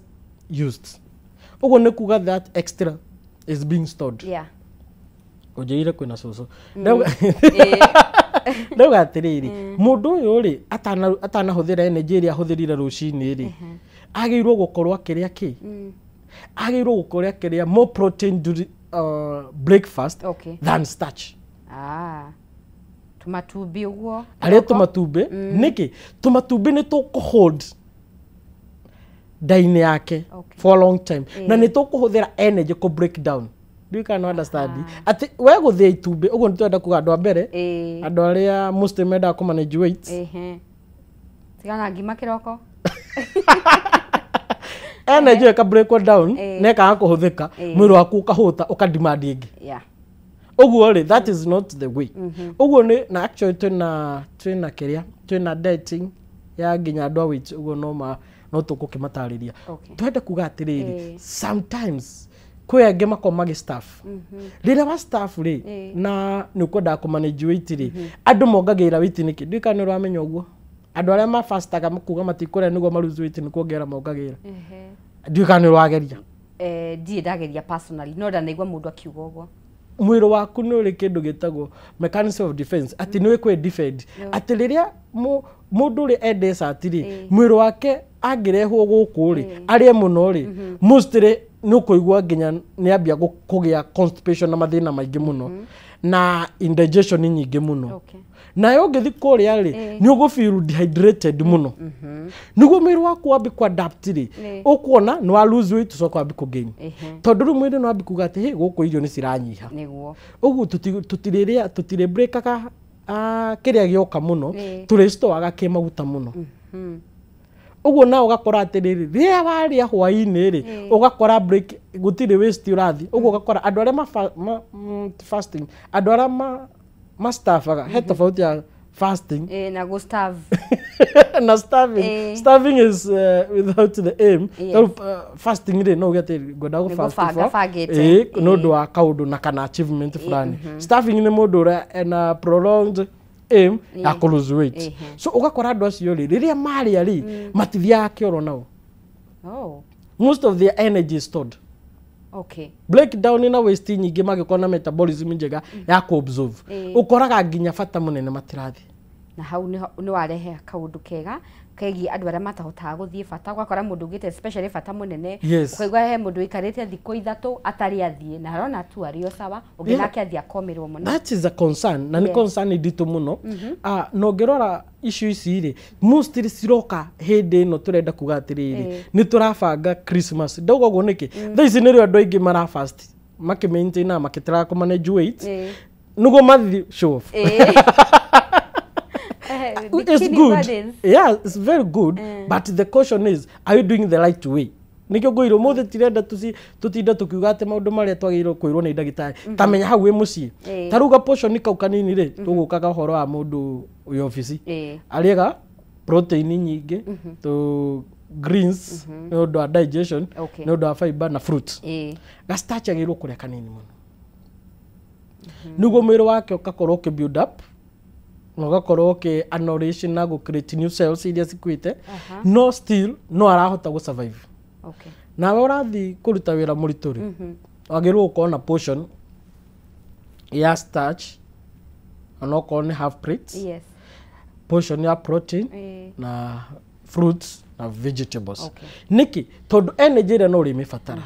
used, ũguo nĩ kuga that extra is being stored. Ũnjĩrire kwĩna cũcũ. Ndauga atĩrĩrĩ, mũndũ ũyũ rĩ, atanahũthĩra energy ĩrĩa ahũthĩrire rũcinĩ rĩ, agĩrĩirwo gũkorwo akĩrĩa kĩ? Agĩrĩirwo gũkorwo akĩrĩa more protein during breakfast than starch. Tũmatumbĩ ũguo. Arĩa tũmatumbĩ, nĩkĩ? Tũmatumbĩ nĩ tũkũhold nda-inĩ yake for a long time. Na nĩ tũkũhũthĩra energy kũ break down. Do you can understand? Atĩ we gũthĩa itumbĩ, ũguo nĩ twenda kuga andũ a mbere, andũ arĩa most mendaga kũ manage weight. Tigana ngima kĩroko. Energy ĩka break down, na ĩkaga kũhũthĩka, mwĩrĩ waku ũkahũta, ũka demand ĩngĩ. Ũguo rĩ, that is not the way. Ũguo nĩ, na actually twĩna kĩrĩa, twĩna dieting ya nginya andũ a weight, ũguo no tũgũkĩmatarĩria. Twende kuga atĩrĩrĩ, sometimes kwĩ angĩ makoragwo magĩ staff. Rĩrĩa wa staff rĩ, na nĩ ũkwendaga kũ manage weight rĩ, andũ mongagĩrĩra weight nĩkĩ? Ndiũĩ kana nĩ ũramenya ũguo. Andũ arĩa mafastaga kuga matikũrĩa nĩguo ma lose weight nĩ kuongerera mongagĩrĩra. Ndiũĩ kana nĩ ũrageria. Ndirĩ ndageria personally, no ndanaigua mũndũ akiuga ũguo. Mwĩrĩ waku nĩ ũrĩ kĩndũ gĩtagwo mechanism of defense, atĩ nĩ wĩ defend. Atĩ rĩrĩa mũndũ ũrĩa e desert rĩ, mwĩrĩ wake angĩrehwo gũkũ rĩ, arĩe mũno rĩ, mostly nĩ ũkũigua nginya nĩ ambia kũgĩa constipation na mathĩna maingĩ mũno, na indigestion nyingĩ mũno. Nayo ũngĩthiĩ kũrĩa rĩ, nĩ ũgũ feel dehydrated mũno. Nĩguo mwĩrĩ waku wambie kũ adapt rĩ, ũkuona nĩ wa lose weight ũcoke wambie kũ gain. Tondũ rĩu mwĩrĩ nĩ wambie kuga atĩ, hey, gũkũ irio nĩ ciranyiha. Ũguo tũtirĩrĩa, tũtirĩ breakaga kĩrĩa gĩoka mũno, tũrĩstoaga kĩ maguta mũno. Ũguo nawe ũgakora atĩrĩrĩ, rĩrĩa warĩa hwaĩ-inĩ rĩ, ũgakora break gũtirĩ waste ũrathiĩ. Ũguo ũgakora andũ arĩa fasting, andũ arĩa mastafaga, he tofauti ya fasting na go starve. Na starving. Starving is without the aim. Yes. Fasting rĩ no ũgete ngwenda gũ fast for no ũndũ wa kaũndũ na kana achievement fulani. Starving nĩ mũndũ ũrĩa ena prolonged aim ya kũ lose weight. So ũgakora andũ acio rĩ, rĩrĩa marĩa rĩ, matithiaga kĩoro nao. Most of their energy is stored. Okay. Breakdown na waste nyingĩ magĩkorwo na metabolism njega ya kũ absorb. Ũkoraga nginya bata mũnene matirathi. Na hau nĩ warehe kaũndũ kega kegiĩ andũ arĩa matahotaga gũthiĩ bata, ũgakora mũndũ ugĩte especially bata mũnene, ũkaigua he mũndũ ũikarĩte thikũ 3 atarĩ athiĩ na arona tu arĩ o sawa, ũngĩ nake athiĩ akomerwo mũno. That is a concern, na nĩ concern nditũ mũno. Na ũngĩrora issue ici rĩ, mostly ciroka hĩndĩ ĩno tũrenda kuga atĩrĩrĩ, nĩ tũrabanga Christmas. Ndauga ũguo nĩkĩ? Thaa ici nĩrĩo andũ aingĩ marafast, makĩ-maintain na makĩtry kũ manage weight, nĩguo mathiĩ show off. It's good. Yeah, it's very good. But the caution is, are you doing the right way? Nikio ngwirwo mothe tirenda tutinda tukiuga ati maundu maria twagirwo kwirwo ni ndagitari. Ta menya hau wi mucii. Ta ruga portion kau kanini ri, tugukaga uhoro wa mundu wi office. Ariega protein nyingi, tu greens, ni undu wa digestion, ni undu wa fiber na fruit. Ga starch agirwo kuria kanini muno. Niguo mwiri wake ukakorwo uki build up. Ugakorwo ũkĩ nourish na gũ create new cells iria cikuĩte, no still no arahota gũ survive. Okay. Nawe ũrathiĩ kũruta wĩra mũritũ rĩ, wagĩrĩirwo gũkorwo na portion ya starch, onokorwo nĩ half plate, yes, portion ya protein na fruits na vegetables. Nĩkĩ? Tondũ energy ĩrĩa no ũrĩmĩbatara.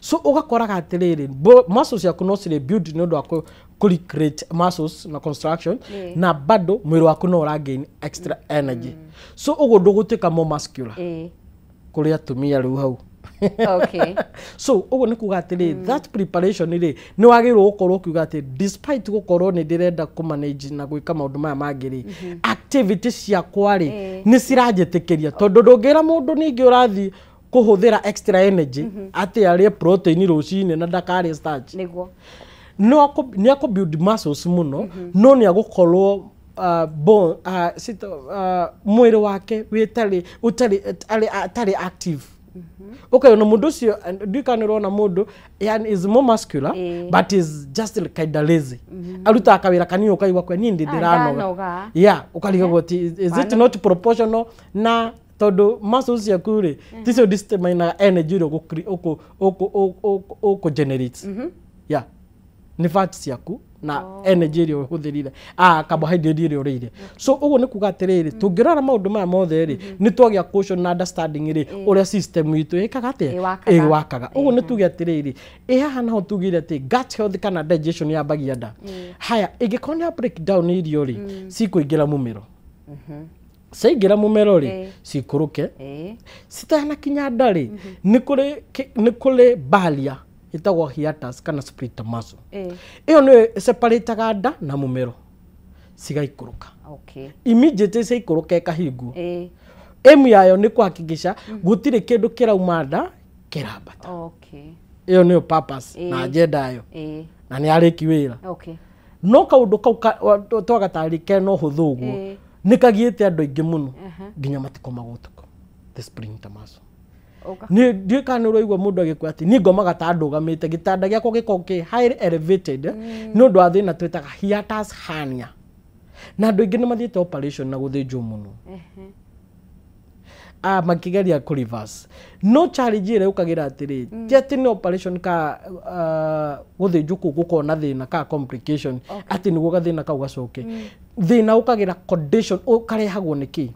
So ũgakoraga atĩrĩrĩ, muscles ciaku no cirĩ build nĩ ũndũ wa kũ recreate muscles na construction, na bado mwĩrĩ waku no ũra gain extra energy. So ũguo ndũgũtuĩka more muscular kũrĩ atumia rĩu hau. Okay. So ũguo nĩ kuga atĩrĩ, that preparation rĩ, nĩ wagĩrĩirwo gũkorwo ũkiuga atĩ despite gũkorwo nĩ ndĩrenda kũ manage na gwĩka maũndũ maya mangĩ rĩ, activity ciakwa rĩ nĩ ciranjĩtĩkĩria, tondũ ndũngĩra mũndũ ningĩ ũrathiĩ kũhũthĩra extra energy atĩ arĩe protein rũcinĩ na ndakarĩe starch. Nĩguo. No nĩ akũ build muscles mũno, no nĩ agũkorwo mwĩrĩ wake wĩtarĩ ũtarĩ active. Okay, no mundu ucio ndika nirona mundu yani is more muscular, but is just kind of lazy. Aruta kawira kanini ukaigua kwe ni ndiranoga. Yeah, ukarigagwo ati is it not proportional na tondu muscles ciaku ri ticio determine energy ri uku generate. Yeah. Ni fat ciaku na energy ĩrĩa ũhũthĩrire, carbohydrate ĩrĩa ũrĩire. So ũguo nĩ kuga atĩrĩrĩ, tũngĩrora maũndũ maya mothe rĩ, nĩ twagĩa caution na understanding rĩ, ũrĩa system itũ ĩkaga atĩa, ĩwakaga. Ũguo nĩ tuge atĩrĩrĩ, ĩ haha naho tugire atĩ gut health kana digestion yambagia nda. Haya, ĩngĩkorwo nĩ ya break down irio rĩ, cikũingĩra mũmero. Ciaingĩra mũmero rĩ, cikũrũke. Citanakinya nda rĩ, nĩ kũrĩ barrier ĩtagwo hiatus kana split muscle. Ĩyo nĩyo separataga nda na mũmero, cigaikũrũka. Immediately ciaikũrũka ĩkahingwo. Aim yayo nĩ kũhakikisha gũtirĩ kĩndũ kĩrauma nda kĩrambata. Ĩyo nĩyo purpose na agenda yayo, na nĩ yarĩki wĩra. No kaũndũ kau twagatarĩ kena ũhũthũ ũguo nĩ kagiĩte andũ aingĩ mũno nginya matikomaga ũtukũ, the splinter muscle. Nĩ ndiũĩ kana nĩ ũraigua mũndũ agĩkũra atĩ niĩ ngomaga ta ndũgamĩte, gĩtanda gĩakwa gĩkoragwo kĩ highly elevated nĩ ũndũ wa thĩna twĩtaga hiatus hernia. Na andũ aingĩ nĩ mathiĩte operation na gũthĩnjwo mũno, makĩgeria kũ reverse. No challenge ĩrĩa ũkagĩra atĩrĩ, ti atĩ nĩ operation ka gũthĩnjwo kũu gũkorwo na thĩna ka complication, atĩ nĩguo gathĩna kau gacoke. Thĩna ũkagĩra condition ũkarehagwo nĩ kĩ?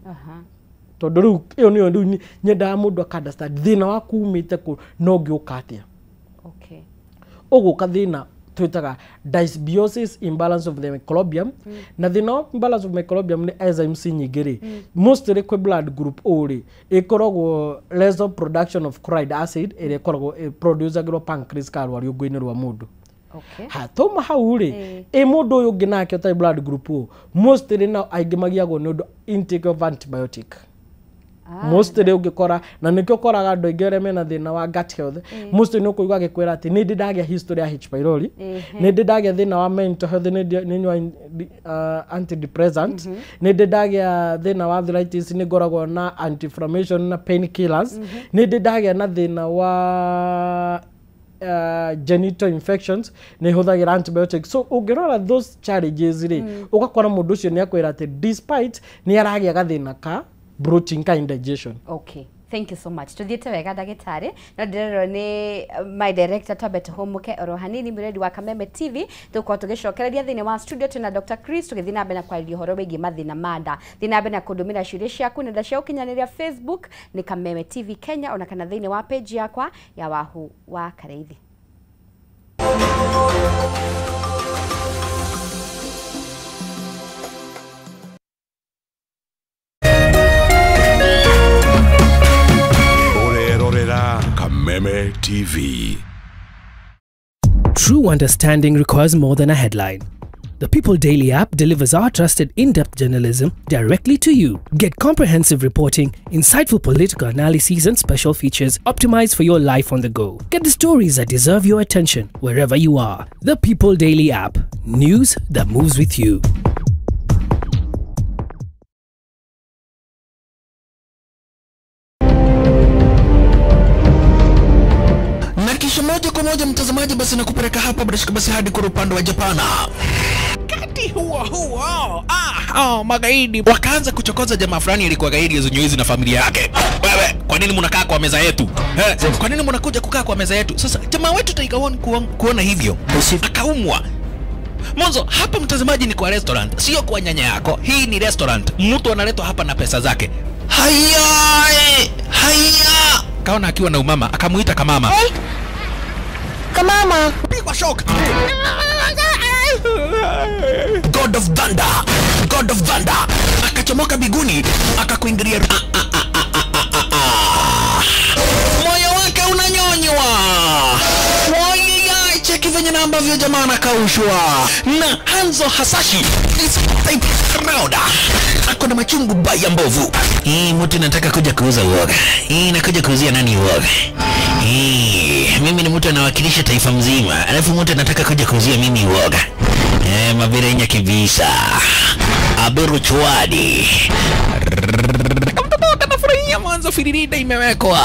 Tondũ rĩu ĩyo nĩyo rĩu nyendaga mũndũ aka understand thĩna waku umĩte kũ no ũngĩũka atĩa. Ũgũka thĩna twĩtaga dysbiosis imbalance of the microbiome, na thĩna wa imbalance of microbiome nĩ enzymes nyingĩ rĩ, mostly kwĩ blood group O rĩ, ĩkoragwo lesser production of chloride acid ĩrĩa ĩkoragwo ĩproducagĩrwo pancreas ka rwariũngũ-inĩ rwa mũndũ. Ha toma hau rĩ, ĩ mũndũ ũyũ ũngĩ nake ũtarĩ blood group O, mostly nao aingĩ magiagwo nĩ ũndũ intake of antibiotic. Mostly ũngĩkora na nĩkĩo ũkoraga andũ aingĩ arĩa mena thĩna wa gut health, mostly nĩ ũkũigua agĩkwĩra atĩ nĩ ndĩ ndagĩa history ya H pylori, nĩ ndĩ ndagĩa thĩna wa mental health, nĩ nyua antidepressant, nĩ ndĩ ndagĩa thĩna wa arthritis, nĩ ngoragwo na anti-inflammation na pain killers, nĩ ndĩ ndagĩa na thĩna wa genital infections, nĩ hũthagĩra antibiotics. So ũngĩrora those challenges rĩ, ũgakora mũndũ ũcio nĩ akwĩra atĩ despite nĩ aragĩa gathĩna ka bloating ka indigestion. Okay, thank you so much. Tuthiĩte wega ndagĩtarĩ, no ndĩrerwo nĩ my director twambe tũhũmũke oro hanini. Mũreri wa Kameme TV, tũkorwo tũgĩcokereria thĩinĩ wa studio twĩna Dr. Chris, tũgĩthiĩ na mbere na kwarĩria ũhoro wĩgiĩ mathĩna ma nda. Thiĩ na mbere na kũndũmĩra ciũria ciaku nenda cia ũkinyanĩria Facebook nĩ Kameme TV Kenya, ona kana thĩinĩ wa page yakwa ya Wahu wa Kareithi. Kameme TV. True understanding requires more than a headline. The People Daily app delivers our trusted in-depth journalism directly to you. Get comprehensive reporting, insightful political analyses and special features optimized for your life on the go. Get the stories that deserve your attention wherever you are. The People Daily app. News that moves with you. Moja kwa moja mtazamaji, basi nakupeleka hapa basi hadi kwa upande wa Japana. Kati huo huo magaidi wakaanza kuchokoza jamaa fulani alikuwa gaidi hizi na familia yake. Wewe, kwa nini mnakaa kwa meza yetu? Kwa nini mnakuja kukaa kwa meza yetu? Sasa jamaa wetu Tiger One kuona hivyo akaumwa. Mwanzo hapa mtazamaji ni kwa restaurant, sio kwa nyanya yako. Hii ni restaurant, mtu analetwa hapa na pesa zake. Haya, haya. Kaona akiwa na umama akamuita kamama. Hey. Kamama. Pigwa shock. God of Thunder, God of Thunder akachomoka biguni akakuingilia. Moyo wake unanyonywa. Moyo, cheki venye na ambavyo jamaa anakaushwa na Hanzo Hasashi this type round. Ako na machungu baya mbovu. Hii mtu nataka kuja kuuza uoga. Hii nakuja kuuzia nani uoga? Hii mimi ni mtu anawakilisha taifa mzima, alafu mtu anataka kuja kuuzia mimi uoga. Mabirenya kibisa. Aberu chwadi. Kama kanafurahia mwanzo firirida imewekwa.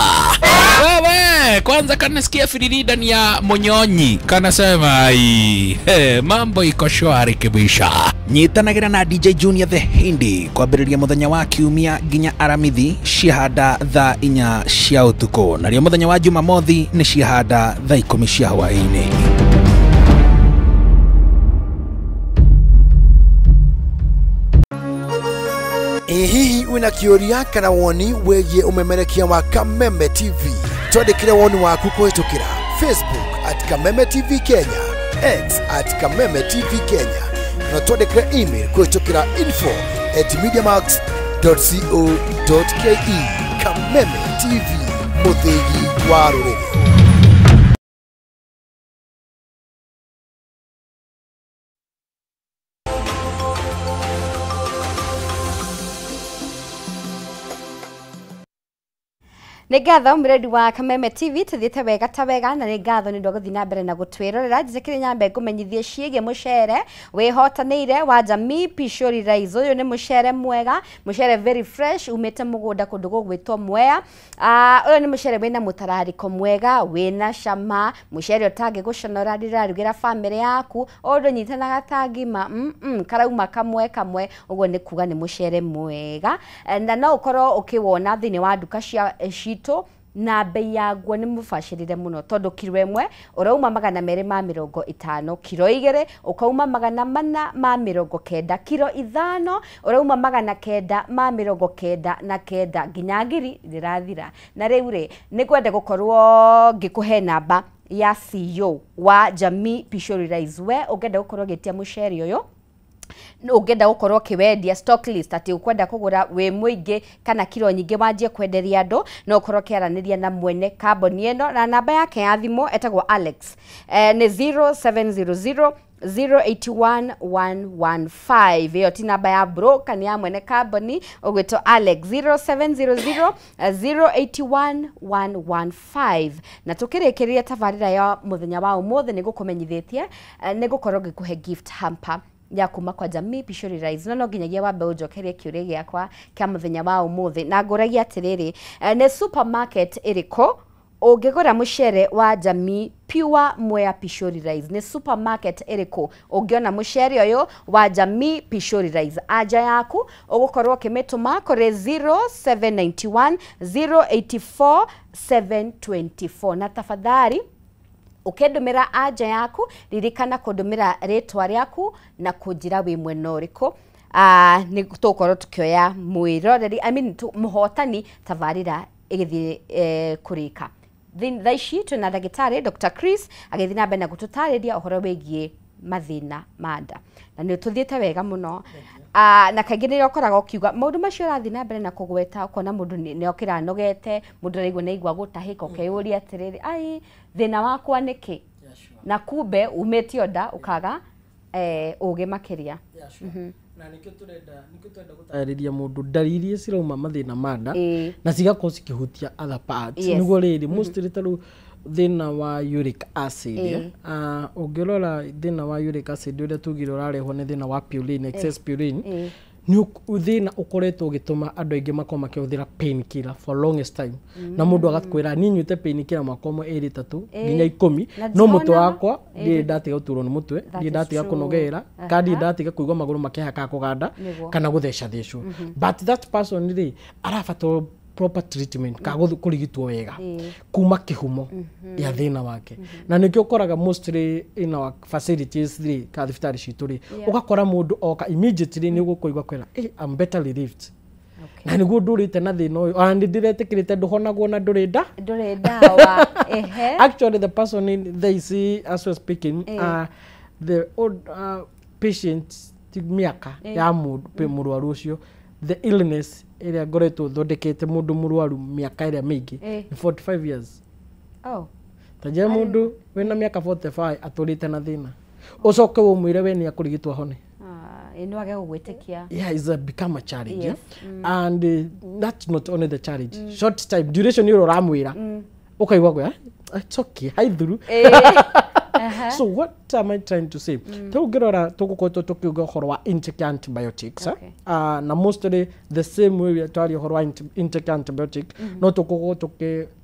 Wewe, kwanza kanasikia firirida ni ya monyonyi. Kanasema ai, mambo iko shwari kibisha. Nyitanagira na DJ Junior the Hindi kwambĩrĩria mũthenya wa kiumia nginya Aramithi ciahanda thaa 4 cia ũtukũ, narĩo mũthenya wa Jumamothi nĩ ciahanda thaa 10 cia hwaĩ-inĩ. Hihi wina kĩũria kana woni wĩgiĩ ũmemerekia wa Kameme TV? Twandĩkĩre woni waku kũhĩtũkĩra Facebook at Kameme TV Kenya, X at Kameme TV Kenya, na twandĩkĩre email kũhĩtũkĩra info@mediamax.co.ke. Kameme TV, mũthĩgi wa rũrĩrĩ. Nĩ ngatho mũreri wa Kameme TV, tuthiĩte wega ta wega, na nĩ ngatho nĩ ũndũ wa gũthiĩ na mbere na gũtwĩrorera. Njĩtĩkĩrie nyambe ngũmenyithie ciĩgiĩ mũcere wĩhotanĩire wa Jamii Pishori Rice. Ũyũ nĩ mũcere mwega, mũcere very fresh umĩte mũgũnda kũndũ gũgwĩtwo Mwea. Ũyũ nĩ mũcere wĩna mũtararĩko mwega, wĩna cama, mũcere ũtangĩgũconora rĩrarugĩra bamĩrĩ yaku, ũndũ nyitanaga ta ngima, karauma kamwe kamwe, ũguo nĩ kuga nĩ mũcere mwega. Na no ũkorwo ũkĩwona thĩinĩ wa nduka cia citũ, na bei yaguo nĩ mũbacĩrĩre mũno tondũ kiro ĩmwe ũrauma 250, kiro 2 ũkauma 490, kiro 5 ũrauma 999 nginya ngiri rĩrathira. Na rĩu rĩ, nĩ ngwenda gũkorwo ngĩkũhe namba ya CEO wa Jamii Pishori Rice. We ũngĩenda gũkorwo ũgĩtia mũcere ũyũ, ũngĩenda gũkorwo ũkĩwendia stock list, atĩ ũkwenda kũgũra wĩ mũingĩ kana kiro nyingĩ wanjie kwenderia andũ, no ũkorwo ũkĩaranĩria na mwene kambuni ĩno, na namba yake ya thimũ etagwo Alex, nĩ 0700 081 115. Ĩyo ti namba ya broker, nĩ ya mwene kambuni ũgwĩtwo Alex. 0700 081 115. Na tũkĩrĩkĩrĩria tabarĩra ya mũthenya wa ũmũthĩ, nĩ gũkũmenyithĩtie nĩ gũkorwo ngĩkũhe gift hamper ya kuma kwa Jamii Pishori Rice, no no nginyagia wambe ũnjokerie kĩũria gĩakwa kĩa mũthenya wa ũmũthĩ. Na ngũragia atĩrĩrĩ, nĩ supermarket ĩrĩkũ ũngĩgũra mũcere wa Jamii Pure Mwea Pishori Rice? Nĩ supermarket ĩrĩkũ ũngĩona mũcere ũyũ wa Jamii Pishori Rice? Anja yaku ũgũkorwo ũkĩmĩtũma kũrĩ 0791 084 724. Na tafadhali ũkĩndũmĩra anja yaku, ririkana kũndũmĩra rĩtwa rĩaku na kũnjĩra wĩ mwena ũrĩkũ. Nĩ tũgũkorwo tũkĩoya mwĩroreri, I mean, mũhotani tabarĩra ĩgĩthiĩ kũrĩka. Thaa ici twĩna ndagĩtarĩ Dr. Chris agĩthiĩ na mbere na gũtũtarĩria ũhoro wĩgiĩ mathĩna ma nda, na nĩ tũthiĩte wega mũno. Na kaingĩ nĩrĩo ũkoraga ũkiuga maũndũ macio ũrathiĩ na mbere na kũgweta, ũkona mũndũ nĩ okĩra anogete, mũndũ araigua nĩ aigua gũtahĩka, ũkeyũria atĩrĩrĩ, ai, thĩna wakwa nĩkĩ? Na kumbe umĩte nda ũkaga ũgĩ makĩria. Na nĩkĩo turenda gũtarĩria mũndũ ndariri cirauma mathĩna ma nda na cigakorwo cikĩhutia other parts. Nĩguo rĩrĩ mostly ta rĩu thĩna wa uric acid, ũngĩrora thĩna wa uric acid ũrĩa tugire ũrarehwo nĩ thĩna wa purine, excess purine, nĩ thĩna ũkoretwo ũgĩtũma andũ aingĩ makorwo makĩhũthĩra painkiller for longest time. Na mũndũ agakwĩra niĩ nyuĩte painkiller mwaka ũmwe, ĩrĩ, ĩtatũ nginya 10, no mũtwe wakwa ndirĩ ndatiga gũturwo nĩ mũtwe, ndirĩ ndatiga kũnogerera, kana ndirĩ ndatiga kũigua magũrũ makĩhaka kũganda kana gũthecacethwo. But that person rĩ arabatara proper treatment ka kũrigitwo wega kuma kĩhumo ya thĩna wake. Na nĩkĩo ũkoraga mostly in our facilities rĩ, ka thibitarĩ citũ rĩ, ũgakora mũndũ oka immediately nĩ ũgũkũigua kwĩra, I'm better relieved. Na nĩguo ndũrĩte na thĩna ũyũ, ona nĩ ndĩretĩkĩrĩte ndũhonagwo na ndũrĩ nda, ndũrĩ ndawa. Actually the person in they see as we're speaking, the old patient mĩaka ya mũndũ mũrwaru ũcio, the illness ĩrĩa ngoretwo thondekete mũndũ mũrwaru mĩaka ĩrĩa mĩingĩ nĩ 45 years. Ta njĩra mũndũ wĩna mĩaka 45 atũrĩte na thĩna, ũcoke ũmwĩre we nĩ akũrigitwo ahone, no age gũgwĩtĩkia. Yeah, it's a become a challenge. Yeah? And that's not only the challenge. Short time duration ĩrĩa ũramwĩra ũkaigua gwe it's okay, haithuru. So what am I trying to say? Ta ũngĩrora tũgũkoretwo tũkiuga ũhoro wa intake antibiotics, na mostly the same way we twaria ũhoro wa intake antibiotic, no tũgũkorwo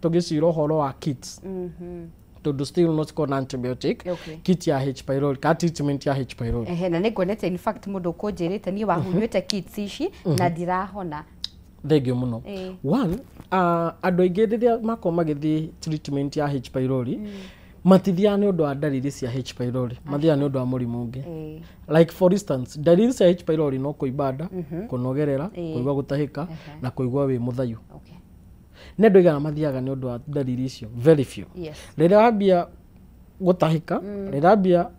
tũgĩcira ũhoro wa kits, tondũ still no cikorwo na antibiotic, kit ya H pylori ka treatment ya H pylori. Ehe, na nĩnguonete in fact mũndũ ũkũnjĩrĩte niĩ wahunyuĩte kits ici na ndirahona. Thengio mũno. One, andũ aingĩ rĩrĩa makorwo magĩthiĩ treatment ya H pylori, matithiaga nĩ ũndũ wa ndariri cia H pylori, mathiaga nĩ ũndũ wa mũrimũ ũngĩ. Like for instance, ndariri cia H pylori no kũimba nda, kũnogerera, kũigua gũtahĩka na kũigua wĩ mũthayu. Nĩ andũ aigana mathiaga nĩ ũndũ wa ndariri icio? Very few. Rĩrĩa wambia gũtahĩka, rĩrĩa wambia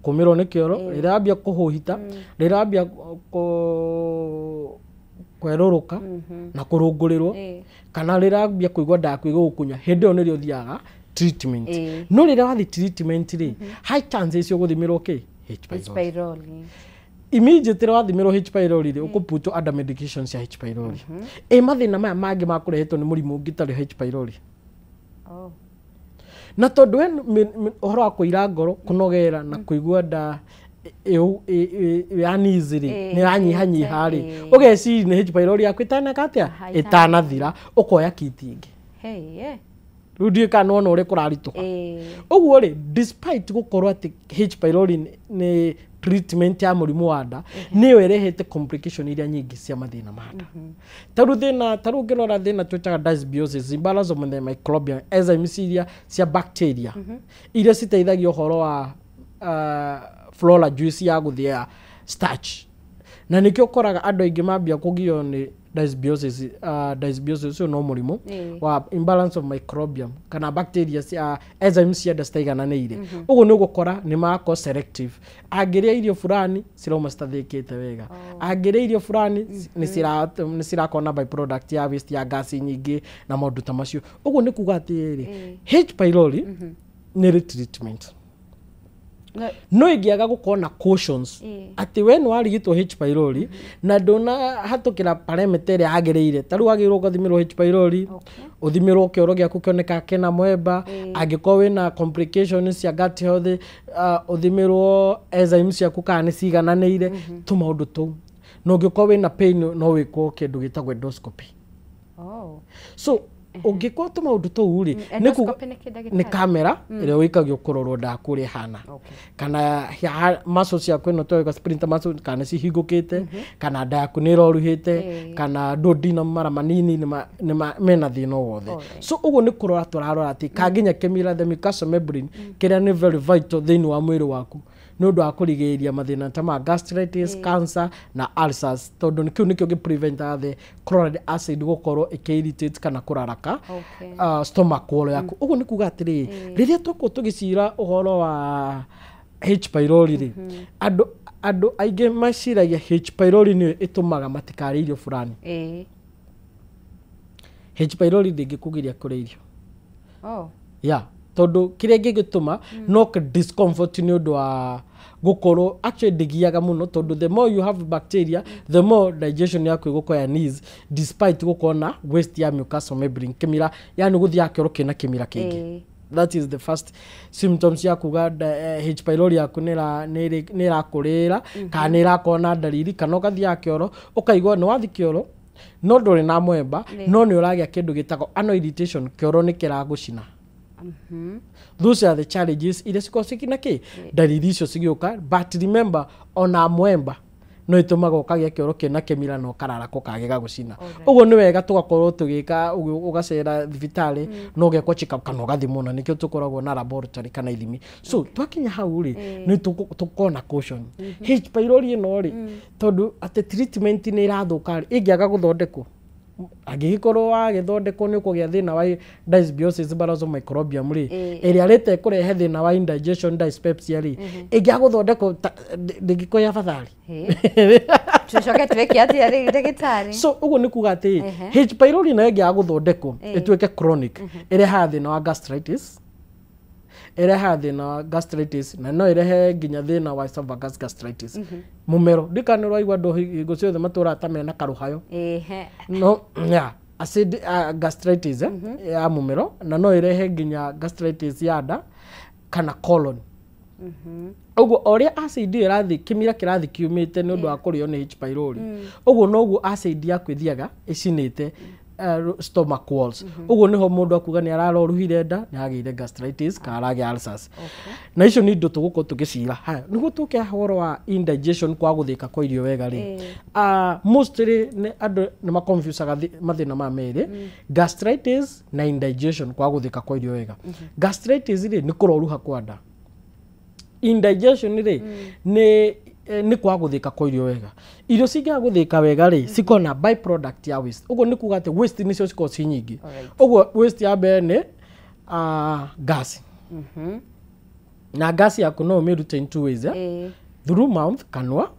kũmĩrwo nĩ kĩoro, rĩrĩa wambia kũhũhita, rĩrĩa wambia kwerũrũka na kũrũngũrĩrwo, kana rĩrĩa wambia kũigua nda yaku ĩgũgũkunya, hĩndĩ ĩyo nĩrĩo ũthiaga treatment. No rĩrĩa wathiĩ treatment rĩ, high chances ũgũthimĩrwo kĩ? H pylori. Immediately wathimĩrwo H pylori rĩ, ũkũputwo under medication cia H pylori. Ĩ mathĩna maya mangĩ makũrehetwo nĩ mũrimũ ũngĩ tarĩ H pylori. Na tondũ we ũhoro wa kũira ngoro, kũnogera na kũigua nda uneasy rĩ, nĩ yanyihanyiha rĩ, ũgeciria nĩ H pylori yaku ĩtaneka atĩa? Ĩtanathira, ũkoya kiti ĩngĩ. Rĩu ndiũĩ kana nĩwona ũrĩa kũraritũha. Ũguo rĩ, despite gũkorwo atĩ H pylori nĩ treatment ya mũrimũ wa nda, nĩyo ĩrehete complication iria nyingĩ cia mathĩna ma nda. Ta rĩu thĩna, ta rĩu ũngĩrora thĩna twĩtaga dysbiosis, imbalance of the microbial enzymes iria cia bacteria iria citeithagia ũhoro wa flora juice ya gũthĩa starch. Na nĩkĩo ũkoraga andũ aingĩ mambia kũgio nĩ dysbiosis, dysbiosis ũcio no mũrimũ wa imbalance of microbiome kana bacteria cia enzymes cia nda citaigananĩire. Ũguo nĩ ũgũkora nĩ magakorwo selective. Angĩrĩa irio fulani cirauma citathĩkĩte wega, angĩrĩa irio fulani nĩ cirakorwo na byproduct ya waste ya gas nyingĩ na maũndũ ta macio. Ũguo nĩ kuga atĩrĩrĩ, H pylori nĩ ĩrĩ treatment, No ĩngĩaga gũkorwo na cautions atĩ we nĩ warigitwo H pylori na ndũnahatũkĩra parameter ĩrĩa yagĩrĩire, ta rĩu wagĩrĩirwo ũgathimĩrwo H pylori, ũthimĩrwo kĩoro gĩaku kĩoneka kĩna mwemba, angĩkorwo wĩna complications cia gut health, ũthimĩrwo enzymes ciaku kana nĩ cigananĩire, tũmaũndũ tũu. Na ũngĩkorwo wĩna pain no wĩkwo kĩndũ gĩtagwo endoscopy. So ũngĩkorwo tũmaũndũ tũu rĩ, nĩ kamera ĩrĩa wĩikagio kũrorwo nda yaku ũrĩa ĩhana, kana muscle ciaku ĩno tũrauga splinter muscle kana cihingũkĩte, kana nda yaku nĩ ĩroruhĩte, kana duodenum mara manini mena thĩna o wothe. So ũguo nĩ kũrora tũrarora atĩ ka nginya kĩmira the mucosal membrane kĩrĩa nĩ very vital thĩinĩ wa mwĩrĩ waku nĩ ũndũ wa kũrigĩrĩria mathĩna ta ma gastritis, cancer na ulcers, tondũ kĩu nĩkĩo gĩ-preventaga the chloride acid gũkorwo ĩkĩ-irritate kana kũraraka stomach wall yaku. Ũguo nĩ kuga atĩrĩrĩ, rĩrĩa twakorwo tũgĩcira ũhoro wa H pylori rĩ, andũ aingĩ meciragia H pylori nĩyo ĩtũmaga matikarĩe irio fulani. H pylori ndĩngĩkũgiria kũrĩa irio. Yeah, tondũ kĩrĩa gĩgĩtũma no discomfort nĩ ũndũ wa gũkorwo actually ndĩgiaga mũno, tondũ the more you have bacteria the more digestion yaku ĩgũkorwo ya despite gũkorwo na waste ya mucosal membrane kĩmira, yani gũthiaga kĩoro kĩna kĩmira kĩingĩ. That is the first symptoms ya kuga H pylori yaku nĩ ĩrakũrĩra kana nĩ ĩrakorwo na ndariri, kana ũgathiaga kĩoro ũkaigua nĩ wathi kĩoro no ndũrĩ na mwemba, no nĩ ũragĩa kĩndũ gĩtagwo anal irritation, kĩoro nĩ kĩragũcina. Those are the challenges iria cikoragwo cikina kĩ ndariri icio cigĩũka. But remember, ona mwemba no ĩtũmaga ũkagĩa kĩoro kĩna kĩmira na ũkararako kage gagũcina. Ũguo nĩ wega tũgakorwo tũgĩka ũgacera thibitarĩ na ũgekwo check up kana ũgathimwo, na nĩkĩo tũkoragwo na laboratory kana ithimi. So twakinya hau rĩ, nĩ tũkorwo na caution. H pylori ĩno rĩ, tondũ atĩ treatment nĩ ĩrathũka rĩ, ĩngĩaga gũthondekwo, angĩgĩkorwo wagĩthondekwo nĩ ũkũgĩa thĩna wa dysbiosis balance of microbiome rĩ, ĩrĩa rĩte kũrehe thĩna wa indigestion dyspepsia rĩ, ĩngĩaga gũthondekwo ndĩngĩkorwo ya bathari. Tũcoke twĩke atĩa rĩ ndagĩtarĩ? So ũguo nĩ kuga atĩ H pylori nayo ĩngĩaga gũthondekwo ĩtuĩke chronic, ĩrehaga thĩna wa gastritis, ĩrehaga thĩna wa gastritis na no ĩrehe nginya thĩna wa esophagus gastritis. Mũmero ndikana ũraigua andũ hingo ciothe matũraga ta mena karũhayo, no yeah, acid gastritis ya mũmero, na no ĩrehe nginya gastritis ya nda kana colon. Ũguo o ũrĩa acid ĩrathiĩ kĩmira kĩrathiĩ kiumĩte nĩ ũndũ wa kũrĩo nĩ H pylori, ũguo noguo acid yaku ĩthiaga ĩcinĩte stomach walls. Ũguo nĩho mũndũ akuga nĩ araroruhire nda, nĩ agĩire gastritis kana aragĩa ulcers. Na icio nĩ indo tũgũkorwo tũgĩcira. Haya, nĩguo tũke ũhoro wa indigestion, kwa gũthĩka kwa irio wega rĩ, mostly nĩ andũ nĩ maconfusaga mathĩna ma merĩ, gastritis na indigestion, kwa gũthĩka kwa irio wega. Gastritis rĩ, nĩ kũroruha kwa nda. Indigestion rĩ, nĩ kwaga gũthĩka kwa irio wega. Irio cingĩaga gũthĩka wega rĩ, cikoragwo na byproduct ya waste. Ũguo nĩ kuga atĩ waste nĩcio cikoragwo ci nyingĩ. Ũguo waste ya mbere nĩ gas. Na gas yaku no ũmĩrute in two ways, eh? Through mouth, kanua,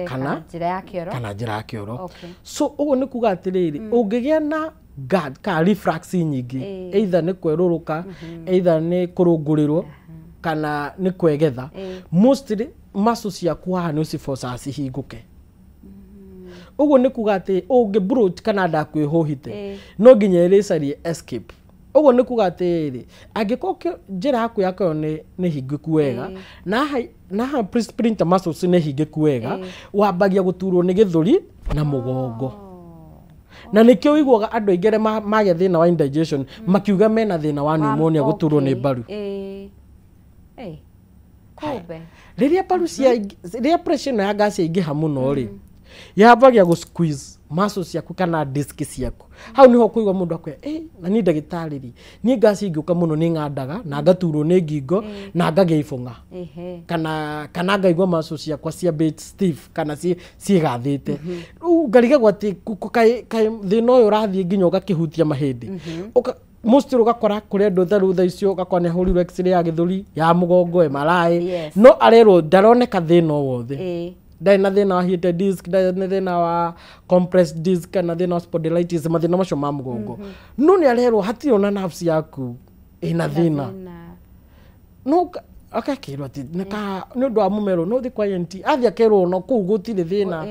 kana njĩra ya kĩoro. Kana njĩra ya kĩoro. So ũguo nĩ kuga atĩrĩrĩ, ũngĩgĩa na GERD kana reflux nyingĩ, either nĩ kwerũrũka, either nĩ kũrũngũrĩrwo, kana nĩ kwegetha, mostly muscles ciaku haha nĩ ũcibocaga cihingũke. Ũguo nĩ kuga atĩ ũngĩ bloat kana nda yaku ĩhũhĩte, no nginya ĩrĩcarie escape. Ũguo nĩ kuga atĩrĩrĩ, angĩkorwo njĩra yaku ya kĩoro nĩ hingĩku wega, na haha sphincter muscles nĩ hingĩku wega, wambagia gũturwo nĩ gĩthũri na mũgongo. Na nĩkĩo ũiguaga andũ aingĩ arĩa magĩa thĩna wa indigestion makiuga mena thĩna wa pneumonia, gũturwo nĩ mbaru. Kumbe. Rĩrĩa mbaru cia rĩrĩa pressure ĩno ya gas yaingĩha mũno rĩ, yambagia gũ squeeze muscles ciaku kana disc ciaku. Hau niho kũigua mũndũ akwĩra, na niĩ ndagĩtarĩ rĩ, niĩ gas ingĩũka mũno nĩ ng'andaga na ngaturwo nĩ ngingo na ngagĩa ibũng'a, kana ngaigua muscles ciakwa cia bit stiff kana ciĩgathĩte. Rĩu ngarigagwo atĩ kaĩ thĩna ũyũ ũrathiĩ nginya ũgakĩhutia mahĩndĩ. Mostly ũgakora kũrĩ andũ tha thaa icio ũgakora nĩ ahũrirwo x-ray ya gĩthũri, ya mũgongo, MRI, no arerwo ndaroneka thĩna o wothe. Ndarĩ na thĩna wa heated disc, ndarĩ na thĩna wa compressed disc kana thĩna wa spondylitis, mathĩna macio ma mũgongo. No nĩ arerwo hatirĩ ona nerves yaku ĩna thĩna. No Akakĩrwo atĩ nĩ ũndũ wa mũmero no ũthiĩ kwa ENT athiĩ akerwo no kũu gũtirĩ thĩna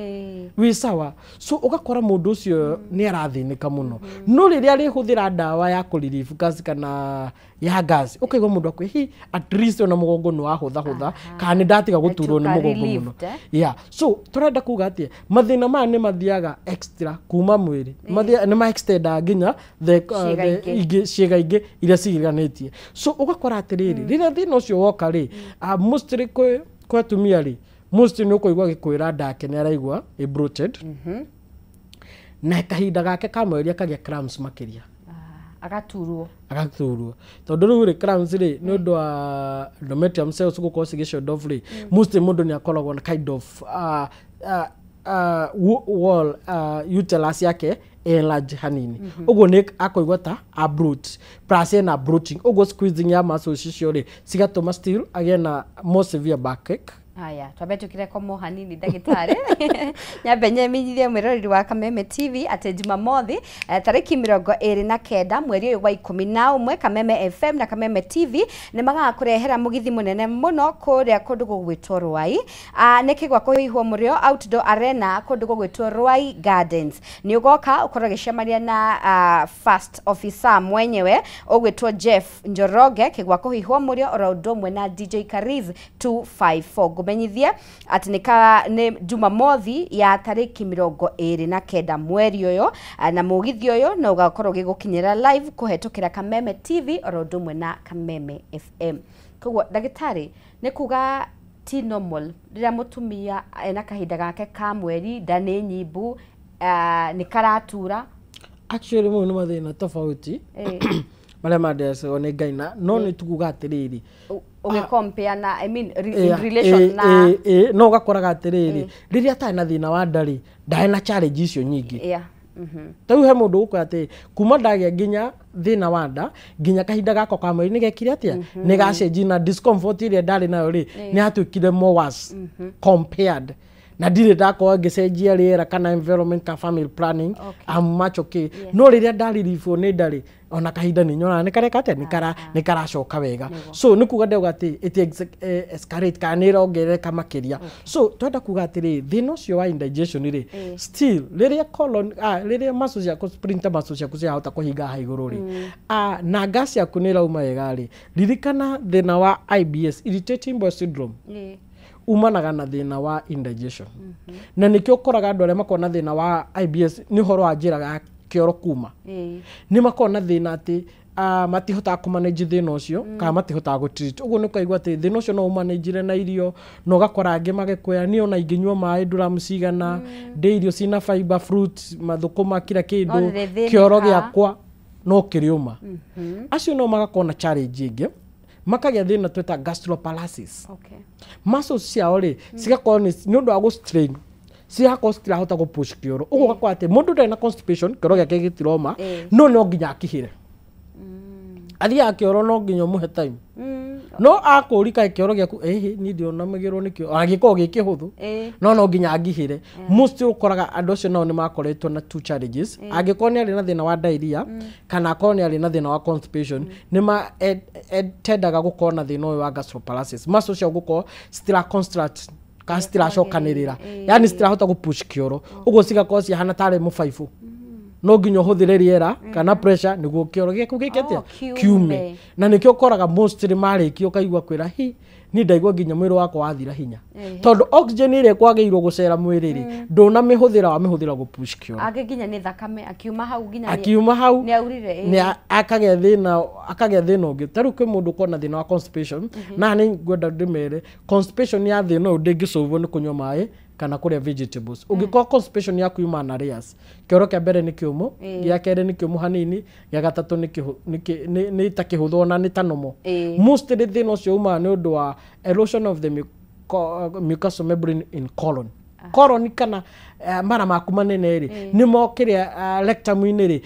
wĩ sawa. So ũgakora mũndũ ũcio nĩ arathĩnĩka mũno, no rĩrĩa arĩhũthĩra ndawa ya kũrelieve gas kana ya gas, ũkaigua mũndũ akwĩ hi at least ona mũgongo nĩ wahũthahũtha kana nĩ ndatiga gũturwo nĩ mũgongo mũno. Yeah, so tũrenda kuga atĩ mathĩna maya nĩ mathiaga extra kuma mwĩrĩ, nĩ ma extendaga nginya ciĩga ingĩ iria ciriganĩtie. So ũgakora atĩrĩrĩ, rĩrĩa thĩna ũcio woka rĩ, mostly kwĩ atumia rĩ, mostly nĩ ũkũigua agĩkwĩra ndake nĩ araigua ĩ bloated, na kahinda gake ka mweri akagĩa cramps makĩria, agaturwo tondũ rĩu rĩ cramps rĩ nĩ ũndũ wa endometrium cells gũkorwo cigĩ shed off rĩ, mostly mũndũ nĩ akoragwo na kind of wall uterus yake enlarge hanini, ũguo nĩ akũigua ta a bloat plus ena bloating, ũguo squeezing ya muscles icio rĩ cigatũma still agĩe na more severe backache. Haya, twambe tukire komo hanini ndagĩtarĩ. Nyambe nyemenyithie mwĩroreri wa Kameme TV atĩ Jumamothi tarĩki 29 mweri ũyũ wa 11 Kameme FM na Kameme TV nĩ magakũrehera mũgithi mũnene mũno kũrĩa kũndũ gũgwĩtwo Ruai. Nĩ kĩgwa kũhihwo mũrĩo outdoor arena kũndũ gũgwĩtwo Ruai Gardens. Nĩ ũgoka ũkorwo ũgĩcemania na first officer mwenyewe ũgwĩtwo Jeff Njoroge kĩgwa kũhihwo mũrĩo oro ũndũ ũmwe na DJ Kariz 254. Menyithie atĩ nĩ Jumamothi ya tarĩki 29 mweri ũyũ, na mũgithi ũyũ no ũgakorwo ũgĩgũkinyĩra live kũhetũkĩra Kameme TV oro ũndũ ũmwe na Kameme FM. Koguo ndagĩtarĩ nĩ kuga ti normal rĩrĩa mũtumia ena kahinda gake ka mweri, nda nĩ nyimbu, nĩ karatura. Actually mau nĩ mathĩna tofauti marĩa mandecagwo nĩ Ngai, na no nĩ tukuga atĩrĩrĩ ũgĩcompare na, I mean, in relation na no ũgakoraga atĩrĩrĩ rĩrĩa atarĩ na thĩna wa nda rĩ, ndarĩ na challenge icio nyingĩ. Ta rĩu he mũndũ ũgũkwĩra atĩ kuma ndagĩa nginya thĩna wa nda nginya kahinda gakwa ka mweri nĩ gekire atĩa, nĩ gacenjia na discomfort ĩrĩa ndarĩ nayo rĩ nĩ yatuĩkire more worse compared na ndirĩ ndakorwo ngĩcenjia rĩera kana environment ka family planning. I'm much okay. No rĩrĩa ndaririibwo nĩ nda rĩ, ona kahinda nĩ nyonaga nĩ kareka atĩa, nĩ karacoka wega. So nĩ kuga ndauga atĩ it escalate kana nĩ ĩrongerereka makĩria. So twenda kuga atĩrĩ thĩna ũcio wa indigestion rĩ, still rĩrĩa colon rĩrĩa muscles ciaku splinter muscles ciaku ciahota kũhinga haha igũrũ rĩ, na gas yaku nĩ ĩrauma wega rĩ, ririkana thĩna wa IBS, irritating bowel syndrome, umanaga na thĩna wa indigestion. Na nĩkĩo ũkoraga andũ arĩa makoragwo na thĩna wa IBS nĩ ũhoro wa njĩra ya kĩoro kuma, nĩ makoragwo na thĩna atĩ matihotaga kũmanage thĩna ũcio kana matihotaga gũtreat. Ũguo nĩ ũkaigua atĩ thĩna ũcio no ũmanagire na irio, na ũgakora angĩ magĩkwĩra niĩ ona ingĩnyua maĩ nduramu cigana, ndĩe irio cina fiber, fruit, mathũkũma, kila kĩndũ, kĩoro gĩakwa no kĩrĩũma. Acio no magakorwo na challenge ĩngĩ, makagĩa thĩna twĩta gastropalasis. Muscles ciao rĩ cigakorwo nĩ ũndũ wa gũ strain, cigakorwo citirahota gũ push kĩoro. Ũguo ũgakora atĩ mũndũ ndarĩ na constipation, kĩoro gĩake gĩtiroma, no no nginya akĩhĩre. Athiaga kĩoro no nginya ũmũhe time. No akũri kaĩ kĩoro gĩaku ĩhĩ niĩ ndionamagĩrwo nĩ kĩoro, angĩkorwo gĩ kĩhũthũ, no nginya angĩhĩre. Most ũkoraga andũ acio nao nĩ makoretwo na two challenges. Angĩkorwo nĩ arĩ na thĩna wa diarrhea kana akorwo nĩ arĩ na thĩna wa constipation, nĩ ma tendaga gũkorwo na thĩna ũyũ wa gastropalasis. Muscles ciao gũkorwo citira construct kana citiracokanĩrĩra, yani citirahota gũ push kĩoro, ũguo cigakorwo cihana tarĩ mũbaibũ. No nginya ũhũthĩre rĩera kana pressure nĩguo kĩoro gĩaku gĩke atĩa, kiume. Na nĩkĩo ũkoraga mostly marĩkia ũkaigua kwĩra hi niĩ ndaigua nginya mwĩrĩ wakwa wathira hinya, tondũ oxygen ĩrĩa ĩkwagĩrĩirwo gũcera mwĩrĩ rĩ ndũnamĩhũthĩra, wamĩhũthĩra gũ push kĩoro. Angĩ nginya nĩ thakame akiuma hau nginya akiuma hau nĩ aurire, nĩ akagĩa thĩna ũngĩ. Ta rĩu kwĩ mũndũ ũkoragwo na thĩna wa constipation, na nĩ ngwenda ndĩmere constipation ya thĩna ũyũ ndĩngĩcũvwo nĩ kũnyua maĩ kana kũrĩa vegetables. Ũngĩkorwo constipation yaku yuma na layers, kĩoro kĩa mbere nĩ kĩũmũ, gĩa kerĩ nĩ kĩũmũ hanini, gĩa gatatũ nĩ ta kĩhũthũ ona nĩ ta nomo. Mostly thĩna ũcio umaga nĩ ũndũ wa erosion of the mucosal membrane in colon. Colon kana mara maku manene rĩ nĩmo kĩrĩa rectum-inĩ rĩ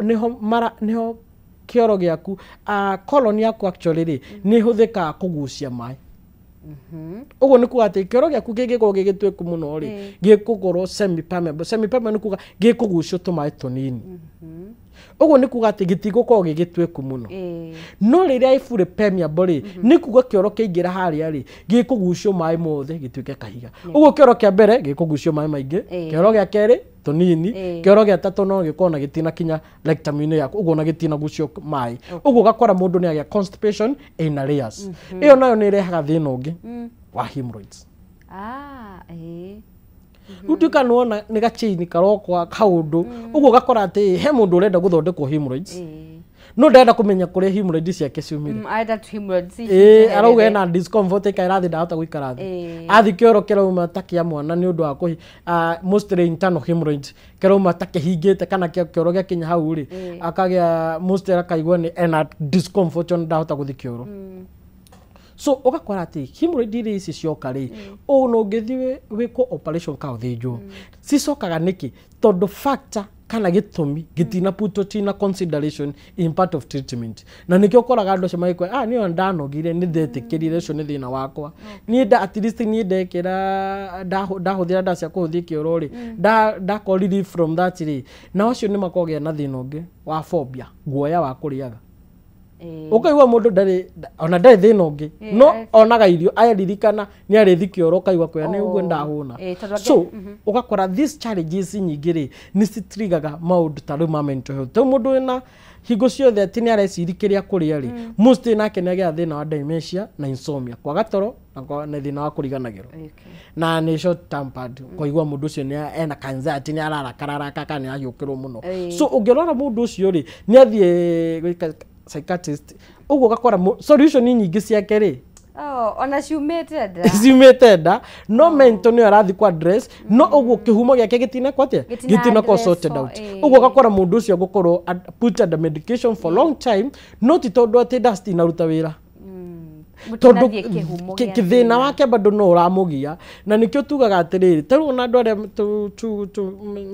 nĩho mara nĩho kĩoro gĩaku colon yaku actually rĩ nĩ ĩhũthĩkaga kũgucia maĩ. Ũguo nĩ kuga atĩ kĩoro gĩaku kĩngĩkorwo gĩ gĩtweku mũno rĩ gĩkũkorwo semi permeable. Semi permeable nĩ kuga gĩkũgucio tũmaĩ tũnini. Ũguo nĩ kuga atĩ gĩtigũkorwo gĩ gĩtweku mũno. No rĩrĩa ĩ fully permeable rĩ, nĩ kuga kĩoro kĩaingĩra harĩa rĩ, gĩkũgucio maĩ mothe gĩtuĩke kahiga. Ũguo kĩoro kĩa mbere gĩkũgucio maĩ maingĩ, kĩoro gĩa kerĩ tũnini, kĩoro gĩa tatũ no gĩkorwo na gĩtinakinya rectum-inĩ yaku, ũguo na gĩtinagucio maĩ. Ũguo ũgakora mũndũ nĩ agĩa constipation ĩna layers. Ĩyo nayo nĩ ĩrehaga thĩna ũngĩ wa hemorrhoids. Rĩu nduĩka nĩwona nĩ gachain karokwa kaũndũ, ũguo ũgakora atĩ he mũndũ ũrenda gũthondekwo hemorrhoids, no ndarenda kũmenya kũrĩa hemorrhoids ciake ciumire. Arenda tu hemorrhoids ici Ĩĩ, arauga cieherere. ena discomfort ĩkaira thĩ ndahota gũikara thĩ. Athi kĩoro kĩrauma ta kĩa mwana nĩ ũndũ wa kũhi mostly internal hemorrhoids kĩrauma ta kĩhingĩte kana kĩoro gĩakinya hau rĩ, akagĩa mostly akaigua nĩ ena discomfort ona ndahota gũthiĩ kĩoro. So ũgakora atĩ hemorrhoid iria ici cioka rĩ, ona ũngĩthiĩ wĩkwo operation kana ũthĩnjwo, cicokaga nĩkĩ? Tondũ factor kana gĩtũmi gĩtina put ina consideration in part of treatment. Na nĩkĩo ũkoraga andũ acio magĩkwĩra, ah, niĩ ona ndanogire nĩ ndetĩkĩrire ũcio nĩ thĩna wakwa, niĩ nda at least niĩ ndekĩra ndahũthĩra ndawa cia kũhũthia kĩoro rĩ, ndakora relief from that rĩ. Na acio nĩ makogĩa na thĩna ũngĩ wa phobia, guoya wa kũrĩaga. Ũkaigua mũndũ ndarĩ ona ndarĩ thĩna ũngĩ, no onaga irio aririkana nĩ arĩthi kĩoro, ũkaigua kwĩra nĩ ũguo ndahũna. So ũgakora these challenges nyingĩ rĩ, nĩ citrigaga maũndũ ta rĩu ma mental health. Rĩu mũndũ wĩna hingo ciothe atĩ nĩ areciri kĩrĩa kũrĩa rĩ, mostly nake nĩ agĩaga thĩna wa dementia na insomnia, kwaga toro na thĩna wa kũriganagĩrwo, na nĩ short tempered, kũigua mũndũ ũcio nĩ ena anxiety, nĩ ararakararaka kana nĩ ahiũkĩrwo mũno. So ũngĩrora mũndũ ũcio rĩ, nĩ athiĩ gwĩka psychiatrist, ũguo ũgakora solution nyingĩ ciake rĩ Oh, ona ciumĩte nda. Ciumĩte nda, no mental nĩyo arathiĩ ku address, no ũguo kĩhumo gĩake gĩtinekwo atĩa, Gĩtina gĩtinakwo sorted addresswo, out. Ũguo ũgakora mũndũ ũcio gũkorwo put under medication for long time, no ti tondũ atĩ ndawa citinaruta wĩra, tondũ Mũtinathiĩ kĩhumo gĩa thĩna thĩna. Wake bado no ũramũgia. Na nĩkĩo tugaga atĩrĩrĩ, ta rĩu ona andũ arĩa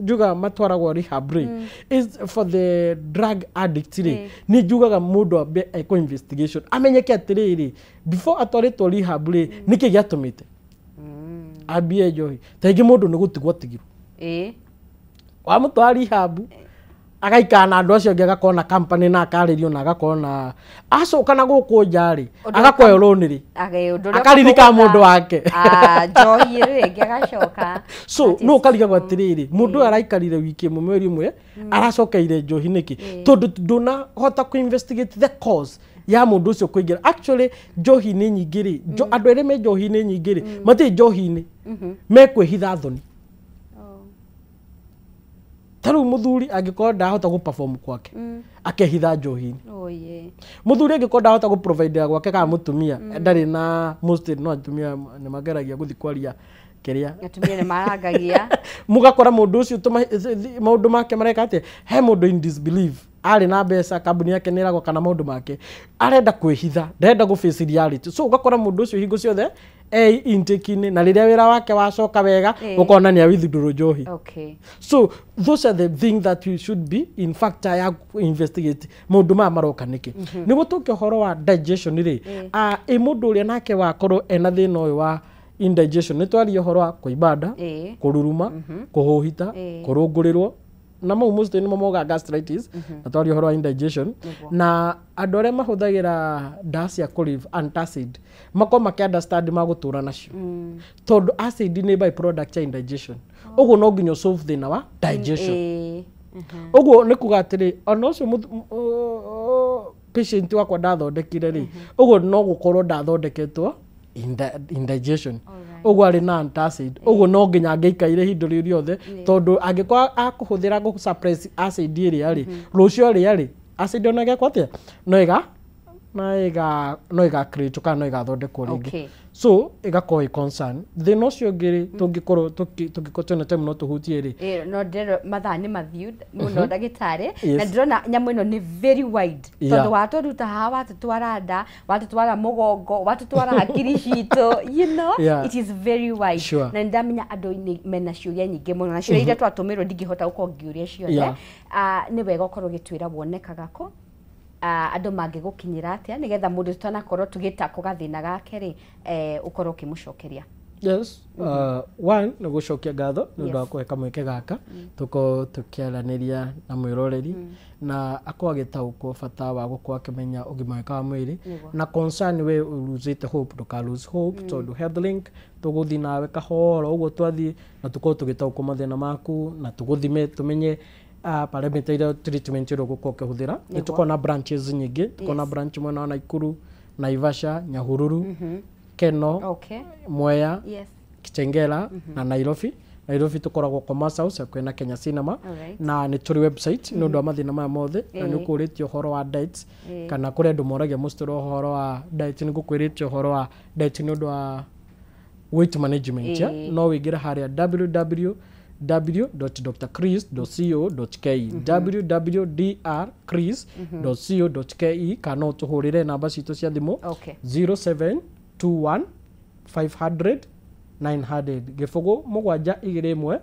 njugaga matwaragwo rehab rĩ, is for the drug addict rĩ, nĩ njugaga mũndũ ambe ekwo investigation, amenyeke atĩrĩrĩ, before atwarĩtwo rehab rĩ, nĩkĩ gĩatũmĩte ambie njohi. Ta rĩngĩ mũndũ nĩ gũtigwo atigirwo, wamũtwara rehab agaikara na andũ acio angĩ, agakorwo na company na akarĩrio na agakorwo na acoka na gũkũ nja rĩ, Ũndũ agakoyo rũni rĩ, Ũndũ ũrĩa akaririkana ũkũgũtha. Mũndũ wake. Ah, njohi rĩngĩ agacoka. So no ũkarigagwo atĩrĩrĩ, mũndũ ũyũ araikarire wiki ĩmwe, mweri ũmwe, aracokeire njohi nĩkĩ? Tondũ ndũnahota kũ investigate the cause ya mũndũ ũcio kũingĩra actually njohi-inĩ nyingĩ rĩ. Andũ arĩa me njohi-inĩ nyingĩ rĩ, matirĩ njohi-inĩ, mekwĩhitha thoni. Ta rĩu mũthuri angĩkorwo ndahota gũ perform gwake, akehitha njohi-inĩ. Oh, yeah. Mũthuri angĩkorwo ndahota gũ provide gwake kana mũtumia ndarĩ na, mostly no atumia nĩ mageragia gũthiĩ kwaria kĩrĩa. Atumia nĩ marangagia. Mũgakora mũndũ ũcio maũndũ make mareka atĩa, he mũndũ in disbelief arĩ na mbeca, kambuni yake nĩ ĩragwa kana maũndũ make, arenda kwĩhitha, ndarenda gũ face reality. So ũgakora mũndũ ũcio hingo ciothe e intake-inĩ, na rĩrĩa wĩra wake wacoka wega, ũkona nĩ awithindũrwo njohi. So those are the things that we should be in factor ya investigate maũndũ maya maroka nĩkĩ. Nĩguo tũke ũhoro wa digestion rĩ, ĩ mũndũ ũrĩa nake wakorwo ena thĩna ũyũ wa indigestion, nĩ twaria ũhoro wa kũimba nda, kũruruma, kũhũhita, kũrũngũrĩrwo, na mau mostly nĩmo mogaga gastritis. Na twaria ũhoro wa indigestion. Na andũ arĩa mahũthagĩra ndawa cia kũrĩ antacid makorwo makĩ understand magũtũra nacio, tondũ acid nĩ by product ya indigestion. Ũguo no nginya solve thĩna wa digestion. Ũguo nĩ kuga atĩrĩ, ona ũcio patient wakwa ndathondekire rĩ, ũguo no gũkorwo ndathondeketwo indigestion, ũguo arĩ na antacid, ũguo no nginya angĩikaire ihinda rĩu rĩothe, tondũ angĩkorwo akũhũthĩra gũ suppress acid ĩrĩa rĩ, rũciũ arĩa rĩ, acid ona ĩgekwo atĩa, no ĩga no ĩga no ĩga create kana no ĩgathondekwo rĩngĩ. So ĩgakorwo ĩ concern. Thĩna ũcio ũngĩ rĩ, tũngĩkorwo tũngĩkorwo twĩna time no tũhutie rĩ. No ndĩrona mathaa nĩ mathiu mũno, ndagĩtarĩ. Na ndĩrona nyamũ ĩno nĩ very wide, tondũ watũruta haha, watũtwara nda, watũtwara mũgongo, watũtwara hakiri citũ. It is very wide. Na nĩndamenya andũ nĩ mena ciũria nyingĩ mũno, na ciũria iria twatũmĩrwo ndingĩhota gũkorwo ngĩũria ciothe. Ah, nĩ wega ũkorwo ũgĩtwĩra wonekaga kũ, andũ mangĩgũkinyĩra atĩa, nĩgetha mũndũ tũtanakorwo tũgĩtako gathĩna gake rĩ, ũkorwo ũkĩmũcokeria. Yes, one nĩ gũcokia ngatho nĩ ũndũ wa kũhe kamweke gaka tũkorwo tũkĩaranĩria na mwĩroreri na akorwo agĩtaũkwo bata wa gũkorwo akĩmenya ũgima wake wa mwĩrĩ na concern we lose hope ndũka lose hope tondũ Health Link tũgũthiĩ nawe kahora ũguo twathiĩ na tũkorwo tũgĩtaũkwo mathĩna maku na tũgũthime tũmenye parameter iria treatment ĩrĩa ũgũkorwo ũkĩhũthĩra. Nĩ tũkoragwo na branches nyingĩ, tũkoragwo na branch mwena wa Naikuru, Naivasha, Nyahururu, Keno, Mwea, Kitengela na Nairobi. Nairobi tũkoragwo Commerce House hakuhĩ na Kenya Cinema. Na nĩ tũrĩ website nĩ ũndũ wa mathĩna maya mothe na nĩ ũkũrĩtie ũhoro wa diet kana kũrĩ andũ moragia mũcitũrwo ũhoro wa diet, nĩ ngũkwĩrĩtie ũhoro wa diet nĩ ũndũ wa weight management ya no wĩingĩre harĩa www.drchris.co.ke www.drchris.co.ke kana no tũhũrĩre namba citũ cia thimũ 0721 500 900 gĩbũgũ 7 2 1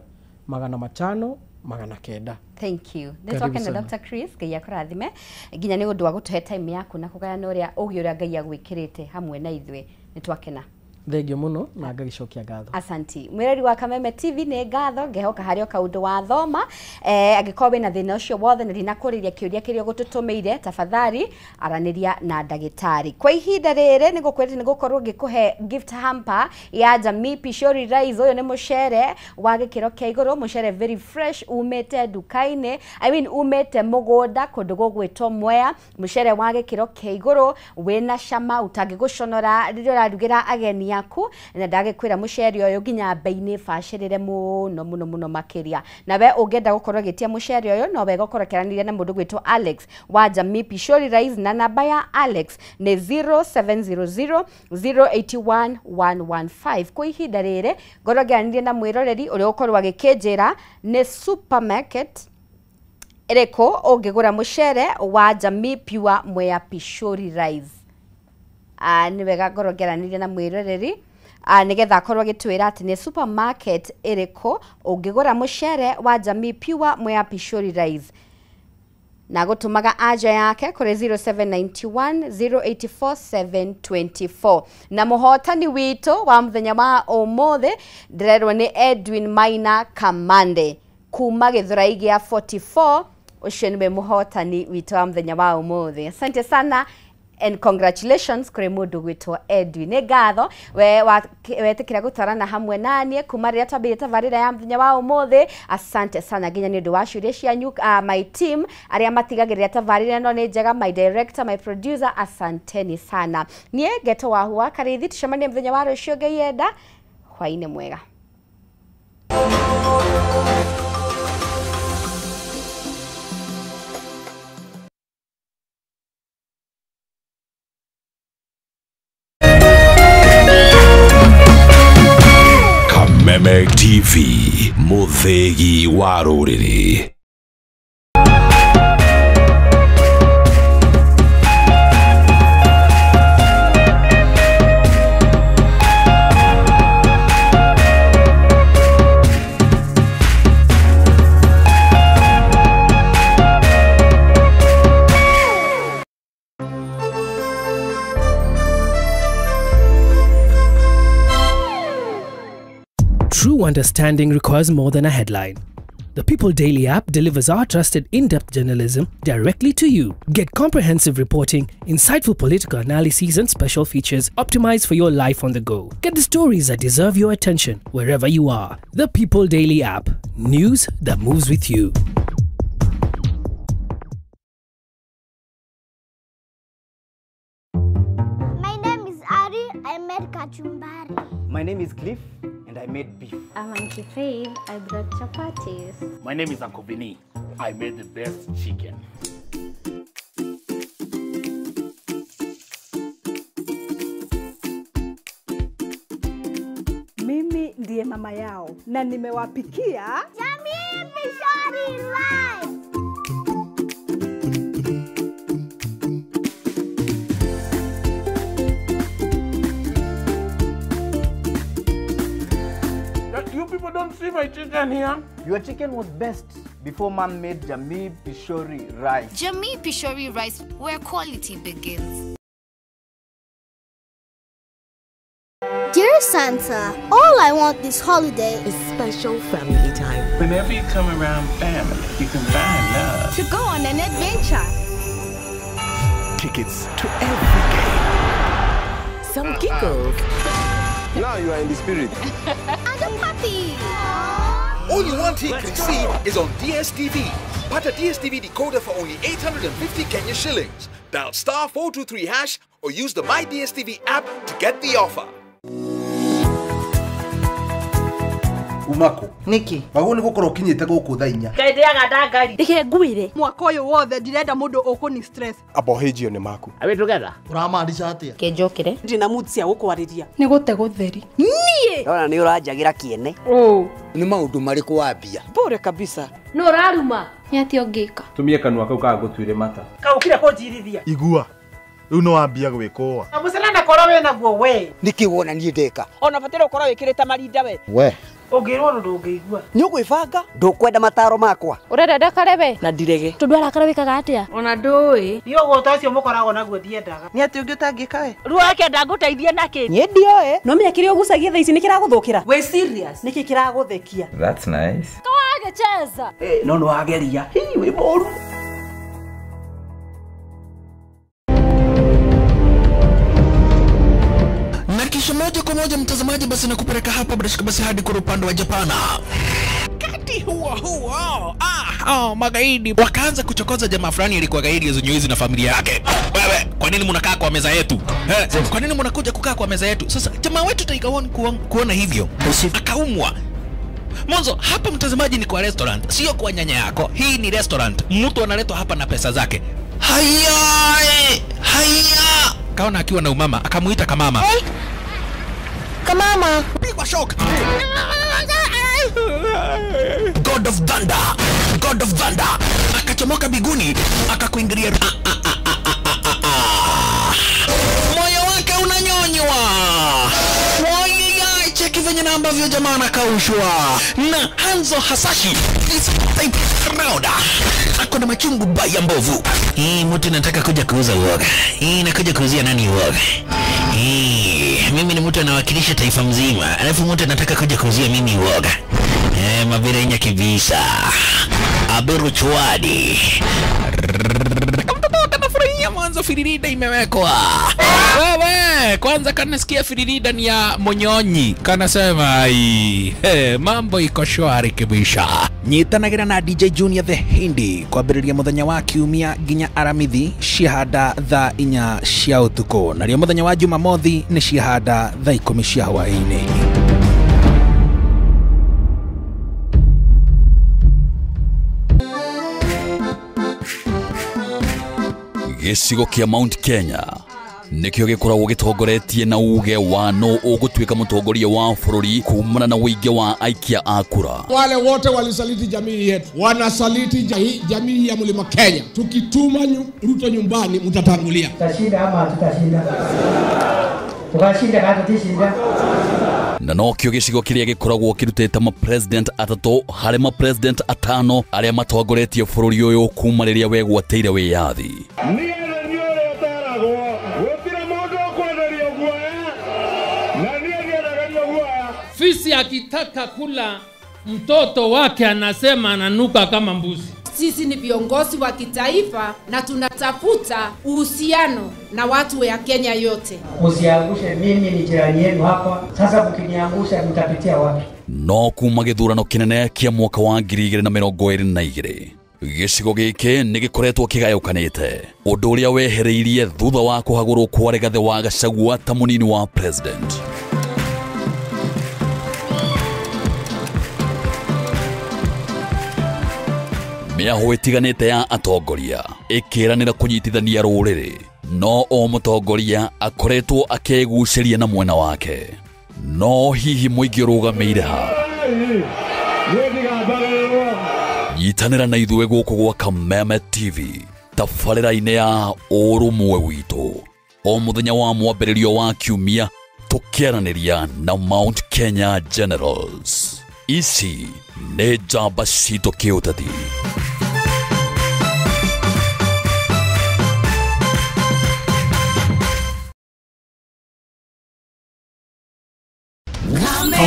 500 900. Thank you. Nĩ twakena Dr. Chris, Ngai akũrathime nginya nĩ ũndũ wa gũtũhe time yaku na kũgayana ũrĩa ũgĩ ũrĩa Ngai agwĩkĩrĩte hamwe na ithuĩ. Nĩ twakena. Thengio mũno na ngagĩcokia ngatho. Asanti. Mwĩrori wa Kameme TV nĩ ngatho ngehoka harĩ o kaũndũ wathoma. Angĩkorwo wĩna thĩna ũcio wothe na ndinakũrĩria kĩũria kĩrĩa ũgũtũtũmĩire, tafadhali aranĩria na ndagĩtarĩ. Kwa ihinda rĩrĩ nĩ ngũkwĩrĩte nĩ gũkorwo ngĩkũhe gift hamper ya Jamii Pishori Rice. Ũyũ nĩ mũcere wa gĩkĩro kĩa igũrũ, mũcere very fresh umĩte nduka-inĩ, I mean umĩte mũgũnda kũndũ gũgwĩtwo Mwea, mũcere wa gĩkĩro kĩa igũrũ wĩna cama ũtangĩgũconora rĩrĩa ũrarugĩra ageni yaku, na ndagĩkwĩra mũcere ũyũ nginya bei-inĩ bacĩrĩre mũno mũno mũno makĩria. Na we ũngĩenda gũkorwo ũgĩtia mũcere ũyũ no wega ũkorwo ũkĩaranĩria na mũndũ gwĩtwo Alex wa Jamii Pishori Rice, na namba ya Alex nĩ 0700 081 115. Kwa ihinda rĩrĩ ngorwo ngĩaranĩria na mwĩroreri ũrĩa ũkorwo agĩkĩnjĩra nĩ supermarket ĩrĩkũ ũngĩgũra mũcere wa Jamii Pure Mwea Pishori Rice. Nĩ wega ngorwo ngĩaranĩria na mwĩroreri nĩgetha akorwo agĩtwĩra atĩ nĩ supermarket ĩrĩkũ ũngĩgũra mũcere wa Jamii Pure Mwea Pishori Rice, na gũtũmaga anja yake kũrĩ 0791 084 724. Na mũhotani witũ wa mũthenya wa ũmũthĩ ndĩrerwo nĩ Edwin Maina Kamande kuma Gĩthũrai gĩa 44. Ũcio nĩwe mũhotani witũ wa mũthenya wa ũmũthĩ. Asante sana and congratulations kũrĩ mũndũ gwĩtwo Edwin. Nĩ ngatho we wetĩkĩra gũtwarana hamwe naniĩ kuma rĩrĩa twambĩrĩria tabarĩra ya mũthenya wa ũmũthĩ. Asante sana nginya nĩ ũndũ wa ciũria cianyu, my team arĩa matigagĩrĩra tabarĩra ĩno nĩ njega, my director, my producer, asanteni sana. Niĩ ngetwo Wahua Karĩithi, tũcemanie mũthenya wa rũciũ Ngai enda. Hwaĩ-inĩ mwega. Kameme TV, mũthĩgi wa rũrĩrĩ. True understanding requires more than a headline. The People Daily app delivers our trusted in-depth journalism directly to you. Get comprehensive reporting, insightful political analyses and special features optimized for your life on the go. Get the stories that deserve your attention wherever you are. The People Daily app. News that moves with you. My name is Ari. I made kachumbari. My name is Cliff. And I made beef. I'm Auntie Faith. I brought chapatis. My name is Uncle Vinny. I made the best chicken. Mimi ndiye mama yao na nimewapikia Jamii Pishori Rice. You people don't see my chicken here. Your chicken was best before man made Jamii Pishori Rice. Jamii Pishori Rice, where quality begins. Dear Santa, all I want this holiday is special family time. Whenever you come around family, you can find love. To go on an adventure. Tickets to every game. Some giggles. Now you are in the spirit. And a puppy. All you want he can see is on DSTV. Pata DSTV decoder for only 850 Kenya shillings. Dial star 423 hash or use the My DSTV app to get the offer. Umako niki wagwo ni gukorwo kinyite guku thaa inya ngai ndiaga ndangari reke ngwire mwaka uyu wothe ndirenda mundu ukuni stress abohĩnjio nĩ maku Are we together? Ũramaanisha atĩa Kĩnjũkĩre ndina mood cia gũkwarĩria nĩ gũte gũtheri niĩ ndona nĩ ũranjagĩra kĩene nĩ maũndũ marĩkũ wambia bure kabisa no ũraruma nĩ atĩa ũngĩka tumie kanua kau kaga gũtuire mata kaũkire kũnjirithia igua rĩu no wambia gwĩkũa mũcene korwo wĩ naguo we nĩkĩ wona niĩ ndeka ona bataire ũkorwo wĩkĩrĩte marinda we we ũngĩrwo ũndũ ndũngĩigua nĩ ũgwĩbanga ndũkwenda mataro makwa ũrenda ndakare na ndirege tondũ arakara wĩkaga atĩa ona ndũĩ niĩ ũgũta ũcio mũkoragwo naguo ndiendaga nĩ atĩ ũngĩ ũtangĩka we ruo akenda ngũteithie nakĩ niĩ ndioĩ no menya kĩrĩa ũgucagia thaa ici nĩ kĩragũthũkĩra wĩ serious nĩkĩ kĩragũthekia That's nice. Kawagĩcheza no nĩ wageria hii wĩ mũru. Na kisha moja kwa moja mtazamaji, basi nakupeleka hapa bila shaka basi hadi kwa upande wa Japana. Kati huo huo magaidi wakaanza kuchokoza jamaa fulani alikuwa gaidi zunyuizi na familia yake. Wewe, kwa nini mnakaa kwa meza yetu? Kwa nini mnakuja kukaa kwa meza yetu? Sasa jamaa wetu Tiger One kuona hivyo akaumwa. Mwanzo hapa mtazamaji ni kwa restaurant, sio kwa nyanya yako. Hii ni restaurant. Mtu analetwa hapa na pesa zake. Haya, haya. Kaona akiwa na umama, akamuita kamama. Hey. Kamama. Pigwa shock. God of Thunder. God of Thunder. Akachomoka biguni, akakuingilia. Moyo wake unanyonywa. Moyo cheki venye na ambavyo jamaa anakaushwa. Na Hanzo Hasashi is type round. Ako na machungu baya mbovu. Hii mtu nataka kuja kuuza uoga. Hii nakuja kuuzia nani uoga? Hii mimi ni mtu anawakilisha taifa mzima. Alafu mtu anataka kuja kuuzia mimi uoga. Mabirenya kibisa. Aberu chwadi. Kamtoto kanafurahia mwanzo firirida imewekwa. Wewe, kwanza kanasikia firirida ni ya monyonyi. Kanasema ai, mambo iko shwari kibisha. Nyitanagira na DJ Junior the Hindi kwambĩrĩria mũthenya wa kiumia nginya Aramithi ciahanda thaa 4 cia ũtukũ, narĩo mũthenya wa Jumamothi nĩ ciahanda thaa 10 cia hwaĩ-inĩ. Gĩcigo kĩa Mount Kenya nĩkĩo gĩkoragwo gĩtongoretie na uge wa no ũgũtuĩka mũtongoria wa bũrũri kumana na ũingĩ wa aikia a kura. Wale wote walisaliti jamii yetu, wanasaliti jamii ya Mlima Kenya. Tukituma Ruto nyumbani, mtatangulia. Tutashinda ama tutashinda? Tukashinda kana tutishinda? Na nokĩo gĩcigo kĩrĩa gĩkoragwo kĩrutĩte ma president atatũ harĩ ma president atano arĩa matongoretie bũrũri ũyũ kuma rĩrĩa wegwatĩire wĩyathi. Fisi akitaka kula mtoto wake anasema ananuka kama mbuzi. Sisi ni viongozi wa kitaifa na tunatafuta uhusiano na watu ya Kenya yote. Usiangushe, mimi ni jirani yenu hapa. Sasa mkiniangusha mtapitia wapi? No kuma gĩthurano kĩnene kĩa mwaka wa 2022 gĩcigo gĩkĩ nĩ gĩkoretwo kĩgayũkanĩte, ũndũ ũrĩa wehereirie thutha wa kũhagũrwo kwa Rigathĩ wa Gachagua ta mũnini wa president. Mĩahũ ĩtiganĩte ya atongoria ĩkĩranĩra kũnyitithania rũrĩrĩ, no o mũtongoria akoretwo akĩgucĩria na mwena wake. No hihi mũingĩ ũrũgamĩire ha? Nyitanĩra na ithuĩ gũkũ gwa Kameme TV tabarĩra-inĩ ya ũrũmwe witũ o mũthenya wa mwambĩrĩrio wa kiumia, tũkĩaranĩria na Mount Kenya Generals. Ici nĩ njamba citũ kĩũteti.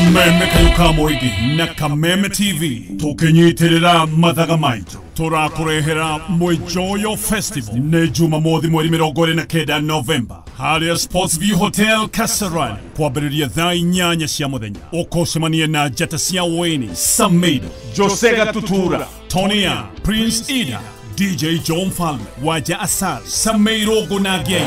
Kameme kayo ka mũingĩ na Kameme TV tũkĩnyitĩrĩra mathaga maitũ tũrakũrehera Mwijoyo Festival nĩ Jumamothi mweri 29 Novemba harĩa Sports View Hotel Kasarani kwambĩrĩria thaa 8 cia mũthenya. Ũkũcemania na njata cia Wayne Samido, Jose Gatutura, Tonya, Prince Ida, DJ John Falme, Waja Asal, Sameiro Gonagie.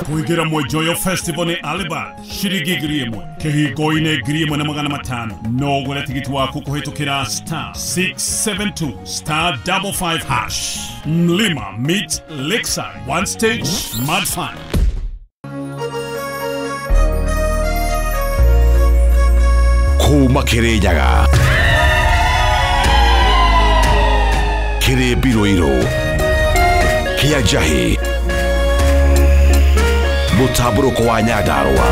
Kuingira Mwijoyo Festival ni Alibad shiringi 1,000 kihingo-inĩ 1,500. No ũgũre tigiti waku kũhĩtũkĩra star 672 star 55 hash. Mlima meet Lakeside, one stage, mad fun. Kuma Kirinyaga kĩrĩ mbirũirũ kĩa njahĩ mũtambũrũko wa Nyandarũa